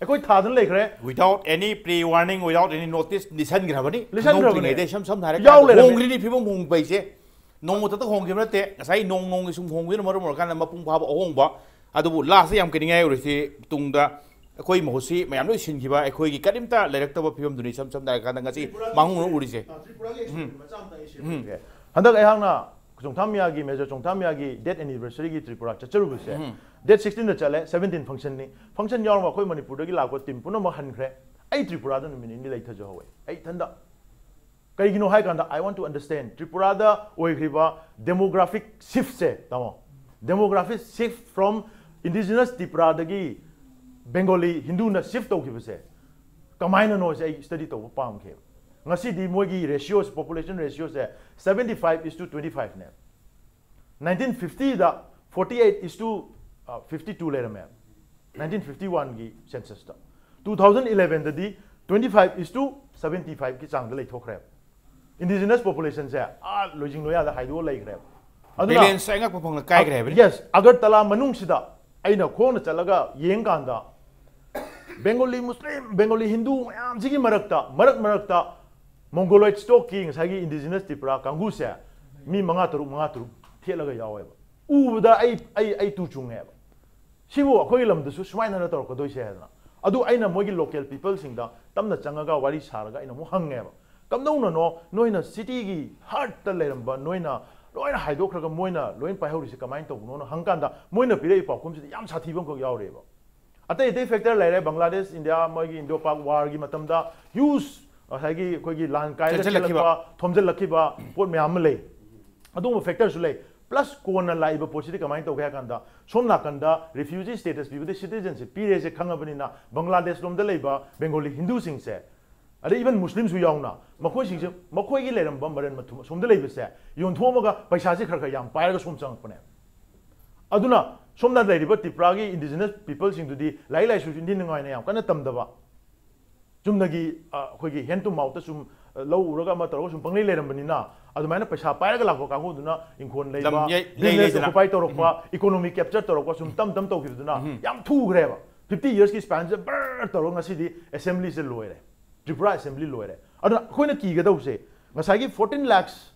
ꯑꯩꯈꯣꯏ ꯊꯥꯗꯅ ꯂꯩꯈ꯭ꯔꯦ꯫ Without any pre warning, without any notice ꯂꯤꯁꯟꯈ꯭ꯔꯕꯅꯤ꯫ ꯂꯤꯁꯟꯈ꯭ꯔꯕꯅꯦ꯫ ꯈꯪꯍꯧꯗ꯭ꯔꯤꯉꯩꯗ ꯏꯁꯝ ꯁꯝꯅ ꯍꯥꯏꯔ ꯌꯥꯎ ꯀꯥꯟꯗ ꯂꯩꯔꯝꯃꯦ꯫ ꯍꯣꯡꯈ꯭ꯔꯤꯅꯤ, ꯐꯤꯕꯝ ꯍꯣꯡꯕ ꯍꯥꯏꯁꯦ ꯅꯣꯡꯃꯇꯇ ꯍꯣꯡꯈꯤꯕ ꯅꯠꯇꯦ꯫ ꯉꯁꯥꯏ ꯅꯣꯡ ꯅꯣꯡꯒꯤ ꯁꯨꯝ ꯍꯣꯡꯕꯗꯨꯅ ꯃꯔꯝ ꯑꯣꯏꯔꯀꯥꯟꯗ ꯃꯄꯨꯡ ꯐꯥꯕ ꯑꯍꯣꯡꯕ꯫ ꯑꯗꯨꯕꯨ ꯂꯥꯁꯇ ꯌꯥꯝ ꯀꯤꯅꯤꯡꯉꯥꯏ ꯑꯣꯏꯔꯤꯁꯤ ꯇꯨꯡꯗ ꯑꯩꯈꯣꯏ ꯃꯍꯨꯠꯁꯤ ꯃꯌꯥꯝ ꯂꯣꯏ ꯁꯤꯟꯈꯤꯕ, ꯑꯩꯈꯣꯏꯒꯤ ꯀꯔꯤꯝꯇ ꯂꯩꯔꯛꯇꯕ ꯐꯤꯕꯝꯗꯨꯅꯤ ꯏꯁꯝ ꯁꯝꯅ ꯍꯥꯏꯔ ꯀꯥꯟꯗ ꯉꯁꯤ ꯃꯥꯡꯍꯧꯅ ꯎꯔꯤꯁꯦ꯫ ꯍꯟꯗꯛ ꯑꯩꯍꯥꯛꯅ ꯆꯣꯡꯊꯥꯝ ꯃꯤꯌꯥꯒꯤ, ꯃꯦꯖꯔ ꯆꯣꯡꯊꯥꯝ ꯃꯤꯌꯥꯒꯤ ꯗꯦꯠ ꯑꯦꯅꯤꯚꯔꯁꯔꯤꯒꯤ ꯇ꯭ꯔꯤꯄꯨꯔꯥ ꯆꯠꯆꯔꯨꯕꯁꯦ, ꯗꯦꯠ ꯁꯤꯛꯁꯇꯤꯟꯗ ꯆꯠꯂꯦ, ꯁꯕꯦꯟꯇꯤꯟ ꯐꯪꯁꯟꯅꯤ꯫ ꯐꯪꯁꯟ ꯌꯥꯎꯔꯒ ꯑꯩꯈꯣꯏ ꯃꯅꯤꯄꯨꯔꯗꯒꯤ ꯂꯥꯛꯄ ꯇꯤꯝ ꯄꯨꯝꯅꯃꯛ ꯍꯟꯈ꯭ꯔꯦ꯫ ꯑꯩ ꯇ꯭ꯔꯤꯄꯨꯔꯥꯗ ꯅꯨꯃꯤꯠ ꯅꯤꯅꯤ ꯂꯩꯊꯖꯍꯧꯋꯦ ꯑꯩ ꯏꯊꯟꯗ꯫ ꯀꯩꯒꯤꯅꯣ ꯍꯥꯏ ꯀꯥꯟꯗ, I want to understand ꯇ꯭ꯔꯤꯄꯨꯔꯥꯗ ꯑꯣꯏꯈ꯭ꯔꯤꯕ demographic shiftꯁꯦ, ꯇꯥꯃꯣ, demographic shift from indigenous ꯇ꯭ꯔꯤꯄꯨꯔꯥꯗꯒꯤ ꯕꯦꯡꯒꯣꯂꯤ ꯍꯤꯟꯗꯨꯅ ꯁꯤꯐ ꯇꯧꯈꯤꯕꯁꯦ ꯀꯃꯥꯏꯅꯅꯣꯁꯦ ꯑꯩ ꯁ꯭ꯇꯗꯤ ꯇꯧꯕ ꯄꯥꯝꯈꯤꯕ꯫ ꯉꯁꯤꯗꯤ ꯃꯣꯏꯒꯤ ꯔꯦꯁꯤꯌꯣꯁꯦ, ꯄꯣꯄꯨꯂꯦꯁꯟ ꯔꯦꯁꯤꯌꯣꯁꯦ seventy five is to twenty five ꯅꯦ꯫ ꯅꯥꯏꯟꯇꯤꯟ ꯐꯤꯐꯇꯤꯗ forty eight is to fifty two ꯂꯩꯔꯝꯃꯦ, ꯅꯥꯏꯟꯇꯤꯟ ꯐꯤꯐꯇꯤ ꯋꯥꯟꯒꯤ ꯁꯦꯟꯁꯁꯇ꯫ Two thousand elevenꯗꯗꯤ twenty five is to seventy fiveꯀꯤ ꯆꯥꯡꯗ ꯂꯩꯊꯣꯛꯈ꯭ꯔꯦꯕ꯫ ꯏꯟꯗꯤꯖꯤꯅꯁ ꯄꯣꯄꯨꯂꯦꯁꯟꯁꯦ ꯑꯥ ꯂꯣꯏꯖꯤꯡ ꯂꯣꯌꯥꯗ ꯍꯥꯏꯗꯣꯛꯑ ꯂꯩꯈ꯭ꯔꯦꯕ꯫ ꯑꯗꯨꯅ ꯕꯦꯂꯦꯟꯁ ꯑꯉꯛꯄ ꯐꯪꯅ ꯀꯥꯏꯈ꯭ꯔꯦ ꯍꯥꯏꯕꯅꯤ꯫ ꯌꯦꯁ, ꯑꯒꯔꯇꯂꯥ ꯃꯅꯨꯡꯁꯤꯗ ꯑꯩꯅ ꯈꯣꯡꯅ ꯆꯠꯂꯒ ꯌꯦꯡꯀꯥꯟꯗ, ꯕꯦꯡꯒꯣꯂꯤ ꯃꯨꯁꯂꯤꯝ, ꯕꯦꯡꯒꯣꯂꯤ ꯍꯤꯟꯗꯨ ꯃꯌꯥꯝꯁꯤꯒꯤ ꯃꯔꯛꯇ, ꯃꯔꯛ ꯃꯔꯛꯇ ꯃꯣꯡꯒꯣꯂꯣꯏꯠ ꯁ꯭ꯇꯣꯛꯀꯤ ꯉꯁꯥꯏꯒꯤ ꯏꯟꯗꯤꯖꯤꯅꯁ ꯇ꯭ꯔꯤꯄꯨꯔꯥ ꯀꯥꯡꯕꯨꯁꯦ ꯃꯤ ꯃꯉꯥ ꯇꯔꯨꯛ, ꯃꯉꯥ ꯇꯔꯨꯛ ꯊꯦꯠꯂꯒ ꯌꯥꯎꯋꯦꯕ꯫ ꯎꯕꯗ ꯑꯩ, ꯑꯩ, ꯑꯩ ꯇꯨ ꯆꯨꯡꯉꯦꯕ꯫ ꯁꯤꯕꯨ ꯑꯩꯈꯣꯏꯒꯤ ꯂꯝꯗꯁꯨ ꯁꯨꯃꯥꯏꯅ ꯇꯧꯔꯛꯀꯗꯣꯏꯁꯦ ꯍꯥꯏꯗꯅ꯫ ꯑꯗꯨ ꯑꯩꯅ ꯃꯣꯏꯒꯤ ꯂꯣꯀꯦꯜ ꯄꯤꯄꯜꯁꯤꯡꯗ ꯇꯞꯅ ꯆꯪꯉꯒ ꯋꯥꯔꯤ ꯁꯥꯔꯒ ꯑꯩꯅ ꯑꯃꯨꯛ ꯍꯪꯉꯦꯕ, "ꯀꯝꯗꯧꯅꯅꯣ ꯅꯣꯏꯅ ꯁꯤꯇꯤꯒꯤ ꯍꯥꯔꯠꯇ ꯂꯩꯔꯝꯕ ꯅꯣꯏꯅ ꯂꯣꯏꯅ ꯍꯥꯏꯗꯣꯛꯈ꯭ꯔꯒ ꯃꯣꯏꯅ ꯂꯣꯏꯅ ꯄꯥꯏꯍꯧꯔꯤꯁꯦ ꯀꯃꯥꯏꯅ ꯇꯧꯕꯅꯣꯅ?" ꯍꯪꯀꯥꯟꯗ ꯃꯣꯏꯅ ꯄꯤꯔꯛꯏ ꯄꯥꯎꯈꯨꯝꯁꯤꯗꯤ ꯌꯥꯝ ꯁꯥꯊꯤꯕ ꯑꯃꯈꯛ ꯌꯥꯎꯔꯤꯑꯕ꯫ ꯑꯇꯩ ꯑꯇꯩ ꯐꯦꯛꯇꯔ ꯂꯩꯔꯦ, ꯕꯪꯒ꯭ꯂꯥꯗꯦꯁ, ꯏꯟꯗꯤꯌꯥ, ꯃꯣꯏꯒꯤ ꯏꯟꯗꯣ ꯄꯥꯛ ꯋꯥꯔꯒꯤ ꯃꯇꯝꯗ ꯍ꯭ꯌꯨꯖ ꯉꯁꯥꯏꯒꯤ ꯑꯩꯈꯣꯏꯒꯤ ꯂꯥꯟ ꯀꯥꯏꯔꯒ ꯆꯦꯟꯁꯤꯜꯂꯛꯈꯤꯕ꯫ ꯆꯦꯜꯂꯛꯄ, ꯊꯣꯝꯖꯤꯜꯂꯛꯈꯤꯕ ꯄꯣꯠ ꯃꯌꯥꯝ ꯑꯃ ꯂꯩ꯫ ꯑꯗꯨꯒꯨꯝꯕ ꯐꯦꯛꯇꯔꯁꯨ ꯂꯩ꯫ ꯄ꯭ꯂꯁ ꯀꯣꯟꯅ ꯂꯥꯛꯏꯕ ꯄꯣꯠꯁꯤꯗꯤ ꯀꯃꯥꯏꯅ ꯇꯧꯒꯦ ꯍꯥꯏ ꯀꯥꯟꯗ, ꯁꯣꯝ ꯅꯥꯀꯟꯗ ꯔꯤꯐ꯭ꯌꯨꯖꯤ ꯁ꯭ꯇꯦꯇꯁ ꯄꯤꯕꯗ ꯁꯤꯇꯤꯖꯟꯁꯤꯞ ꯄꯤꯔꯦꯁꯦ ꯈꯪꯉꯕꯅꯤꯅ, ꯕꯪꯒ꯭ꯂꯥꯗꯦꯁ ꯂꯣꯝꯗ ꯂꯩꯕ ꯕꯦꯡꯒꯣꯂꯤ ꯍꯤꯟꯗꯨꯁꯤꯡꯁꯦ, ꯑꯗꯩ ꯏꯚꯟ ꯃꯨꯁꯂꯤꯝꯁꯨ ꯌꯥꯎꯅ, ꯃꯈꯣꯏꯁꯤꯡꯁꯦ ꯃꯈꯣꯏꯒꯤ ꯂꯩꯔꯝꯕ ꯃꯔꯟ ꯃꯊꯨꯝ ꯑꯁꯣꯝꯗ ꯂꯩꯕꯁꯦ ꯌꯣꯟꯊꯣꯛꯑꯝꯃꯒ ꯄꯩꯁꯥꯁꯦ ꯈꯔ ꯈꯔ ꯌꯥꯝ ꯄꯥꯏꯔꯒ ꯁꯣꯝ ꯆꯪꯉꯛꯄꯅꯦ꯫ ꯑꯗꯨꯅ ꯁꯣꯝꯗ ꯂꯩꯔꯤꯕ ꯇ꯭ꯔꯤꯄꯨꯔꯥꯒꯤ ꯏꯟꯗꯤꯖꯤꯅꯁ ꯄꯤꯄꯜꯁꯤꯡꯗꯨꯗꯤ ꯂꯥꯏꯔꯤꯛ ꯂꯥꯏꯁꯨꯁꯨ ꯏꯟꯊꯤ ꯅꯨꯡꯉꯥꯏꯅ ꯌꯥꯝ ꯀꯟꯅ ꯇꯝꯗꯕ, ꯆꯨꯝꯅꯒꯤ, ꯑ, ꯑꯩꯈꯣꯏꯒꯤ ꯍꯦꯟ ꯇꯨ ꯃꯥꯎꯠꯇ ꯁꯨꯝ, ꯑ, ꯂꯧ ꯎꯔꯒ ꯑꯃ ꯇꯧꯔꯒ ꯁꯨꯝ ꯄꯪꯂꯩ ꯂꯩꯔꯝꯕꯅꯤꯅ, ꯑꯗꯨꯃꯥꯏꯅ ꯄꯩꯁꯥ ꯄꯥꯏꯔꯒ ꯂꯥꯛꯄ ꯀꯥꯡꯕꯨꯗꯨꯅ ꯏꯪꯈꯣꯜ ꯂꯩꯕ, ꯂꯝ ꯌꯩ-, ꯂꯩ business ꯂꯩꯗꯅ꯫ Occupy ꯇꯧꯔꯛꯄ, economic capture ꯇꯧꯔꯛꯄ ꯁꯨꯝ ꯇꯝ ꯇꯝ ꯇꯧꯈꯤꯕꯗꯨꯅ ꯌꯥꯝ ꯊꯨꯈ꯭ꯔꯦꯕ꯫ Fifty yearsꯀꯤ spanꯁꯦ ꯕꯔ ꯇꯧꯔꯒ ꯉꯁꯤꯗꯤ ꯑꯦꯁꯦꯝꯕ꯭ꯂꯤꯁꯦ ꯂꯣꯏꯔꯦ, ꯇ꯭ꯔꯤꯄꯨꯔꯥ ꯑꯦꯁꯦꯝꯕ꯭ꯂꯤ ꯂꯣꯏꯔꯦ꯫ ꯑꯗꯨꯅ ꯑꯩꯈꯣꯏꯅ ꯀꯤꯒꯗꯧꯁꯦ ꯉꯁꯥꯏꯒꯤ fourteen lakhs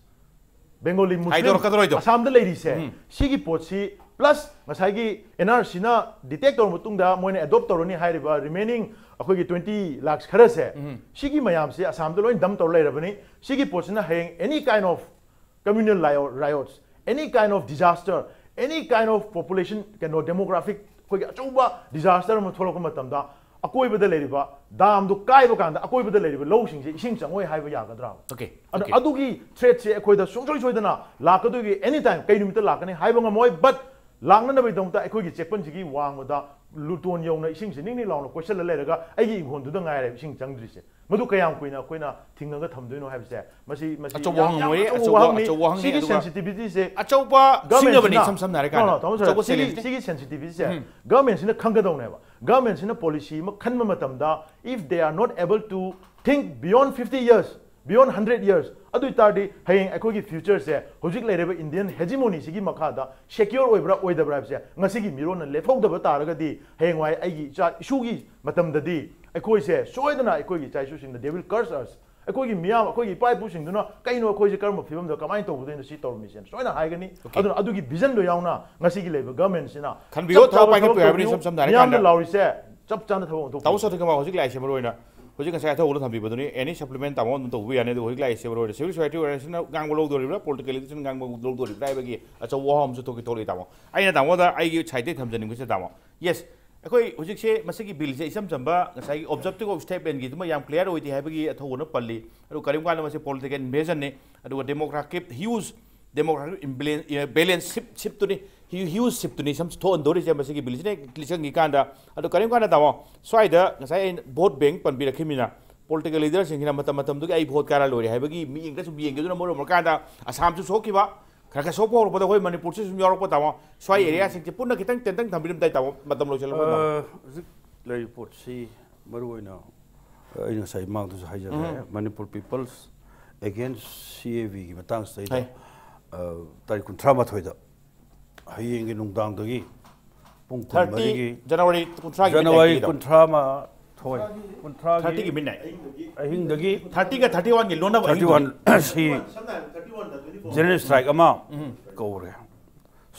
ꯕꯦꯡꯒꯣꯂꯤ ꯃꯨꯁꯂꯤꯝ ꯍꯥꯏꯗꯣꯔꯛꯀꯗꯧꯔꯣꯏꯗꯣ꯫ ꯑꯁꯥꯝꯗ ꯂꯩꯔꯤꯁꯦ, ꯎꯝ꯫ ꯁꯤꯒꯤ ꯄꯣꯠꯁꯤ, ꯄ꯭ꯂꯁ ꯉꯁꯥꯏꯒꯤ ꯑꯦꯟ ꯑꯥꯔ ꯁꯤꯅ ꯗꯤꯇꯦꯛ ꯇꯧꯔꯕ ꯃꯇꯨꯡꯗ ꯃꯣꯏꯅ ꯑꯦꯗꯣꯞ ꯇꯧꯔꯅꯤ ꯍꯥꯏꯔꯤꯕ remaining ꯑꯩꯈꯣꯏꯒꯤ twenty lakhs ꯈꯔꯁꯦ, ꯎꯝ꯫ ꯁꯤꯒꯤ ꯃꯌꯥꯝꯁꯤ ꯑꯁꯥꯝꯗ ꯂꯣꯏ ꯗꯝ ꯇꯧꯔ ꯂꯩꯔꯕꯅꯤ꯫ ꯁꯤꯒꯤ ꯄꯣꯠꯁꯤꯅ ꯍꯌꯦꯡ any kind of communal riots, any kind of disaster, any kind of population, ꯀꯩꯅꯣ, demographic ꯑꯩꯈꯣꯏꯒꯤ ꯑꯆꯧꯕ disaster ꯑꯃ ꯊꯣꯛꯂꯛꯄ ꯃꯇꯝꯗ, ꯑꯀꯣꯏꯕꯗ ꯂꯩꯔꯤꯕ ꯗꯥꯝꯗꯨ ꯀꯥꯏꯕ ꯀꯥꯟꯗ ꯑꯀꯣꯏꯕꯗ ꯂꯩꯔꯤꯕ ꯂꯧꯁꯤꯡꯁꯦ ꯏꯁꯤꯡ ꯆꯪꯉꯣꯏ ꯍꯥꯏꯕ ꯌꯥꯒꯗ꯭ꯔꯥ? Okay, ꯑꯗꯣ okay꯫ ꯑꯗꯨꯒꯤ threatꯁꯦ ꯑꯩꯈꯣꯏꯗ ꯁꯨꯡꯁꯣꯏ ꯁꯣꯏꯗꯅ ꯂꯥꯛꯀꯗꯣꯏꯒꯤ, any time, ꯀꯩ ꯅꯨꯃꯤꯠꯇ ꯂꯥꯛꯀꯅꯤ ꯍꯥꯏꯕ ꯉꯝꯃꯣꯏ, but ꯂꯥꯛꯅꯅꯕꯒꯤꯗꯃꯛꯇ ꯑꯩꯈꯣꯏꯒꯤ ꯆꯦꯛꯄꯟꯁꯤꯒꯤ ꯋꯥꯡꯃꯗ ꯂꯨꯇꯣꯟ ꯌꯧꯅ ꯏꯁꯤꯡꯁꯦ ꯅꯤꯡ ꯅꯤꯡ ꯂꯥꯎꯅ ꯀꯣꯏꯁꯜꯂ ꯂꯩꯔꯒ ꯑꯩꯒꯤ ꯏꯪꯈꯣꯜꯗꯨꯗ ꯉꯥꯏꯔꯦ ꯏꯁꯤꯡ ꯆꯪꯗ꯭ꯔꯤꯁꯦ꯫ ꯃꯗꯨ ꯀꯌꯥꯝ ꯀꯨꯏꯅ ꯑꯩꯈꯣꯏꯅ ꯊꯤꯡꯉꯒ ꯊꯝꯗꯣꯏꯅꯣ ꯍꯥꯏꯕꯁꯦ, ꯃꯁꯤ, ꯃꯁꯤ ꯑꯆꯧꯕ ꯌꯥꯝ, ꯋꯥꯍꯪ ꯌꯥꯝ ꯑꯣꯏꯌꯦ, ꯑꯆꯧꯕ ꯑꯆꯧꯕ, ꯋꯥꯍꯪꯅꯤ꯫ ꯑꯆꯧꯕ ꯋꯥꯍꯪꯅꯤ, ꯁꯤꯒꯤ ꯑꯗꯨꯒ sensitivity ꯁꯦ ꯑꯆꯧꯕ government ꯁꯤꯡꯅꯕꯅꯤ, ꯁꯤꯅ, ꯏꯁꯝ ꯁꯝꯅ ꯍꯥꯏꯔ no, ꯀꯥꯟꯗ꯫ No, ꯇꯥꯃꯣ ꯁꯣꯏ, ꯑꯆꯧꯕ ꯁꯤꯒꯤ, challenge ꯅꯤ꯫ ꯁꯤꯒꯤ sensitivity ꯁꯦ ꯎꯝ꯫ Government ꯁꯤꯅ ꯈꯪꯒꯗꯧꯅꯦꯕ꯫ Government ꯁꯤꯅ policy ꯑꯃ ꯈꯟꯕ ꯃꯇꯝꯗ, if they are not able to think beyond fifty years, beyond hundred years, ꯑꯗꯨ ꯑꯣꯏꯇꯥꯔꯗꯤ ꯍꯌꯦꯡ ꯑꯩꯈꯣꯏꯒꯤ future ꯁꯦ ꯍꯧꯖꯤꯛ ꯂꯩꯔꯤꯕ Indian hegemony ꯁꯤꯒꯤ ꯃꯈꯥꯗ secure ꯑꯣꯏꯕ꯭ꯔꯥ ꯑꯣꯏꯗꯕ꯭ꯔꯥ ꯍꯥꯏꯕꯁꯦ ꯉꯁꯤꯒꯤ ꯃꯤꯔꯣꯟꯅ ꯂꯦꯞꯍꯧꯗꯕ ꯇꯥꯔꯒꯗꯤ, ꯍꯌꯦꯡꯋꯥꯏ ꯑꯩꯒꯤ ꯏꯆꯥ ꯏꯁꯨꯒꯤ ꯃꯇꯝꯗꯗꯤ ꯑꯩꯈꯣꯏꯁꯦ ꯁꯣꯏꯗꯅ ꯑꯩꯈꯣꯏꯒꯤ ꯏꯆꯥ ꯏꯁꯨꯁꯤꯡꯅ they will curse us. ꯑꯩꯈꯣꯏꯒꯤ ꯃꯤꯌꯥꯝ, ꯑꯩꯈꯣꯏꯒꯤ ꯏꯄꯥ ꯏꯄꯨꯁꯤꯡꯗꯨꯅ "ꯀꯩꯅꯣ ꯑꯩꯈꯣꯏꯁꯦ ꯀꯔꯝꯕ ꯐꯤꯕꯝꯗ ꯀꯃꯥꯏꯅ ꯇꯧꯒꯗꯣꯏꯅꯣ ꯁꯤ ꯇꯧꯔꯝꯃꯤꯁꯦꯅ" ꯁꯣꯏꯅ ꯍꯥꯏꯒꯅꯤ꯫ ꯑꯗꯨꯅ ꯑꯗꯨꯒꯤ vision ꯗꯣ ꯌꯥꯎꯅ ꯉꯁꯤꯒꯤ ꯂꯩꯕ government ꯁꯤꯅ ꯈꯟꯕꯤꯌꯨ, ꯆꯞ ꯊꯕꯛ ꯆꯥꯕ ꯄꯥꯏꯈꯠꯄꯤꯌꯨ ꯊꯕꯛ ꯍꯥꯏꯕꯅꯤ꯫ ꯇꯧꯕꯤꯌꯨ꯫ ꯏꯁꯝ ꯁꯝꯅ ꯃꯤꯌꯥꯝꯅ ꯍꯥꯏꯔꯀꯥꯟꯗ ꯂꯥꯎꯔꯤꯁꯦ ꯆꯞ ꯆꯥꯅ ꯊꯕꯛ ꯑꯣꯟꯊꯣꯛꯄꯤꯌꯨ꯫ ꯇꯥꯃꯣ ꯁꯣꯠꯇ ꯀꯃꯥ ꯍꯧꯖꯤꯛ ꯂꯥꯛꯏꯁꯦ ꯃꯔꯨ ꯑꯣꯏꯅ ꯍꯧꯖꯤꯛ ꯉꯁꯥꯏ ꯑꯊꯧꯕꯗ ꯊꯝꯕꯤꯕꯗꯨꯅꯤ꯫ Any supplement ꯇꯥꯃꯣ ꯑꯗꯨꯝ ꯇꯧꯕ ꯌꯥꯅꯤ꯫ ꯑꯗꯨ ꯍꯧꯖꯤꯛ ꯂꯥꯛꯏꯁꯦ ꯃꯔꯨ ꯑꯣꯏꯅ civil society organization ꯅ ꯉꯥꯡꯕ ꯂꯧꯗꯣꯔꯤꯕ꯭ꯔꯥ, political leader ꯁꯤꯡꯅ ꯉꯥꯡꯕ ꯂꯧꯗꯣꯔꯤꯕ꯭ꯔꯥ ꯍꯥꯏꯕꯒꯤ ꯑꯆꯧꯕ ꯋꯥꯐꯝ ꯑꯃꯁꯨ ꯊꯣꯛꯀꯦ ꯊꯣꯛꯂꯛꯏ ꯇꯥꯃꯣ꯫ ꯑꯩꯅ ꯇꯥꯃꯣꯗ ꯑꯩꯒꯤ side ꯇꯩ ꯊꯝꯖꯅꯤꯡꯕꯁꯦ ꯇꯥꯃꯣ, yes, ꯑꯩꯈꯣꯏ ꯍꯧꯖꯤꯛꯁꯦ ꯃꯁꯤꯒꯤ bill ꯁꯦ ꯏꯆꯝ ꯆꯝꯕ ꯉꯁꯥꯏꯒꯤ objective of step ꯒꯤꯗꯨꯃ ꯌꯥꯝ clear ꯑꯣꯏꯗꯦ ꯍꯥꯏꯕꯒꯤ ꯑꯊꯧꯕꯅ ꯄꯜꯂꯤ꯫ ꯑꯗꯨ ꯀꯔꯤꯒꯨꯝꯕ ꯀꯥꯟꯗ ꯃꯁꯤ political invasion ꯅꯤ꯫ ꯑꯗꯨꯒ demographic huge demographic imbalance, balance shift, shift ꯇꯨꯅꯤ, huge shift ꯇꯨꯅꯤ ꯁꯝ ꯊꯣꯛꯍꯟꯗꯣꯔꯤꯁꯦ ꯃꯁꯤꯒꯤ bill ꯁꯤꯅ ꯍꯦꯛ ꯂꯤꯁꯪꯈꯤ ꯀꯥꯟꯗ꯫ ꯑꯗꯣ ꯀꯔꯤꯒꯨꯝꯕ ꯀꯥꯟꯗ ꯇꯥꯃꯣ, ꯁ꯭ꯋꯥꯏꯗ ꯉꯁꯥꯏ ꯑꯩꯅ vote bank ꯄꯟꯕꯤꯔꯛꯈꯤꯕꯅꯤꯅ, political leader ꯁꯤꯡꯁꯤꯅ ꯃꯇꯝ ꯃꯇꯝꯗꯨꯒꯤ "ꯑꯩ vote ꯀꯥꯔ ꯂꯣꯏꯔꯦ" ꯍꯥꯏꯕꯒꯤ ꯃꯤꯠꯌꯦꯡꯗ ꯁꯨꯝ ꯌꯦꯡꯒꯗꯨꯅ ꯃꯔꯝ ꯑꯣꯏꯔꯀꯥꯟꯗ ꯑꯁꯥꯝꯁꯨ ꯁꯣꯛꯈꯤꯕ, ꯈꯔ ꯈꯔ ꯁꯣꯛꯄ ꯍꯧꯔꯛꯄꯗ ꯑꯩꯈꯣꯏ ꯃꯅꯤꯄꯨꯔꯁꯨ ꯁꯨꯝ ꯌꯥꯎꯔꯛꯄ ꯇꯥꯃꯣ꯫ ꯁ꯭ꯋꯥꯏ area ꯁꯤꯡꯁꯦ ꯄꯨꯟꯅ ꯈꯤꯇꯪ ꯇꯦꯟꯇꯪ ꯊꯝꯕꯤꯔꯝꯗꯥꯏ ꯇꯥꯃꯣ, ꯃꯇꯝ ꯂꯣꯏꯁꯤꯜꯂꯛꯄ ꯇꯥꯃꯣ꯫ ꯑ, ꯍꯧꯖꯤꯛ ꯂꯩꯔꯤꯕ ꯄꯣꯠꯁꯤ ꯃꯔꯨ ꯑꯣꯏꯅ, ꯑ, ꯑꯩꯅ ꯉꯁꯥꯏ ꯃꯃꯥꯡꯗꯁꯨ ꯍꯥꯏꯖꯈ꯭ꯔꯦ, ꯎꯝ꯫ Manipur People's Against C A A ꯒꯤ ꯃꯇꯥꯡꯁꯤꯗꯩꯗ, ꯍꯥꯏ꯫ ꯑ, ꯇꯥꯔꯤꯛ ꯀꯨꯟꯊ꯭ꯔꯥ ꯃꯥꯊꯣꯏꯗ, ꯍꯌꯦꯡꯒꯤ ꯅꯨꯡꯗꯥꯡꯗꯒꯤ ꯄꯨꯡ ꯊꯥꯔꯇꯤ, ꯀꯨꯟꯃꯔꯤꯒꯤ, ꯖꯅꯋꯥꯔꯤ ꯀꯨꯟꯊ꯭ꯔꯥꯒꯤ ꯖꯅꯋꯥꯔꯤ midnight ꯀꯤꯗꯣ꯫ ꯀꯨꯟꯊ꯭ꯔꯥ ꯃꯥꯊꯣꯏ, ꯀꯨꯟꯊ꯭ꯔꯥꯒꯤ ꯊꯥꯔꯇꯤꯒꯤ midnight꯫ ꯑꯍꯤꯡꯗꯒꯤ ꯊꯥꯔꯇꯤꯒ ꯊꯥꯔꯇꯤ ꯋꯥꯟꯒꯤ ꯂꯣꯟꯅꯕ ꯊꯥꯔꯇꯤ ꯋꯥꯟ ꯑꯍꯤꯡꯗꯒꯤ꯫ ꯁꯤ general strike ꯑꯃ ꯎꯝ꯫ ꯀꯧꯔꯦ꯫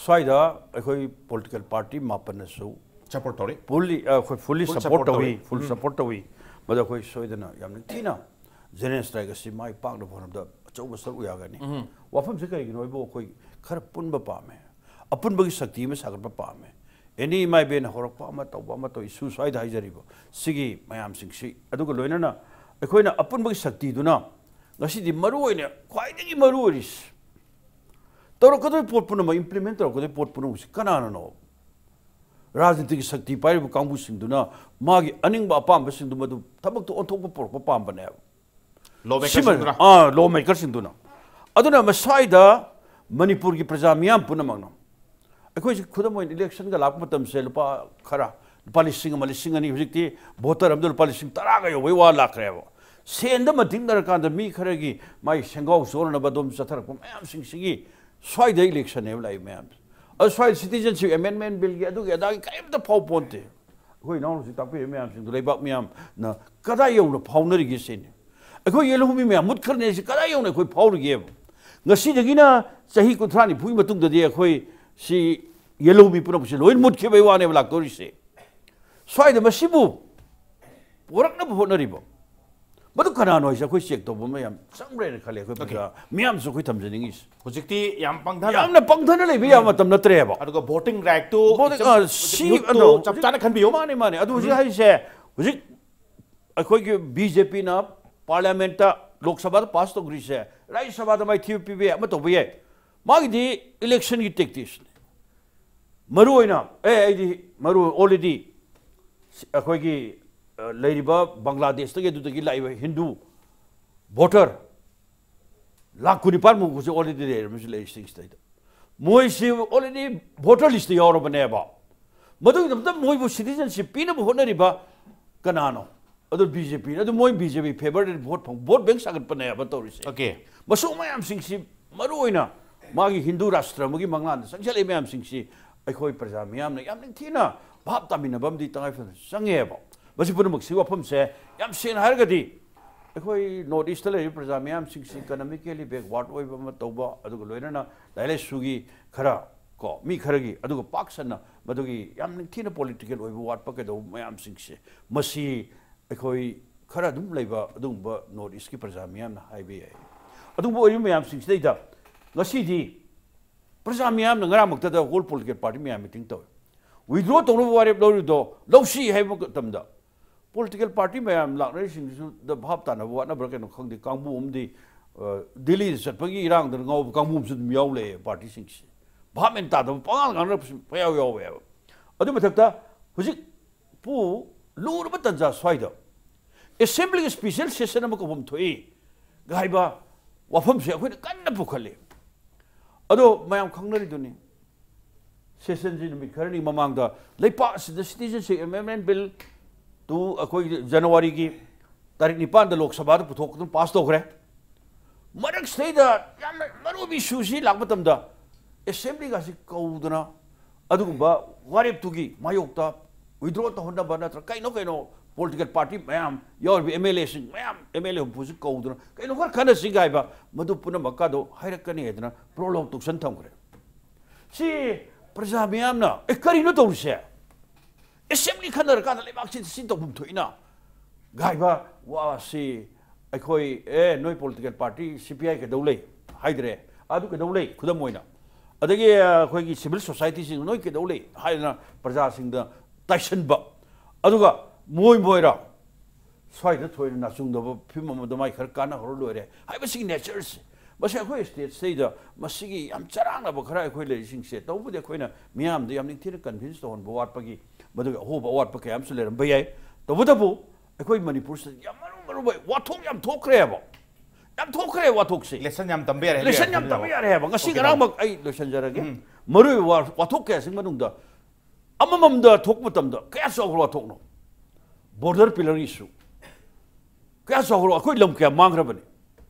ꯁ꯭ꯋꯥꯏꯗ ꯑꯩꯈꯣꯏ political party ꯃꯥꯄꯟꯅꯁꯨ support ꯇꯧꯔꯤ꯫ Fully, ꯑ, ꯑꯩꯈꯣꯏ fully full support support ꯇꯧꯔꯤ, ꯇꯧꯔꯤ꯫ Full ꯎꯝ꯫ Support ꯇꯧꯏ꯫ ꯃꯗꯨ ꯑꯩꯈꯣꯏ ꯁꯣꯏꯗꯅ ꯌꯥꯝ ꯅꯤꯡꯊꯤꯅ general strike ꯑꯁꯤ ꯃꯥꯏ ꯄꯥꯛꯅꯕ ꯍꯣꯠꯅꯕꯗ ꯑꯆꯧꯕ ꯁꯔꯨꯛ ꯌꯥꯒꯅꯤ꯫ ꯎꯝ꯫ ꯋꯥꯐꯝꯁꯤ ꯀꯔꯤꯒꯤꯅꯣ ꯍꯥꯏꯕꯨ ꯑꯩꯈꯣꯏ ꯈꯔ ꯄꯨꯟꯕ ꯄꯥꯝꯃꯦ꯫ ꯑꯄꯨꯟꯕꯒꯤ ꯁꯛꯇꯤ ꯑꯃ ꯁꯥꯒꯠꯄ ꯄꯥꯝꯃꯦ꯫ Any ꯏꯃꯥ ꯏꯕꯦꯟꯅ ꯍꯧꯔꯛꯄ ꯑꯃ ꯇꯧꯕ ꯑꯃ ꯇꯧ issue ꯁ꯭ꯋꯥꯏꯗ ꯍꯥꯏꯖꯔꯤꯕ ꯁꯤꯒꯤ ꯃꯌꯥꯝꯁꯤꯡꯁꯤ, ꯑꯗꯨꯒ ꯂꯣꯏꯅꯅ ꯑꯩꯈꯣꯏꯅ ꯑꯄꯨꯟꯕꯒꯤ ꯁꯛꯇꯤꯗꯨꯅ ꯉꯁꯤꯗꯤ ꯃꯔꯨ ꯑꯣꯏꯅ ꯈ꯭ꯋꯥꯏꯗꯒꯤ ꯃꯔꯨ ꯑꯣꯏꯔꯤꯁꯤ ꯇꯧꯔꯛꯀꯗꯧꯔꯤꯕ ꯄꯣꯠ ꯄꯨꯝꯅꯃꯛ, implement ꯇꯧꯔꯛꯀꯗꯧꯔꯤꯕ ꯄꯣꯠ ꯄꯨꯝꯅꯃꯛꯁꯤ ꯀꯅꯥꯅꯅꯣ? ꯔꯥꯖꯅꯤꯇꯤꯒꯤ ꯁꯛꯇꯤ ꯄꯥꯏꯔꯤꯕ ꯀꯥꯡꯕꯨꯁꯤꯡꯗꯨꯅ ꯃꯥꯒꯤ ꯑꯅꯤꯡꯕ ꯑꯄꯥꯝꯕꯁꯤꯡꯗꯨ ꯃꯗꯨ ꯊꯕꯛꯇ ꯑꯣꯟꯊꯣꯛꯄ ꯄꯨꯔꯛꯄ ꯄꯥꯝꯕꯅꯦꯕ꯫ Law maker ꯁꯤꯃ-, ꯁꯤꯡꯗꯨꯅ꯫ ꯑꯥ, law maker ꯁꯤꯡꯗꯨꯅ꯫ ꯑꯗꯨꯅ ꯃꯁ꯭ꯋꯥꯏꯗ ꯃꯅꯤꯄꯨꯔꯒꯤ ꯄ꯭ꯔꯖꯥ ꯃꯤꯌꯥꯝ ꯄꯨꯝꯅꯃꯛꯅ ꯑꯩꯈꯣꯏꯁꯤ ꯈꯨꯗꯝ ꯑꯣꯏꯅ election ꯒ ꯂꯥꯛꯄ ꯃꯇꯝꯁꯦ ꯂꯨꯄꯥ ꯈꯔ, ꯂꯨꯄꯥ ꯂꯤꯁꯤꯡ ꯑꯃ, ꯂꯤꯁꯤꯡ ꯑꯅꯤ, ꯍꯧꯖꯤꯛꯇꯤ voter ꯑꯃꯗ ꯂꯨꯄꯥ ꯂꯤꯁꯤꯡ ꯇꯔꯥꯒ ꯌꯧꯕꯩ ꯋꯥ ꯂꯥꯛꯈ꯭ꯔꯦꯕ꯫ ꯁꯦꯟꯗ ꯃꯟꯇꯤꯛꯅꯔꯀꯥꯟꯗ ꯃꯤ ꯈꯔꯒꯤ ꯃꯥꯏ ꯁꯦꯡꯒꯥꯎ ꯆꯣꯔꯅꯕ ꯑꯗꯨꯝ ꯆꯠꯊꯔꯛꯄ ꯃꯌꯥꯝꯁꯤꯡꯁꯤꯒꯤ ꯁ꯭ꯋꯥꯏꯗ ꯏꯂꯦꯛꯁꯟꯅꯦꯕ ꯂꯥꯛꯏ ꯃꯌꯥꯝꯁꯦ꯫ ꯑꯗꯨ ꯁ꯭ꯋꯥꯏꯗ citizenship amendment billꯒꯤ ꯑꯗꯨꯒꯤ ꯑꯗꯥꯒꯤ ꯀꯔꯤꯝꯇ ꯐꯥꯎ ꯄꯣꯟꯇꯦ꯫ ꯑꯩꯈꯣꯏ ꯏꯅꯥꯎꯅꯁꯨ ꯇꯥꯛꯄꯤꯔꯤꯕ ꯃꯌꯥꯝꯁꯤꯡꯗꯣ ꯂꯩꯕꯥꯛ ꯃꯤꯌꯥꯝꯅ ꯀꯗꯥꯏ ꯌꯧꯅ ꯐꯥꯎꯅꯔꯤꯒꯦ ꯁꯤꯅꯤ꯫ ꯑꯩꯈꯣꯏ ꯌꯦꯜꯍꯧꯃꯤ ꯃꯌꯥꯝ ꯃꯨꯠꯈ꯭ꯔꯅꯦ ꯁꯤ ꯀꯗꯥꯏ ꯌꯧꯅ ꯑꯩꯈꯣꯏ ꯐꯥꯎꯔꯤꯒꯦꯕ? ꯉꯁꯤꯗꯒꯤꯅ ꯆꯍꯤ ꯀꯨꯟꯊ꯭ꯔꯥ ꯅꯤꯐꯨꯒꯤ ꯃꯇꯨꯡꯗꯗꯤ ꯑꯩꯈꯣꯏ ꯁꯤ ꯌꯦꯜꯍꯧꯃꯤ ꯄꯨꯝꯅꯃꯛꯁꯦ ꯂꯣꯏ ꯃꯨꯠꯈꯤꯕꯒꯤ ꯋꯥꯅꯦꯕ ꯂꯥꯛꯇꯧꯔꯤꯁꯦ꯫ ꯁ꯭ꯋꯥꯏꯗ ꯃꯁꯤꯕꯨ ꯄꯣꯔꯛꯅꯕ ꯍꯣꯠꯅꯔꯤꯕ ꯃꯗꯨ ꯀꯅꯥꯅꯣ ꯍꯥꯏꯁꯦ ꯑꯩꯈꯣꯏ ꯆꯦꯛ ꯇꯧꯕ ꯑꯃ ꯌꯥꯝ ꯆꯪꯕ꯭ꯔꯦꯅ ꯈꯜꯂꯦ ꯑꯩꯈꯣꯏ꯫ Okay. ꯄ꯭ꯔꯖꯥ ꯃꯤꯌꯥꯝꯁꯨ ꯑꯩꯈꯣꯏ ꯊꯝꯖꯅꯤꯡꯉꯤꯁꯦ꯫ ꯍꯧꯖꯤꯛꯇꯤ ꯌꯥꯝ ꯄꯪꯊꯅ ꯌꯥꯝꯅ ꯄꯪꯊꯅ ꯂꯩꯕ ꯌꯥꯕ ꯃꯇꯝ ꯅꯠꯇ꯭ꯔꯦꯕ꯫ ꯑꯗꯨꯒ voting rightꯇꯨ voting, ꯏꯆꯝ-, ꯑ, ꯁꯤ, youthꯇꯨ ꯑꯗꯣ ꯆꯞ ꯍꯧꯖꯤꯛ ꯆꯥꯅ ꯈꯟꯕꯤꯌꯨ꯫ ꯃꯥꯅꯦ, ꯃꯥꯅꯦ꯫ ꯑꯗꯨ ꯍꯧꯖꯤꯛ ꯍꯥꯏꯔꯤꯁꯦ, ꯍꯧꯖꯤꯛ ꯑꯩꯈꯣꯏꯒꯤ BJPꯅ parliamentꯇ, ꯂꯣꯛ ꯁꯚꯥꯗ pass ꯇꯧꯈ꯭ꯔꯤꯁꯦ, ꯔꯥꯖ꯭ꯌ ꯁꯚꯥꯗ ꯃꯥꯏꯊꯤꯕ ꯄꯤꯕ ꯌꯥꯏ, ꯑꯃ ꯇꯧꯕ ꯌꯥꯏ꯫ ꯃꯥꯒꯤꯗꯤ electionꯒꯤ tacticsꯅꯤ꯫ ꯃꯔꯨ ꯑꯣꯏꯅ, ꯑꯦ, ꯑꯩꯗꯤ ꯃꯔꯨ already ꯑꯩꯈꯣꯏꯒꯤ, ꯑ, ꯂꯩꯔꯤꯕ ꯕꯪꯒ꯭ꯂꯥꯗꯦꯁꯇꯒꯤ ꯑꯗꯨꯗꯒꯤ ꯂꯥꯛꯏꯕ ꯍꯤꯟꯗꯨ voter ꯂꯥꯈ ꯀꯨꯟꯅꯤꯄꯥꯟ ꯃꯨꯛꯁꯦ already ꯂꯩꯔꯝꯃꯤꯁꯦ ꯂꯩꯔꯤꯁꯤꯡꯁꯤꯗꯩꯗ꯫ ꯃꯣꯏꯁꯤ already voter listꯇ ꯌꯥꯎꯔꯕꯅꯦꯕ꯫ ꯃꯗꯨꯒꯤꯗꯃꯛꯇ ꯃꯣꯏꯕꯨ citizenship ꯄꯤꯅꯕ ꯍꯣꯠꯅꯔꯤꯕ ꯀꯅꯥꯅꯣ? ꯑꯗꯨ BJPꯅꯤ꯫ ꯑꯗꯨ ꯃꯣꯏ BJP favourꯗ vote ꯐꯪ-, vote bank ꯁꯥꯒꯠꯄꯅꯦꯕ ꯇꯧꯔꯤꯁꯦ꯫ Okay. ꯃꯁꯨ ꯃꯌꯥꯝꯁꯤꯡꯁꯤ ꯃꯔꯨ ꯑꯣꯏꯅ ꯃꯥꯒꯤ ꯍꯤꯟꯗꯨ ꯔꯥꯁꯇ꯭ꯔ ꯑꯃꯒꯤ ꯃꯪꯂꯥꯟꯗ ꯆꯪꯁꯤꯜꯂꯛꯏ ꯃꯌꯥꯝꯁꯤꯡꯁꯤ ꯑꯩꯈꯣꯏ ꯄ꯭ꯔꯖꯥ ꯃꯤꯌꯥꯝꯅ ꯌꯥꯝ ꯅꯤꯡꯊꯤꯅ ꯚꯥꯞ ꯇꯥꯃꯤꯟꯅꯕ ꯑꯃꯗꯤ ꯇꯉꯥꯏ ꯐꯗꯅ ꯆꯪꯉꯦꯕ꯫ ꯃꯁꯤ ꯄꯨꯝꯅꯃꯛꯁꯤ ꯋꯥꯐꯝꯁꯦ ꯌꯥꯝ ꯁꯦꯡꯅ ꯍꯥꯏꯔꯒꯗꯤ ꯑꯩꯈꯣꯏ North Eastꯇ ꯂꯩꯔꯤꯕ ꯄ꯭ꯔꯖꯥ ꯃꯤꯌꯥꯝꯁꯤꯡꯁꯤ economically backward ꯑꯣꯏꯕ ꯑꯃ ꯇꯧꯕ, ꯑꯗꯨꯒ ꯂꯣꯏꯅꯅ ꯂꯥꯏꯔꯤꯛ ꯂꯥꯏꯁꯨꯒꯤ ꯈꯔ ꯀꯣ, ꯃꯤ ꯈꯔꯒꯤ, ꯑꯗꯨꯒ ꯄꯥꯛ ꯁꯟꯅ ꯃꯗꯨꯒꯤ ꯌꯥꯝ ꯅꯤꯡꯊꯤꯅ political ꯑꯣꯏꯕ ꯋꯥꯠꯄ ꯀꯩꯗꯧꯕ ꯃꯌꯥꯝꯁꯤꯡꯁꯦ, ꯃꯁꯤ ꯑꯩꯈꯣꯏ ꯈꯔ ꯑꯗꯨꯝ ꯂꯩꯕ ꯑꯗꯨꯒꯨꯝꯕ North Eastꯀꯤ ꯄ꯭ꯔꯖꯥ ꯃꯤꯌꯥꯝꯅ ꯍꯥꯏꯕ ꯌꯥꯏ꯫ ꯑꯗꯨꯒꯨꯝꯕ ꯑꯣꯏꯔꯤꯕ ꯃꯌꯥꯝꯁꯤꯡꯁꯤꯗꯩꯗ ꯉꯁꯤꯗꯤ ꯄ꯭ꯔꯖꯥ ꯃꯤꯌꯥꯝꯅ ꯉꯔꯥꯡꯃꯛꯇꯗ whole political party ꯃꯌꯥꯝ meeting ꯇꯧꯏ꯫ Withdraw ꯇꯧꯅꯕ ꯋꯥꯔꯦꯞ ꯂꯧꯔꯤꯕꯗꯣ ꯂꯧꯁꯤ ꯍꯥꯏꯕ ꯃꯇꯝꯗ political party ꯃꯌꯥꯝ ꯂꯥꯛꯅꯔꯤꯁꯤꯡꯁꯤꯗ ꯚꯥꯞ ꯇꯥꯅꯕ ꯋꯥꯠꯅꯕ꯭ꯔꯥ ꯀꯩꯅꯣ ꯈꯪꯗꯦ, ꯀꯥꯡꯕꯨ ꯑꯃꯗꯤ, ꯑ, ꯗꯤꯜꯂꯤꯗ ꯆꯠꯄꯒꯤ ꯏꯔꯥꯡꯗ ꯉꯥꯎꯕ ꯀꯥꯡꯕꯨ ꯑꯃꯁꯨ ꯑꯗꯨꯝ ꯌꯥꯎ ꯂꯩꯌꯦ꯫ Partyꯁꯤꯡꯁꯤ ꯚꯥꯞ ꯃꯦꯟ ꯇꯥꯗꯕ ꯄꯉꯥꯡ ꯉꯥꯡꯅꯔꯛꯄꯁꯨ ꯄꯌꯥꯎ ꯌꯥꯎꯋꯦꯕ꯫ ꯑꯗꯨ ꯃꯊꯛꯇ ꯍꯧꯖꯤꯛ ꯄꯨ ꯂꯨꯔꯕ ꯇꯟꯖꯥ ꯁ꯭ꯋꯥꯏꯗ Assemblyꯒꯤ special session ꯑꯃ ꯀꯧꯐꯝ ꯊꯣꯛꯏ ꯍꯥꯏꯕ ꯋꯥꯐꯝꯁꯦ ꯑꯩꯈꯣꯏꯅ ꯀꯟꯅ ꯄꯨꯈꯠꯂꯤ꯫ ꯑꯗꯣ ꯃꯌꯥꯝ ꯈꯪꯅꯔꯤꯗꯨꯅꯤ, sessionꯁꯤ ꯅꯨꯃꯤꯠ ꯈꯔꯅꯤ ꯃꯃꯥꯡꯗ ꯂꯩꯄꯥꯛ ꯑꯁꯤꯗ citizenship amendment billꯇꯨ ꯑꯩꯈꯣꯏꯒꯤ Januaryꯒꯤ ꯇꯥꯔꯤꯛ ꯅꯤꯄꯥꯟꯗ ꯂꯣꯛ ꯁꯚꯥꯗ ꯄꯨꯊꯣꯛꯇꯨꯅ ꯄꯥꯁ ꯇꯧꯈ꯭ꯔꯦ꯫ ꯃꯔꯛꯁꯤꯗꯩꯗ ꯌꯥꯝꯅ ꯃꯔꯨ ꯑꯣꯏꯕ ꯏꯁꯨꯁꯤ ꯂꯥꯛꯄ ꯃꯇꯝꯗ ꯑꯦꯁꯦꯝꯕ꯭ꯂꯤꯒꯁꯤ ꯀꯧꯗꯅ ꯑꯗꯨꯒꯨꯝꯕ ꯋꯥꯔꯦꯞꯇꯨꯒꯤ ꯃꯥꯌꯣꯛꯇ ꯋꯤꯗ꯭ꯔꯣ ꯇꯧꯍꯟꯅꯕ ꯅꯠꯇ꯭ꯔꯒ ꯀꯩꯅꯣ ꯀꯩꯅꯣ ꯄꯣꯂꯤꯇꯤꯀꯦꯜ ꯄꯥꯔꯇꯤ ꯃꯌꯥꯝ ꯌꯥꯎꯔꯤꯕ ꯑꯦꯝ ꯑꯦꯜ ꯑꯦꯁꯤꯡ ꯃꯌꯥꯝ, ꯑꯦꯝ ꯑꯦꯜ ꯑꯦ ꯍꯨꯝꯐꯨꯁꯤ ꯀꯧꯗꯨꯅ ꯀꯩꯅꯣ ꯈꯔ ꯈꯟꯅꯁꯤ ꯍꯥꯏꯕ, ꯃꯗꯨ ꯄꯨꯝꯅꯃꯛꯀꯗꯣ ꯍꯥꯏꯔꯛꯀꯅꯤ ꯍꯥꯏꯗꯅ ꯄ꯭ꯔꯣꯂꯣꯛ ꯇꯧꯁꯟ ꯊꯝꯈ꯭ꯔꯦ꯫ ꯁꯤ ꯄ꯭ꯔꯖꯥ ꯃꯤꯌꯥꯝꯅ, "ꯑꯦ, ꯀꯔꯤꯅꯣ ꯇꯧꯔꯤꯁꯦ? ꯑꯦꯁꯦꯝꯕ꯭ꯂꯤ ꯈꯟꯅꯔꯀꯥꯟꯗ ꯂꯩꯕꯥꯛꯁꯤꯗ ꯁꯤ ꯇꯧꯐꯝ ꯊꯣꯛꯏꯅ?" ꯍꯥꯏꯕ ꯋꯥꯁꯤ ꯑꯩꯈꯣꯏ, "ꯑꯦ, ꯅꯣꯏ ꯄꯣꯂꯤꯇꯤꯀꯦꯜ ꯄꯥꯔꯇꯤ ꯁꯤ ꯄꯤ ꯑꯥꯏ ꯀꯩꯗꯧ ꯂꯩ?" ꯍꯥꯏꯗ꯭ꯔꯦ꯫ "ꯑꯗꯨ ꯀꯩꯗꯧ ꯂꯩ?" ꯈꯨꯗꯝ ꯑꯣꯏꯅ, ꯑꯗꯒꯤ ꯑꯩꯈꯣꯏꯒꯤ ꯁꯤꯚꯤꯜ ꯁꯣꯁꯥꯏꯇꯤꯁꯤꯡ, "ꯅꯣꯏ ꯀꯩꯗꯧ ꯂꯩ?" ꯍꯥꯏꯗꯅ ꯄ꯭ꯔꯖꯥꯁꯤꯡꯗ ꯇꯥꯏꯁꯟꯕ꯫ ꯑꯗꯨꯒ ꯃꯣꯏ ꯃꯣꯏꯔ ꯁ꯭ꯋꯥꯏꯗ ꯊꯣꯏꯅ ꯅꯥꯆꯨꯡꯗꯕ ꯐꯤꯕꯝ ꯑꯃꯗ ꯃꯥꯏ ꯈꯔ ꯀꯥꯟꯅꯍꯧꯔ ꯂꯣꯏꯔꯦ ꯍꯥꯏꯕꯁꯤꯒꯤ ꯅꯦꯆꯔꯁꯦ, ꯃꯁꯤ ꯑꯩꯈꯣꯏ ꯁ꯭ꯇꯦꯠꯁꯤꯗꯩꯗ ꯃꯁꯤꯒꯤ ꯌꯥꯝ ꯆꯔꯥꯡꯅꯕ ꯈꯔ ꯑꯩꯈꯣꯏ ꯂꯩꯔꯤꯁꯤꯡꯁꯦ, ꯇꯧꯕꯗꯤ ꯑꯩꯈꯣꯏꯅ ꯃꯤꯌꯥꯝꯗ ꯌꯥꯝ ꯅꯤꯡꯊꯤꯅ ꯀꯟꯚꯤꯟꯁ ꯇꯧꯍꯟꯕ ꯋꯥꯠꯄꯒꯤ, ꯃꯗꯨꯒꯤ ꯑꯍꯣꯕ ꯑꯋꯥꯠꯄ ꯀꯌꯥ ꯑꯃꯁꯨ ꯂꯩꯔꯝꯕ ꯌꯥꯏ꯫ ꯇꯧꯕꯇꯕꯨ ꯑꯩꯈꯣꯏ ꯃꯅꯤꯄꯨꯔꯁꯤꯗ ꯌꯥꯝ ꯃꯔꯨ ꯃꯔꯨ ꯑꯣꯏꯕ ꯋꯥꯊꯣꯛ ꯌꯥꯝ ꯊꯣꯛꯈ꯭ꯔꯦꯕ꯫ ꯌꯥꯝ ꯊꯣꯛꯈ꯭ꯔꯦ ꯋꯥꯊꯣꯛꯁꯦ꯫ ꯂꯦꯁꯟ ꯌꯥꯝ ꯇꯝꯕ ꯌꯥꯔꯦ ꯍꯥꯏꯕ ꯂꯦꯁꯟ ꯌꯥꯝ ꯌꯥꯏ꯫ ꯇꯝꯕ ꯌꯥꯔꯦ ꯍꯥꯏꯕ꯫ ꯉꯁꯤ ꯑꯣꯀꯦ, ꯉꯔꯥꯡꯃꯛ ꯑꯩ ꯂꯣꯏꯁꯤꯟꯖꯔꯒꯦ꯫ ꯎꯝ꯫ ꯃꯔꯨ ꯑꯣꯏꯕ ꯋꯥ-, ꯋꯥꯊꯣꯛ ꯀꯌꯥꯁꯤꯒꯤ ꯃꯅꯨꯡꯗ ꯑꯃꯃꯝꯗ ꯊꯣꯛꯄ ꯃꯇꯝꯗ ꯀꯌꯥ ꯆꯥꯎꯈ꯭ꯔꯕ ꯋꯥꯊꯣꯛꯅꯣ? ꯕꯣꯔꯗꯔ ꯄꯤꯂꯔ ꯏꯁꯨ꯫ ꯀꯌꯥ ꯆꯥꯎꯈ꯭ꯔꯕ? ꯑꯩꯈꯣꯏ ꯂꯝ ꯀꯌꯥ ꯃꯥꯡꯈ꯭ꯔꯕꯅꯤ?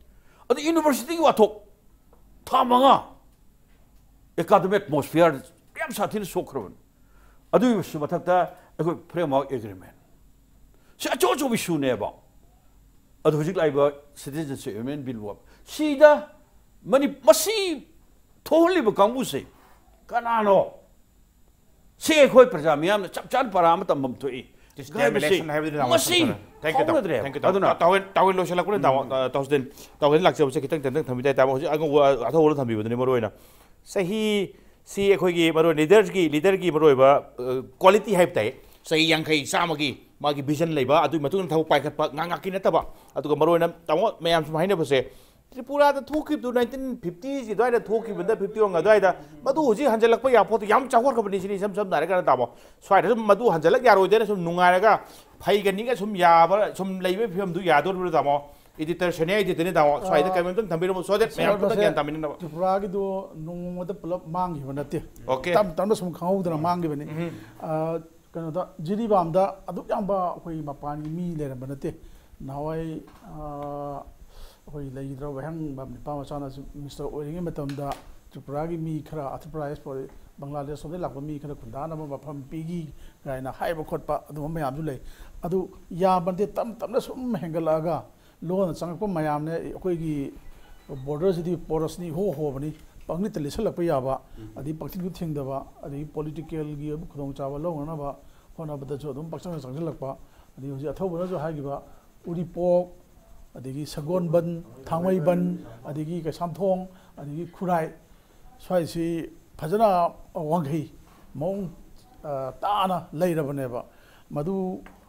ꯑꯗꯩ ꯌꯨꯅꯤꯚꯔꯁꯤꯇꯤꯒꯤ ꯋꯥꯊꯣꯛ ꯊꯥ ꯃꯉꯥ ꯑꯦꯀꯥꯗꯃꯤꯛ ꯑꯦꯠꯃꯣꯁꯐꯤꯌꯔ ꯌꯥꯝ ꯁꯥꯊꯤꯅ ꯁꯣꯛꯈ꯭ꯔꯕꯅꯤ꯫ ꯑꯗꯨꯒꯤ ꯃꯊꯛꯇ ꯑꯩꯈꯣꯏ ꯐ꯭ꯔꯦꯝꯋꯥꯔꯛ ꯑꯦꯒ꯭ꯔꯤꯃꯦꯟ ꯁꯤ ꯑꯆꯧ ꯑꯆꯧꯕ ꯏꯁꯨꯅꯦꯕ꯫ ꯑꯗꯨ ꯍꯧꯖꯤꯛ ꯂꯥꯛꯏꯕ ꯁꯤꯇꯤꯖꯟꯁꯤꯞ ꯑꯦꯃꯦꯟꯃꯦꯟ ꯕꯤꯜ ꯁꯤꯗ ꯃꯅꯤ-, ꯃꯁꯤ ꯊꯣꯛꯍꯜꯂꯤꯕ ꯀꯥꯡꯕꯨꯁꯦ ꯀꯅꯥꯅꯣ? ꯁꯤ ꯑꯩꯈꯣꯏ ꯄ꯭ꯔꯖꯥ ꯃꯤꯌꯥꯝꯅ ꯆꯞ ꯆꯥꯅ ꯄꯔꯥ ꯑꯃ ꯇꯝꯐꯝ ꯊꯣꯛꯏ꯫ ꯍꯥꯏꯕꯁꯤ ꯗꯤꯁꯀ꯭ꯔꯤꯃꯤꯅꯦꯁꯟ ꯍꯥꯏꯕꯗꯨꯅ ꯇꯥꯃꯣ ꯃꯁꯤ ꯁꯝꯅ ꯍꯥꯏꯔꯕꯗ꯫ Thank you, ꯇꯥꯃꯣ꯫ ꯐꯥꯎꯅꯗ꯭ꯔꯦ꯫ Thank you, ꯇꯥꯃꯣ꯫ ꯑꯗꯨꯅ ꯇꯥ-, ꯇꯥꯎꯍꯦꯟ-, ꯇꯥꯎꯍꯦꯟ ꯂꯣꯏꯁꯤꯜꯂꯛꯄꯅ ꯇꯥꯃꯣ, ꯎꯝ꯫ ꯇꯥ-, ꯇꯥꯎꯁꯤꯗꯦꯟ, ꯇꯥꯎꯍꯦꯟ ꯂꯥꯛꯆꯕꯁꯦ ꯈꯤꯇꯪ ꯇꯦꯟꯇꯛ ꯊꯝꯕꯤꯕ ꯇꯥꯏ, ꯇꯥꯃꯣ꯫ ꯍꯧꯖꯤꯛ ꯑꯉꯧꯕ ꯑꯊꯧꯕꯗ ꯊꯝꯕꯤꯕꯗꯨꯅꯤ ꯃꯔꯨ ꯑꯣꯏꯅ꯫ ꯆꯍꯤ ꯁꯤ ꯑꯩꯈꯣꯏꯒꯤ ꯃꯔꯨ ꯑꯣꯏꯅ ꯂꯤꯗꯔꯒꯤ, ꯂꯤꯗꯔꯒꯤ ꯃꯔꯨ ꯑꯣꯏꯕ, ꯑ, ꯀ꯭ꯋꯥꯂꯤꯇꯤ ꯍꯥꯏꯕ ꯇꯥꯏ꯫ ꯆꯍꯤ ꯌꯥꯡꯈꯩ, ꯆꯥꯝꯃꯒꯤ ꯃꯥꯒꯤ ꯚꯤꯖꯟ ꯂꯩꯕ, ꯑꯗꯨꯒꯤ ꯃꯇꯨꯡ ꯏꯟꯅ ꯊꯕꯛ ꯄꯥꯏꯈꯠꯄ ꯉꯥꯡ ꯉꯥꯛꯀꯤ ꯅꯠꯇꯕ, ꯑꯗꯨꯒ ꯃꯔꯨ ꯑꯣꯏꯅ ꯇꯥꯃꯣ ꯃꯌꯥꯝ ꯁꯨꯝ ꯍꯥꯏꯅꯕꯁꯦ, ꯇ꯭ꯔꯤꯄꯨꯔꯥꯗ ꯊꯣꯛꯈꯤꯕꯗꯨ ꯅꯥꯏꯟꯇꯤꯟ ꯐꯤꯐꯇꯤꯒꯤ ꯑꯗꯨꯋꯥꯏꯗ ꯊꯣꯛꯈꯤꯕꯗ, ꯐꯤꯐꯇꯤ ꯋꯥꯟ ꯑꯗꯨꯋꯥꯏꯗ, ꯃꯗꯨ ꯍꯧꯖꯤꯛ ꯍꯟꯖꯤꯜꯂꯛꯄ ꯌꯥꯄꯣꯠꯇꯨ ꯌꯥꯝ ꯆꯥꯎꯈꯠꯈ꯭ꯔꯕꯅꯤ ꯁꯤꯅꯤ꯫ ꯏꯁꯝ ꯁꯝꯅ ꯍꯥꯏꯔꯀꯥꯟꯗ, ꯇꯥꯃꯣ, ꯁ꯭ꯋꯥꯏꯗ ꯁꯨꯝ ꯃꯗꯨ ꯍꯟꯖꯤꯜꯂꯛ ꯌꯥꯔꯣꯏꯗꯅ ꯁꯨꯝ ꯅꯨꯡꯉꯥꯏꯔꯒ ꯐꯩꯒꯅꯤꯒ ꯁꯨꯝ ꯌꯥꯕ, ꯁꯨꯝ ꯂꯩꯕꯒꯤ ꯐꯤꯕꯝꯗꯨ ꯌꯥꯗꯣꯔꯤꯕ꯭ꯔꯥ, ꯇꯥꯃꯣ? ꯏꯗꯤꯇꯔ, ꯁꯦꯅꯤꯌꯔ ꯏꯗꯤꯇꯔꯅꯤ, ꯇꯥꯃꯣ, ꯁ꯭ꯋꯥꯏꯗ ꯑꯥ, ꯀꯩꯅꯣꯝꯇꯪ ꯊꯝꯕꯤꯔꯝꯃꯣ, so that ꯃꯌꯥꯝ ꯄꯨꯟꯅ ꯁꯥꯔ, ꯒ꯭ꯌꯥꯟ ꯇꯥꯃꯤꯟꯅꯅꯕ꯫ ꯇ꯭ꯔꯤꯄꯨꯔꯥꯒꯤꯗꯣ ꯅꯣꯡꯃꯗ ꯄꯨꯂꯞ ꯃꯥꯡꯈꯤꯕ ꯅꯠꯇꯦ꯫ ꯑꯣꯀꯦ꯫ ꯇꯞ ꯇꯞꯅ ꯁꯨꯝ ꯈꯪꯍꯧꯗꯅ ꯃꯥꯡꯈꯤꯕꯅꯤ꯫ ꯎꯝ꯫ ꯑꯥ, ꯀꯩꯅꯣꯗ, ꯖꯤꯔꯤꯕꯥꯝꯗ ꯑꯗꯨꯛ ꯌꯥꯝꯕ ꯑꯩꯈꯣꯏꯒꯤ ꯃꯄꯥꯟꯒꯤ ꯃꯤ ꯂꯩꯔꯝꯕ ꯅꯠꯇꯦ꯫ ꯅꯍꯥꯟꯋꯥꯏ ꯑꯩꯈꯣꯏ ꯂꯩꯈꯤꯗ꯭ꯔꯕ ꯍꯦꯡꯕꯝ ꯅꯤꯄꯥ ꯃꯆꯥꯅꯁꯨ ꯃꯤꯅꯤꯁꯇꯔ ꯑꯣꯏꯔꯤꯉꯩ ꯃꯇꯝꯗ ꯇ꯭ꯔꯤꯄꯨꯔꯥꯒꯤ ꯃꯤ ꯈꯔ, ꯑꯥꯟꯙ꯭ꯔ ꯄ꯭ꯔꯗꯦꯁ, ꯕꯪꯒ꯭ꯂꯥꯗꯦꯁ ꯂꯣꯝꯗꯒꯤ ꯂꯥꯛꯄ ꯃꯤ ꯈꯔ ꯈꯨꯟꯗꯥꯅꯕ ꯃꯐꯝ ꯄꯤꯈꯤ ꯀꯥꯏꯅ ꯍꯥꯏꯕ ꯈꯣꯠꯄ ꯑꯗꯨꯒꯨꯝꯕ ꯃꯌꯥꯝꯁꯨ ꯂꯩ꯫ ꯑꯗꯨ ꯌꯥꯕ ꯅꯠꯇꯦ, ꯇꯞ ꯇꯞꯅ ꯁꯨꯝ ꯍꯦꯟꯒꯠꯂꯛꯑꯒ ꯂꯣꯟꯅ ꯆꯪꯉꯛꯄ ꯃꯌꯥꯝꯅꯦ꯫ ꯑꯩꯈꯣꯏꯒꯤ ꯕꯣꯔꯗꯔꯁꯤꯗꯤ ꯄꯣꯔꯁꯅꯤ ꯏꯍꯣ ꯍꯣꯕꯅꯤ, ꯄꯪꯂꯤꯠꯇ ꯂꯤꯠꯁꯜꯂꯛꯄ ꯌꯥꯕ, ꯑꯗꯒꯤ ꯄꯪꯊꯤꯡꯁꯨ ꯊꯤꯡꯗꯕ, ꯑꯗꯒꯤ ꯄꯣꯂꯤꯇꯤꯀꯦꯜꯒꯤ ꯑꯣꯏꯕ ꯈꯨꯗꯣꯡꯆꯥꯕ ꯂꯧꯅꯅꯕ ꯍꯣꯠꯅꯕꯗꯁꯨ ꯑꯗꯨꯝ ꯄꯪꯆꯪꯗ ꯆꯪꯁꯤꯜꯂꯛꯄ꯫ ꯑꯗꯒꯤ ꯍꯧꯖꯤꯛ ꯑꯊꯧꯕꯅꯁꯨ ꯍꯥꯏꯈꯤꯕ ꯎꯔꯤꯄꯣꯛ, ꯑꯗꯒꯤ ꯁꯒꯣꯜꯕꯟ, ꯊꯥꯡꯃꯩꯕꯟ, ꯑꯗꯒꯤ ꯀꯩꯁꯥꯝꯊꯣꯡ, ꯑꯗꯒꯤ ꯈꯨꯔꯥꯏ, ꯁ꯭ꯋꯥꯏꯁꯤ ꯐꯖꯅ ꯋꯥꯡꯈꯩ ꯃꯑꯣꯡ ꯇꯥꯅ ꯂꯩꯔꯕꯅꯦꯕ꯫ ꯃꯗꯨ,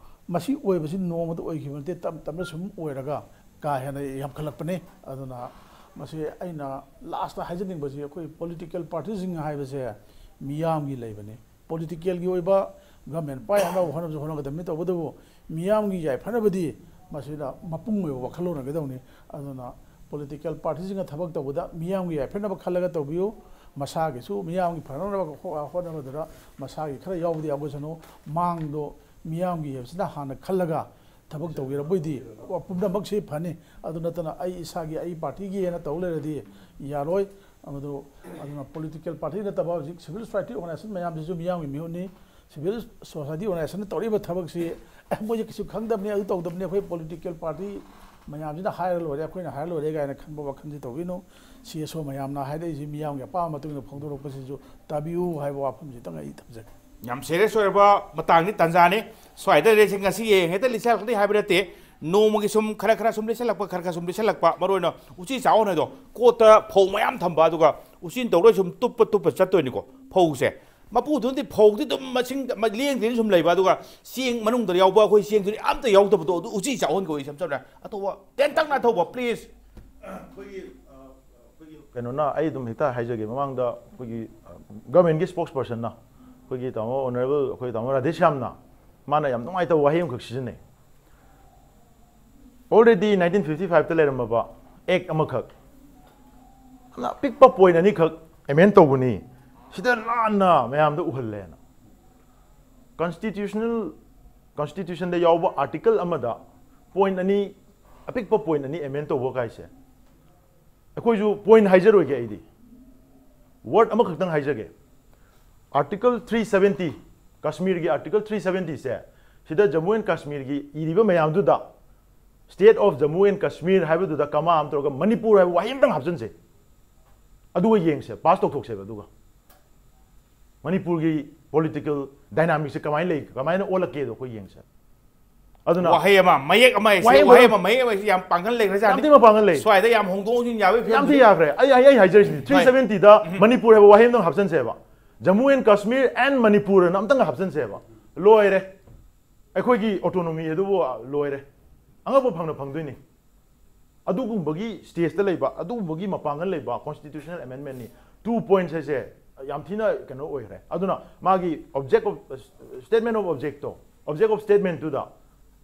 ꯃꯁꯤ ꯑꯣꯏꯕꯁꯤ ꯅꯣꯡꯃꯗ ꯑꯣꯏꯈꯤꯕ ꯅꯠꯇꯦ, ꯇꯞ ꯇꯞꯅ ꯁꯨꯝ ꯑꯣꯏꯔꯒ ꯀꯥ ꯍꯦꯟꯅ ꯌꯥꯝꯈꯠꯂꯛꯄꯅꯤ꯫ ꯑꯗꯨꯅ ꯃꯁꯤ ꯑꯩꯅ ꯂꯥꯁꯇ ꯍꯥꯏꯖꯅꯤꯡꯕꯁꯤ, ꯑꯩꯈꯣꯏ ꯄꯣꯂꯤꯇꯤꯀꯦꯜ ꯄꯥꯔꯇꯤꯁꯤꯡ ꯍꯥꯏꯕꯁꯦ ꯃꯤꯌꯥꯝꯒꯤ ꯂꯩꯕꯅꯤ꯫ ꯄꯣꯂꯤꯇꯤꯀꯦꯜꯒꯤ ꯑꯣꯏꯕ ꯒꯃꯦꯟ ꯄꯥꯏꯅꯕ ꯍꯣꯠꯅꯕꯁꯨ ꯍꯣꯠꯅꯒꯗꯕꯅꯤ꯫ ꯇꯧꯕꯇꯕꯨ ꯃꯤꯌꯥꯝꯒꯤ ꯌꯥꯏꯐꯅꯕꯗꯤ ꯃꯁꯤꯗ ꯃꯄꯨꯡ ꯑꯣꯏꯕ ꯋꯥꯈꯜꯂꯣꯟ ꯑꯣꯏꯒꯗꯕꯅꯤ꯫ ꯑꯗꯨꯅ ꯄꯣꯂꯤꯇꯤꯀꯦꯜ ꯄꯥꯔꯇꯤꯁꯤꯡꯅ ꯊꯕꯛ ꯇꯧꯕꯗ ꯃꯤꯌꯥꯝꯒꯤ ꯌꯥꯏꯐꯅꯕ ꯈꯜꯂꯒ ꯇꯧꯕꯤꯌꯨ꯫ ꯃꯁꯥꯒꯤꯁꯨ ꯃꯤꯌꯥꯝꯒꯤ ꯐꯅꯅꯕ ꯍꯣ-, ꯍꯣꯠꯅꯕꯗꯨꯗ ꯃꯁꯥꯒꯤ ꯈꯔ ꯌꯥꯎꯕꯗꯤ ꯌꯥꯎꯖꯁꯅꯨ꯫ ꯃꯥꯡꯗꯣ ꯃꯤꯌꯥꯝꯒꯤ ꯍꯥꯏꯕꯁꯤꯅ ꯍꯥꯟꯅ ꯈꯜꯂꯒ ꯊꯕꯛ ꯇꯧꯕꯤꯔꯕꯣꯏꯗꯤ ꯄꯨꯝꯅꯃꯛꯁꯤ ꯐꯅꯤ꯫ ꯑꯗꯨ ꯅꯠꯇꯅ ꯑꯩ ꯏꯁꯥꯒꯤ, ꯑꯩ ꯄꯥꯔꯇꯤꯒꯤ ꯍꯥꯏꯅ ꯇꯧ ꯂꯩꯔꯗꯤ ꯌꯥꯔꯣꯏ꯫ ꯑꯗꯨ, ꯑꯗꯨꯅ ꯄꯣꯂꯤꯇꯤꯀꯦꯜ ꯄꯥꯔꯇꯤ ꯅꯠꯇꯕ ꯍꯧꯖꯤꯛ ꯁꯤꯚꯤꯜ ꯁꯣꯁꯥꯏꯇꯤ ꯑꯣꯔꯒꯅꯥꯏꯖꯦꯁꯟ ꯃꯌꯥꯝꯁꯤꯁꯨ ꯃꯤꯌꯥꯝꯒꯤ ꯃꯤꯍꯨꯠꯅꯤ꯫ ꯁꯤꯚꯤꯜ ꯁꯣꯁꯥꯏꯇꯤ ꯑꯣꯔꯒꯅꯥꯏꯖꯦꯁꯟꯅ ꯇꯧꯔꯤꯕ ꯊꯕꯛꯁꯤ, "ꯑꯦ, ꯃꯣꯏꯁꯦ ꯀꯩꯁꯨ ꯈꯪꯗꯕꯅꯤ, ꯑꯗꯨ ꯇꯧꯗꯕꯅꯤ, ꯑꯩꯈꯣꯏ ꯄꯣꯂꯤꯇꯤꯀꯦꯜ ꯄꯥꯔꯇꯤ ꯃꯌꯥꯝꯁꯤꯅ ꯍꯥꯏꯔ ꯂꯣꯏꯔꯦ, ꯑꯩꯈꯣꯏꯅ ꯍꯥꯏꯔ ꯂꯣꯏꯔꯦ" ꯀꯥꯏꯅ ꯈꯟꯕ ꯋꯥꯈꯜꯁꯤ ꯇꯧꯕꯤꯅꯨ꯫ ꯁꯤ ꯑꯦꯁ ꯑꯣ ꯃꯌꯥꯝꯅ ꯍꯥꯏꯔꯛꯏꯁꯤ ꯃꯤꯌꯥꯝꯒꯤ ꯑꯄꯥꯝꯕ ꯃꯇꯨꯡ ꯏꯟꯅ ꯐꯣꯡꯗꯣꯔꯛꯄꯁꯤꯁꯨ ꯇꯥꯕꯤꯌꯨ ꯍꯥꯏꯕ ꯋꯥꯐꯝꯁꯤꯇꯪ ꯑꯩ ꯊꯝꯖꯒꯦ꯫ ꯌꯥꯝ ꯁꯦꯔꯤꯌꯁ ꯑꯣꯏꯔꯕ ꯃꯇꯥꯡꯅꯤ, ꯇꯥꯟꯖꯥꯅꯤ꯫ ꯁ꯭ꯋꯥꯏꯗ ꯂꯩꯔꯤꯁꯦ ꯉꯁꯤ ꯍꯌꯦꯡ ꯍꯦꯛꯇ ꯂꯤꯠꯁꯜꯂꯛꯀꯅꯤ ꯍꯥꯏꯕ ꯅꯠꯇꯦ꯫ ꯅꯣꯡꯃꯒꯤ ꯁꯨꯝ ꯈꯔ ꯈꯔ ꯁꯨꯝ ꯂꯤꯠꯁꯜꯂꯛꯄ, ꯈꯔ ꯈꯔ ꯁꯨꯝ ꯂꯤꯠꯁꯜꯂꯛꯄ, ꯃꯔꯨ ꯑꯣꯏꯅ ꯎꯆꯤ ꯆꯥꯛꯍꯣꯟ ꯍꯥꯏꯗꯣ, ꯀꯣꯠꯇ ꯐꯧ ꯃꯌꯥꯝ ꯊꯝꯕ, ꯑꯗꯨꯒ ꯎꯆꯤꯅ ꯇꯧꯔ ꯁꯨꯝ ꯇꯨꯞꯄ ꯇꯨꯞꯄ ꯆꯠꯇꯣꯏꯅꯤꯀꯣ ꯐꯧꯁꯦ꯫ ꯃꯄꯨꯗꯨꯅꯗꯤ ꯐꯧꯗꯤ ꯑꯗꯨꯝ ꯃꯁꯤꯡ ꯃ-, ꯂꯦꯡꯗꯅ ꯁꯨꯝ ꯂꯩꯕ, ꯑꯗꯨꯒ ꯆꯦꯡ ꯃꯅꯨꯡꯗ ꯌꯥꯎꯕ ꯑꯩꯈꯣꯏ ꯆꯦꯡꯗꯨꯗꯤ ꯑꯝꯇ ꯌꯥꯎꯗꯕꯗꯣ, ꯑꯗꯨ ꯎꯆꯤ ꯆꯥꯛꯍꯣꯟ ꯀꯧꯏ, ꯏꯁꯝ ꯁꯝꯅ꯫ ꯑꯇꯣꯞꯄ ꯇꯦꯟꯇꯛꯅ ꯊꯧꯕ, ꯄ꯭ꯂꯤꯖ꯫ ꯑꯩꯈꯣꯏꯒꯤ, ꯑ, ꯑꯩꯈꯣꯏꯒꯤ ꯀꯩꯅꯣꯅ, ꯑꯩ ꯑꯗꯨꯝ ꯍꯦꯛꯇ ꯍꯥꯏꯖꯒꯦ, ꯃꯃꯥꯡꯗ ꯑꯩꯈꯣꯏꯒꯤ, ꯑ, ꯒꯚꯔꯟꯃꯦꯟꯠꯀꯤ ꯁ꯭ꯄꯣꯛꯁ ꯄꯔꯁꯟꯅ ꯑꯩꯈꯣꯏꯒꯤ ꯇꯥꯃꯣ, ꯑꯣꯅꯔꯦꯕꯜ ꯑꯩꯈꯣꯏ ꯇꯥꯃꯣ ꯔꯥꯙꯦꯁ꯭ꯌꯥꯝꯅ, ꯃꯥꯅ ꯌꯥꯝ ꯅꯨꯡꯉꯥꯏꯇꯕ ꯋꯥꯍꯩ ꯑꯃꯈꯛ ꯁꯤꯖꯤꯟꯅꯩ꯫ Already nineteen fifty five ꯇ ꯂꯩꯔꯝꯃꯕ ꯑꯦꯛ ꯑꯃꯈꯛ, ꯌꯥꯝꯅ ꯑꯄꯤꯛꯄ ꯄꯣꯏꯟꯠ ꯑꯅꯤꯈꯛ ꯑꯦꯃꯦꯟ ꯇꯧꯕꯅꯤ, ꯁꯤꯗ ꯂꯥꯟꯅ ꯃꯌꯥꯝꯗ ꯎꯍꯜꯂꯦꯅ꯫ ꯀꯟꯁꯇꯤꯇ꯭ꯌꯨꯁꯅꯦꯜ, ꯀꯟꯁꯇꯤꯇ꯭ꯌꯨꯁꯟꯗ ꯌꯥꯎꯕ ꯑꯥꯔꯇꯤꯀꯜ ꯑꯃꯗ ꯄꯣꯏꯟ ꯑꯅꯤ, ꯑꯄꯤꯛꯄ ꯄꯣꯏꯟ ꯑꯅꯤ ꯑꯦꯃꯦꯟ ꯇꯧꯕ ꯀꯥꯏꯁꯦ, ꯑꯩꯈꯣꯏꯁꯨ ꯄꯣꯏꯟ ꯍꯥꯏꯖꯔꯣꯏꯒꯦ, ꯑꯩꯗꯤ ꯋꯥꯔꯗ ꯑꯃꯈꯛꯇꯪ ꯍꯥꯏꯖꯒꯦ꯫ ꯑꯥꯔꯇꯤꯀꯜ ꯊ꯭ꯔꯤ ꯁꯕꯦꯟꯇꯤ, ꯀꯥꯁꯃꯤꯔꯒꯤ ꯑꯥꯔꯇꯤꯀꯜ ꯊ꯭ꯔꯤ ꯁꯕꯦꯟꯇꯤꯁꯦ, ꯁꯤꯗ ꯖꯃꯨ ꯑꯦꯟ ꯀꯥꯁꯃꯤꯔꯒꯤ ꯏꯔꯤꯕ ꯃꯌꯥꯝꯗꯨꯗ, state of Jammu and Kashmir ꯍꯥꯏꯕꯗꯨꯗ ꯀꯃꯥ ꯑꯃ ꯇꯧꯔꯒ ꯃꯅꯤꯄꯨꯔ ꯍꯥꯏꯕ ꯋꯥꯍꯩ ꯑꯃꯇꯪ ꯍꯥꯞꯆꯤꯟꯁꯦ꯫ ꯑꯗꯨꯒ ꯌꯦꯡꯁꯦ, ꯄꯥꯁ ꯇꯧꯊꯣꯛꯁꯦꯕ꯫ ꯑꯗꯨꯒ ꯃꯅꯤꯄꯨꯔꯒꯤ ꯄꯣꯂꯤꯇꯤꯀꯦꯜ ꯗꯥꯏꯅꯥꯃꯤꯛꯁꯦ ꯀꯃꯥꯏꯅ ꯂꯩ, ꯀꯃꯥꯏꯅ ꯑꯣꯜꯂꯛꯀꯦꯗꯣ ꯑꯩꯈꯣꯏ ꯌꯦꯡꯁꯦ꯫ ꯑꯗꯨꯅ ꯋꯥꯍꯩ ꯑꯃ, ꯃꯌꯦꯛ ꯑꯃ ꯍꯥꯏꯁꯦ, ꯋꯥꯍꯩ ꯋꯥꯍꯩ ꯑꯃ, ꯑꯃ, ꯃꯌꯦꯛ ꯑꯃ ꯍꯥꯏꯁꯦ ꯌꯥꯝ ꯄꯥꯡꯒꯜ ꯂꯩꯈ꯭ꯔꯖꯥꯠꯅꯤ꯫ ꯌꯥꯝ ꯊꯤꯅ ꯄꯥꯡꯒꯜ ꯂꯩ꯫ ꯁ꯭ꯋꯥꯏꯗ ꯌꯥꯝ ꯍꯣꯡꯗꯣꯛ ꯍꯣꯡꯖꯤꯟ ꯌꯥꯕꯒꯤ ꯌꯥꯝ ꯐꯤꯕꯝꯗ ꯊꯤ ꯌꯥꯈ꯭ꯔꯦ꯫ ꯑꯩ, ꯑꯩ, ꯑꯩ ꯍꯥꯏꯖꯔꯤꯁꯤꯅꯤ, ꯍꯣꯏ꯫ ꯊ꯭ꯔꯤ ꯁꯕꯦꯟꯇꯤꯗ ꯎꯝ꯫ ꯃꯅꯤꯄꯨꯔ ꯍꯥꯏꯕ ꯋꯥꯍꯩ ꯑꯃꯇꯪ ꯍꯥꯞꯆꯤꯟꯁꯦꯕ꯫ ꯖꯃꯨ ꯑꯦꯟ ꯀꯥꯁꯃꯤꯔ ꯑꯦꯟ ꯃꯅꯤꯄꯨꯔ ꯑꯅ ꯑꯝꯇꯪꯒ ꯍꯥꯞꯆꯤꯟꯁꯦꯕ꯫ ꯂꯣꯏꯔꯦ꯫ ꯑꯩꯈꯣꯏꯒꯤ ꯑꯣꯇꯣꯅꯣꯃꯤ ꯑꯗꯨꯕꯨ ꯂꯣꯏꯔꯦ꯫ ꯑꯉꯛꯄ ꯐꯪꯅ ꯐꯪꯗꯣꯏꯅꯤ꯫ ꯑꯗꯨꯒꯨꯝꯕꯒꯤ ꯁ꯭ꯇꯦꯖꯇ ꯂꯩꯕ, ꯑꯗꯨꯒꯨꯝꯕꯒꯤ ꯃꯄꯥꯡꯒꯜ ꯂꯩꯕ ꯀꯣꯟꯁꯇꯤꯇ꯭ꯌꯨꯁꯅꯦꯜ ꯑꯃꯦꯟꯃꯦꯟꯅꯤ꯫ ꯇꯨ ꯄꯣꯏꯟꯠꯁ ꯍꯥꯏꯁꯦ ꯌꯥꯝ ꯊꯤꯅ ꯀꯩꯅꯣ ꯑꯣꯏꯈ꯭ꯔꯦ꯫ ꯑꯗꯨꯅ ꯃꯥꯒꯤ ꯑꯣꯕꯖꯦꯛ ꯑꯣꯐ, ꯁ꯭ꯇꯦꯠꯃꯦꯟ ꯑꯣꯐ ꯑꯣꯕꯖꯦꯛꯇꯣ, ꯑꯣꯕꯖꯦꯛ ꯑꯣꯐ ꯁ꯭ꯇꯦꯠꯃꯦꯟꯠꯇꯨꯗ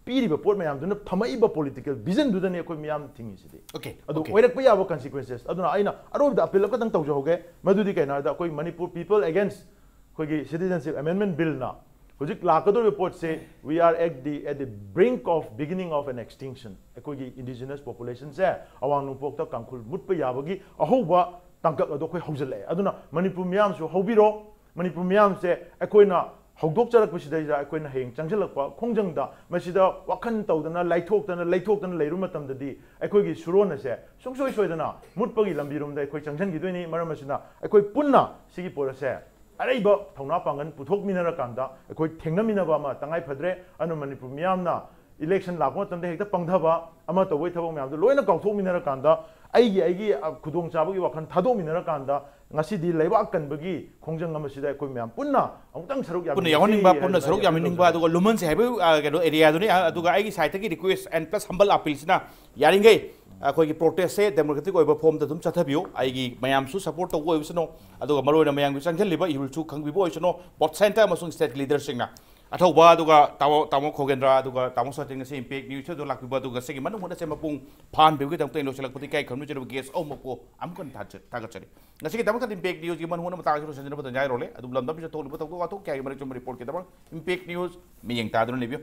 ꯄꯤꯔꯤꯕ ꯄꯣꯠ ꯃꯌꯥꯝꯗꯨꯅ ꯐꯝꯃꯛꯏꯕ ꯄꯣꯂꯤꯇꯤꯀꯦꯜ ꯚꯤꯖꯟꯗꯨꯗꯅꯦ ꯑꯩꯈꯣꯏ ꯃꯤꯌꯥꯝ ꯊꯤꯡꯉꯤꯁꯤꯗꯤ꯫ ꯑꯣꯀꯦ, ꯑꯗꯨ ꯑꯣꯀꯦ꯫ ꯑꯣꯏꯔꯛꯄ ꯌꯥꯕ ꯀꯟꯁꯤꯀ꯭ꯋꯦꯟꯁꯦꯁ꯫ ꯑꯗꯨꯅ ꯑꯩꯅ ꯑꯔꯣꯏꯕꯗ ꯑꯄꯤꯜ ꯑꯃꯈꯛꯇꯪ ꯇꯧꯖꯍꯧꯒꯦ, ꯃꯗꯨꯗꯤ ꯀꯩꯅꯣ ꯍꯥꯏꯕꯗ, ꯑꯩꯈꯣꯏ ꯃꯅꯤꯄꯨꯔ ꯄꯤꯄꯜ ꯑꯦꯒꯦꯟꯁ ꯑꯩꯈꯣꯏꯒꯤ ꯁꯤꯇꯤꯖꯟꯁꯤꯞ ꯑꯃꯦꯟꯃꯦꯟ ꯕꯤꯜꯅ ꯍꯧꯖꯤꯛ ꯂꯥꯛꯀꯗꯧꯔꯤꯕ ꯄꯣꯠꯁꯦ, we are at the, at the brink of beginning of an extinction꯫ ꯑꯩꯈꯣꯏꯒꯤ ꯏꯟꯗꯤꯖꯤꯅꯁ ꯄꯣꯄꯨꯂꯦꯁꯟꯁꯦ ꯑꯋꯥꯡ ꯅꯣꯡꯄꯣꯛꯇ ꯀꯥꯡꯈꯨꯜ ꯃꯨꯠꯄ ꯌꯥꯕꯒꯤ ꯑꯍꯧꯕ ꯇꯥꯡꯀꯛ ꯑꯗꯣ ꯑꯩꯈꯣꯏ ꯍꯧꯖꯤꯜꯂꯛꯑꯦ꯫ ꯑꯗꯨꯅ ꯃꯅꯤꯄꯨꯔ ꯃꯤꯌꯥꯝꯁꯨ ꯍꯧꯕꯤꯔꯣ꯫ ꯃꯅꯤꯄꯨꯔ ꯃꯤꯌꯥꯝꯁꯦ ꯑꯩꯈꯣꯏꯅ ꯍꯧꯗꯣꯛꯆꯔꯛꯄꯁꯤꯗꯩꯗ, ꯑꯩꯈꯣꯏꯅ ꯍꯌꯦꯡ ꯆꯪꯁꯤꯜꯂꯛꯄ ꯈꯣꯡꯖꯪꯗ ꯃꯁꯤꯗ ꯋꯥꯈꯜ ꯇꯧꯗꯅ, ꯂꯥꯏꯊꯣꯛꯇꯅ, ꯂꯩꯊꯣꯛꯇꯅ ꯂꯩꯔꯨ ꯃꯇꯝꯗꯗꯤ, ꯑꯩꯈꯣꯏꯒꯤ ꯁꯨꯔꯣꯟ ꯑꯁꯦ ꯁꯨꯡꯁꯣꯏ ꯁꯣꯏꯗꯅ ꯃꯨꯠꯄꯒꯤ ꯂꯝꯕꯤꯔꯣꯝꯗ ꯑꯩꯈꯣꯏ ꯆꯪꯁꯤꯟꯈꯤꯗꯣꯏꯅꯤ꯫ ꯃꯔꯝ ꯑꯁꯤꯅ ꯑꯩꯈꯣꯏ ꯄꯨꯟꯅ ꯁꯤꯒꯤ ꯄꯣꯠ ꯑꯁꯦ ꯑꯔꯩꯕ ꯊꯧꯅꯥ ꯄꯥꯡꯒꯜ ꯄꯨꯊꯣꯛꯃꯤꯟꯅꯔꯀꯥꯟꯗ ꯑꯩꯈꯣꯏ ꯊꯦꯡꯅꯃꯤꯟꯅꯕ ꯑꯃ ꯇꯉꯥꯏ ꯐꯗ꯭ꯔꯦ꯫ ꯑꯗꯨꯅ ꯃꯅꯤꯄꯨꯔ ꯃꯤꯌꯥꯝꯅ ꯏꯂꯦꯛꯁꯟ ꯂꯥꯛꯄ ꯃꯇꯝꯗ ꯍꯦꯛꯇ ꯄꯪꯊꯕ ꯑꯃ ꯇꯧꯕꯒꯤ ꯊꯕꯛ ꯃꯌꯥꯝꯗꯣ ꯂꯣꯏꯅ ꯀꯥꯎꯊꯣꯛꯃꯤꯟꯅꯔꯀꯥꯟꯗ, ꯑꯩꯒꯤ, ꯑꯩꯒꯤ, ꯑ, ꯈꯨꯗꯣꯡꯆꯥꯕꯒꯤ ꯋꯥꯈꯜ ꯊꯥꯗꯣꯛꯃꯤꯟꯅꯔꯀꯥꯟꯗ, ꯉꯁꯤꯗꯤ ꯂꯩꯕꯥꯛ ꯀꯟꯕꯒꯤ ꯈꯣꯡꯖꯪ ꯑꯃꯁꯤꯗ ꯑꯩꯈꯣꯏ ꯃꯌꯥꯝ ꯄꯨꯟꯅ ꯑꯃꯨꯛꯇꯪ ꯁꯔꯨꯛ ꯄꯨꯟꯅ ꯌꯥꯃꯤꯟꯅꯁꯤ ꯌꯥꯎꯍꯟꯅꯤꯡꯕ, ꯍꯥꯏꯗꯅ ꯄꯨꯟꯅ ꯁꯔꯨꯛ ꯑꯩ ꯑꯄꯤꯜ ꯌꯥꯃꯤꯟꯅꯤꯡꯕ, ꯇꯧꯖꯒꯦ꯫ ꯑꯗꯨꯒ ꯂꯨꯃꯟꯁꯦ ꯍꯥꯏꯕ, ꯑ, ꯀꯩꯅꯣ ꯑꯦꯔꯤꯌꯥꯗꯨꯅꯤ꯫ ꯑ, ꯑꯗꯨꯒ ꯑꯩꯒꯤ ꯁꯥꯏꯠꯇꯒꯤ ꯔꯤꯀ꯭ꯋꯦꯁ and plus humble appealꯁꯤꯅ, ꯌꯥꯔꯤꯈꯩ ꯑꯩꯈꯣꯏꯒꯤ ꯄ꯭ꯔꯣꯇꯦꯁꯁꯦ ꯗꯦꯃꯣꯀ꯭ꯔꯦꯇꯤꯛ ꯑꯣꯏꯕ ꯐꯣꯝꯗ ꯑꯗꯨꯝ ꯆꯠꯊꯕꯤꯌꯨ꯫ ꯑꯩꯒꯤ ꯃꯌꯥꯝꯁꯨ ꯁꯄꯣꯔꯠ ꯇꯧꯕ ꯑꯣꯏꯁꯅꯨ, ꯑꯗꯨꯒ ꯃꯔꯨꯑꯣꯏꯅ ꯃꯌꯥꯝꯒꯤ ꯆꯪꯁꯤꯜꯂꯤꯕ ꯏꯍꯨꯜꯁꯨ ꯈꯪꯕꯤꯕ ꯑꯣꯏꯁꯅꯨ꯫ ꯕꯣꯠ ꯁꯦꯟꯇꯔ ꯑꯃꯁꯨꯡ ꯁ꯭ꯇꯦꯠ ꯂꯤꯗꯔꯁꯤꯡꯅ ꯑꯊꯧꯕ, ꯑꯗꯨꯒ ꯇꯥꯃꯣ, ꯇꯥꯃꯣ ꯈꯣꯒꯦꯟꯗ꯭ꯔꯥ, ꯑꯗꯨꯒ ꯇꯥꯃꯣ ꯁꯇꯤꯟ ꯉꯁꯤ ꯏꯝꯄꯦꯛ ꯅ꯭ꯌꯨꯁꯇ ꯂꯥꯛꯄꯤꯕ, ꯑꯗꯨꯒ ꯉꯁꯤꯒꯤ ꯃꯅꯨꯡ ꯍꯨꯠꯅꯁꯦ ꯃꯄꯨꯡ ꯐꯥꯍꯟꯕꯤꯕꯒꯤꯗꯃꯛꯇ ꯑꯩꯅ ꯂꯣꯏꯁꯤꯜꯂꯛꯄꯗ ꯏꯀꯥꯏ ꯈꯨꯝꯅꯖꯔꯤꯕ ꯒꯦꯁ ꯑꯍꯨꯝꯃꯛꯄꯨ ꯑꯃꯨꯛ ꯍꯟꯅ ꯊꯥꯖ-, ꯊꯥꯒꯠꯆꯔꯤ꯫ ꯉꯁꯤꯒꯤꯗꯃꯛꯇꯗꯤ ꯏꯝꯄꯦꯛ ꯅ꯭ꯌꯨꯁꯀꯤ ꯃꯅꯨꯡ ꯍꯨꯠꯅ ꯃꯇꯥꯡ ꯑꯁꯤꯗ ꯂꯣꯏꯁꯤꯟꯖꯅꯕ ꯇꯟꯖꯥ ꯌꯧꯔꯦ꯫ ꯑꯗꯨꯕꯨ ꯂꯝꯗꯝꯁꯤꯗ ꯊꯣꯛꯂꯤꯕ ꯊꯧꯗꯣꯛ ꯋꯥꯊꯣꯛ ꯀꯌꯥꯒꯤ ꯃꯔꯤꯛ ꯆꯨꯝꯕ ꯔꯤꯄꯣꯔꯠꯀꯤꯗꯃꯛ ꯏꯝꯄꯦꯛ ꯅ꯭ꯌꯨꯁ ꯃꯤꯠꯌꯦꯡ ꯇꯥꯗꯨꯅ ꯂꯩꯕꯤꯌꯨ꯫